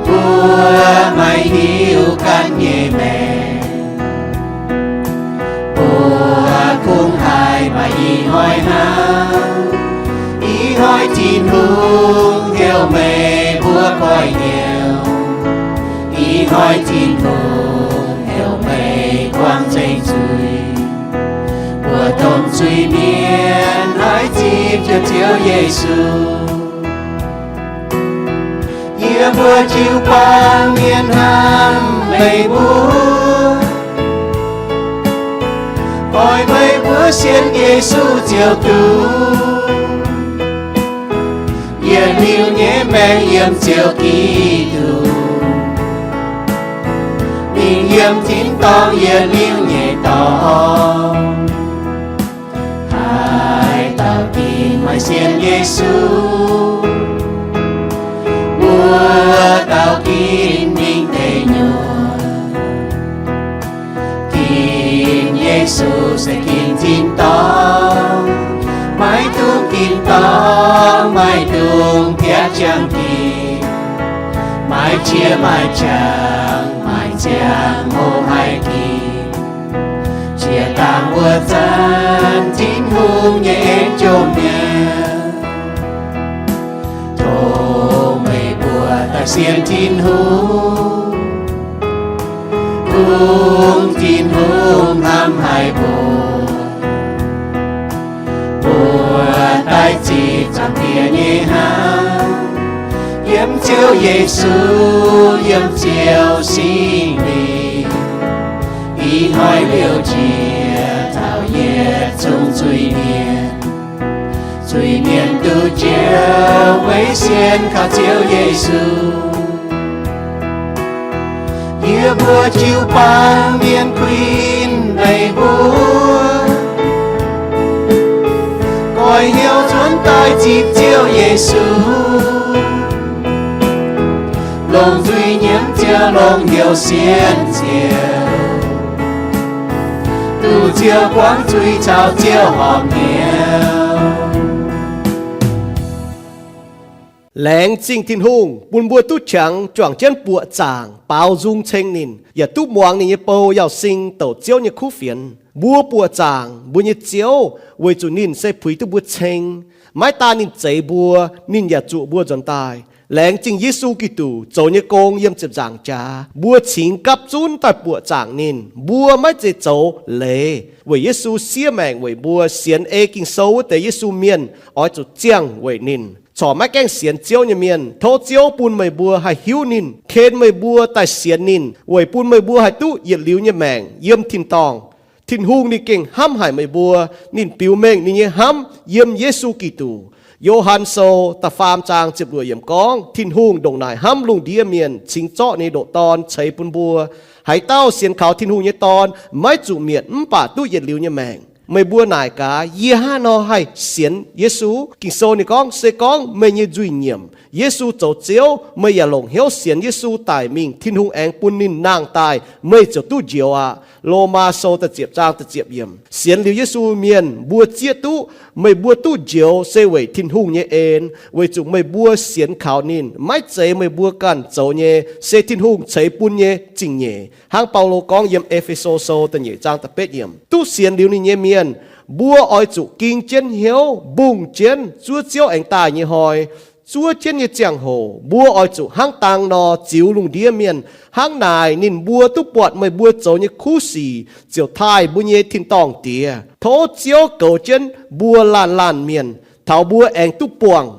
mbuo maiv hiuv ganh nyei maengc. Mbuo kungx haih maaih ih hnoi hnangv. Ih hnoi Tin-Hungh heuc meih mbuo koiv-hnyouv. Ih hnoi Tin-Hungh heuc meih buangh nzengc zuiz. Mbuo dongh zuiz-mienh haih zipv jienv Ziouv Yesu. Yie mbuo jiu-baang mienh hnamv meih mbuo, oix meih mbuo sienx Yesu ziouc duqv yietc liuz nyei maengc yiem Ziouv Giduc, mingh yiem tin-dorngh yietc liuz nyei dorngh. Haaix dauh ginv maaih sienx Yesu, wuov dauh ginv mingh deic nyuoqc. Ginv Yesu se ginv tin-dorngh, maiv dungx ginv dorngh, maiv dungx biatv jangx ginv. Maaih qiex maaih jangx, maaih ziangh hoc haih ginv. Jiex dangh wuov zanc Tin-Hungh nyei en jomc mi'aqv. Tov meih mbuo daaih sienx Tin-Hungh, kungx Tin-Hungh hnamv haic mbuo. Mbuo daaih zipv Zaangc Diex nyei hnamv, yiem Ziouv Yesu, yiem Ziouv Singx Lingh. Ih hnoi liouh jiex taux yietc zungv zuiz-mienh, zuiz-mienh duqv njoux weic sienx kaux Ziouv Yesu. Yie mbuo jiu-baang mienh kuinx meih mbuo, goix hnyouv nzuonx daaih zipv Ziouv Yesu, longc nzuih nyiemv Ziouv, longc hnyouv sienx Ziouv, duqv Ziouv buangv zuiz caux Ziouv horpc hnyouv. Laengz zingh Tin-Hungh bun mbuo duqv qangx juangc jienv buoqc zaangc baaux nzung ceng ninh, yaac duqv muangx ninh nyei bou Yauz Sing douc Ziouv nyei kuv fienx. Mbuo buoqc zaangc mbuo nyei Ziouv weic zuqc ninh se puix duqv mbuo ceng, Maiv daan ninh zeix mbuo, ninh yaac zuqc mbuo nzuonx daaih. Laengz zingh Yesu Giduc zoux nyei gong yiem ziepc nzaangc jaax, mbuo cingx gapv zunv daaih buoqc zaangc ninh. Mbuo maiv zeiz zoux leiz weic Yesu siev maengc weic mbuo. Sienx ei Ging-Sou wuov deix Yesu mienh oix zuqc ziangh weic ninh. Corc maiv gaengh sienx Ziouv nyei mienh, tov Ziouv bun meih mbuo haih hiuv ninh, ken meih mbuo daaih sienx ninh, weic bun meih mbuo haih duqv yietc liuz nyei maengc yiem tin-dorngh. Tin-Hungh ninh gengh hnamv haic meih mbuo. Ninh biux mengh ninh nyei hnamv yiem Yesu Giduc. Yo^han Sou da'faam zaang ziepc luoqc yiemc gorngv, Tin-Hungh ndongc naaic hnamv lungh ndiev mienh, cingx zorqv ninh nyei ndoqc Dorn ceix bun mbuo. Haaix dauh sienx kaux Tin-Hungh nyei Dorn maiv zuqc mietc mv baac duqv yietc liuz nyei maengc. Meih mbuo naaic gaax, yie hnangv haaix nor haih sienx Yesu? Ging-Sou ninh gorngv, se gorngv meih nyei nzuih nyiemc, Yesu zoux Ziouv, meih yaac longc hnyouv sienx Yesu daic mingh, Tin-Hungh aengx bun ninh nangh daaih, meih ziouc duqv njoux aqv. Lomaa Sou da'ziepc zaang da'ziepc yiemc. Sienx liuz Yesu mienh mbuo zieqv duqv, meih mbuo duqv njoux se weic Tin-Hungh nyei en, weic zuqc meih mbuo sienx kaux ninh. Maiv zeiz meih mbuo ganh zoux nyei, se Tin-Hungh ceix bun nyei zingh nyeic. Hnangv Baulo gorngv yiem E^fe^so Sou da'nyeic zaang da'betv yiemc. Duqv sienx liuz ninh nyei mienh, mbuo oix zuqc ging jienv hnyouv, mbungh jienv zuov Ziouv aengx daaih nyei hnoi. Zuov jienv nyei ziangh hoc mbuo oix zuqc hnangv dang nor ziux lungh ndiev mienh. Hnangv naaic ninh mbuo duqv buatc meih mbuo zoux nyei kuv sic ziouc taaih mbuo nyei tin-dorngh Diex. Tov Ziouv goux jienv mbuo laanh laanh mienh taux mbuo aengx duqv buangh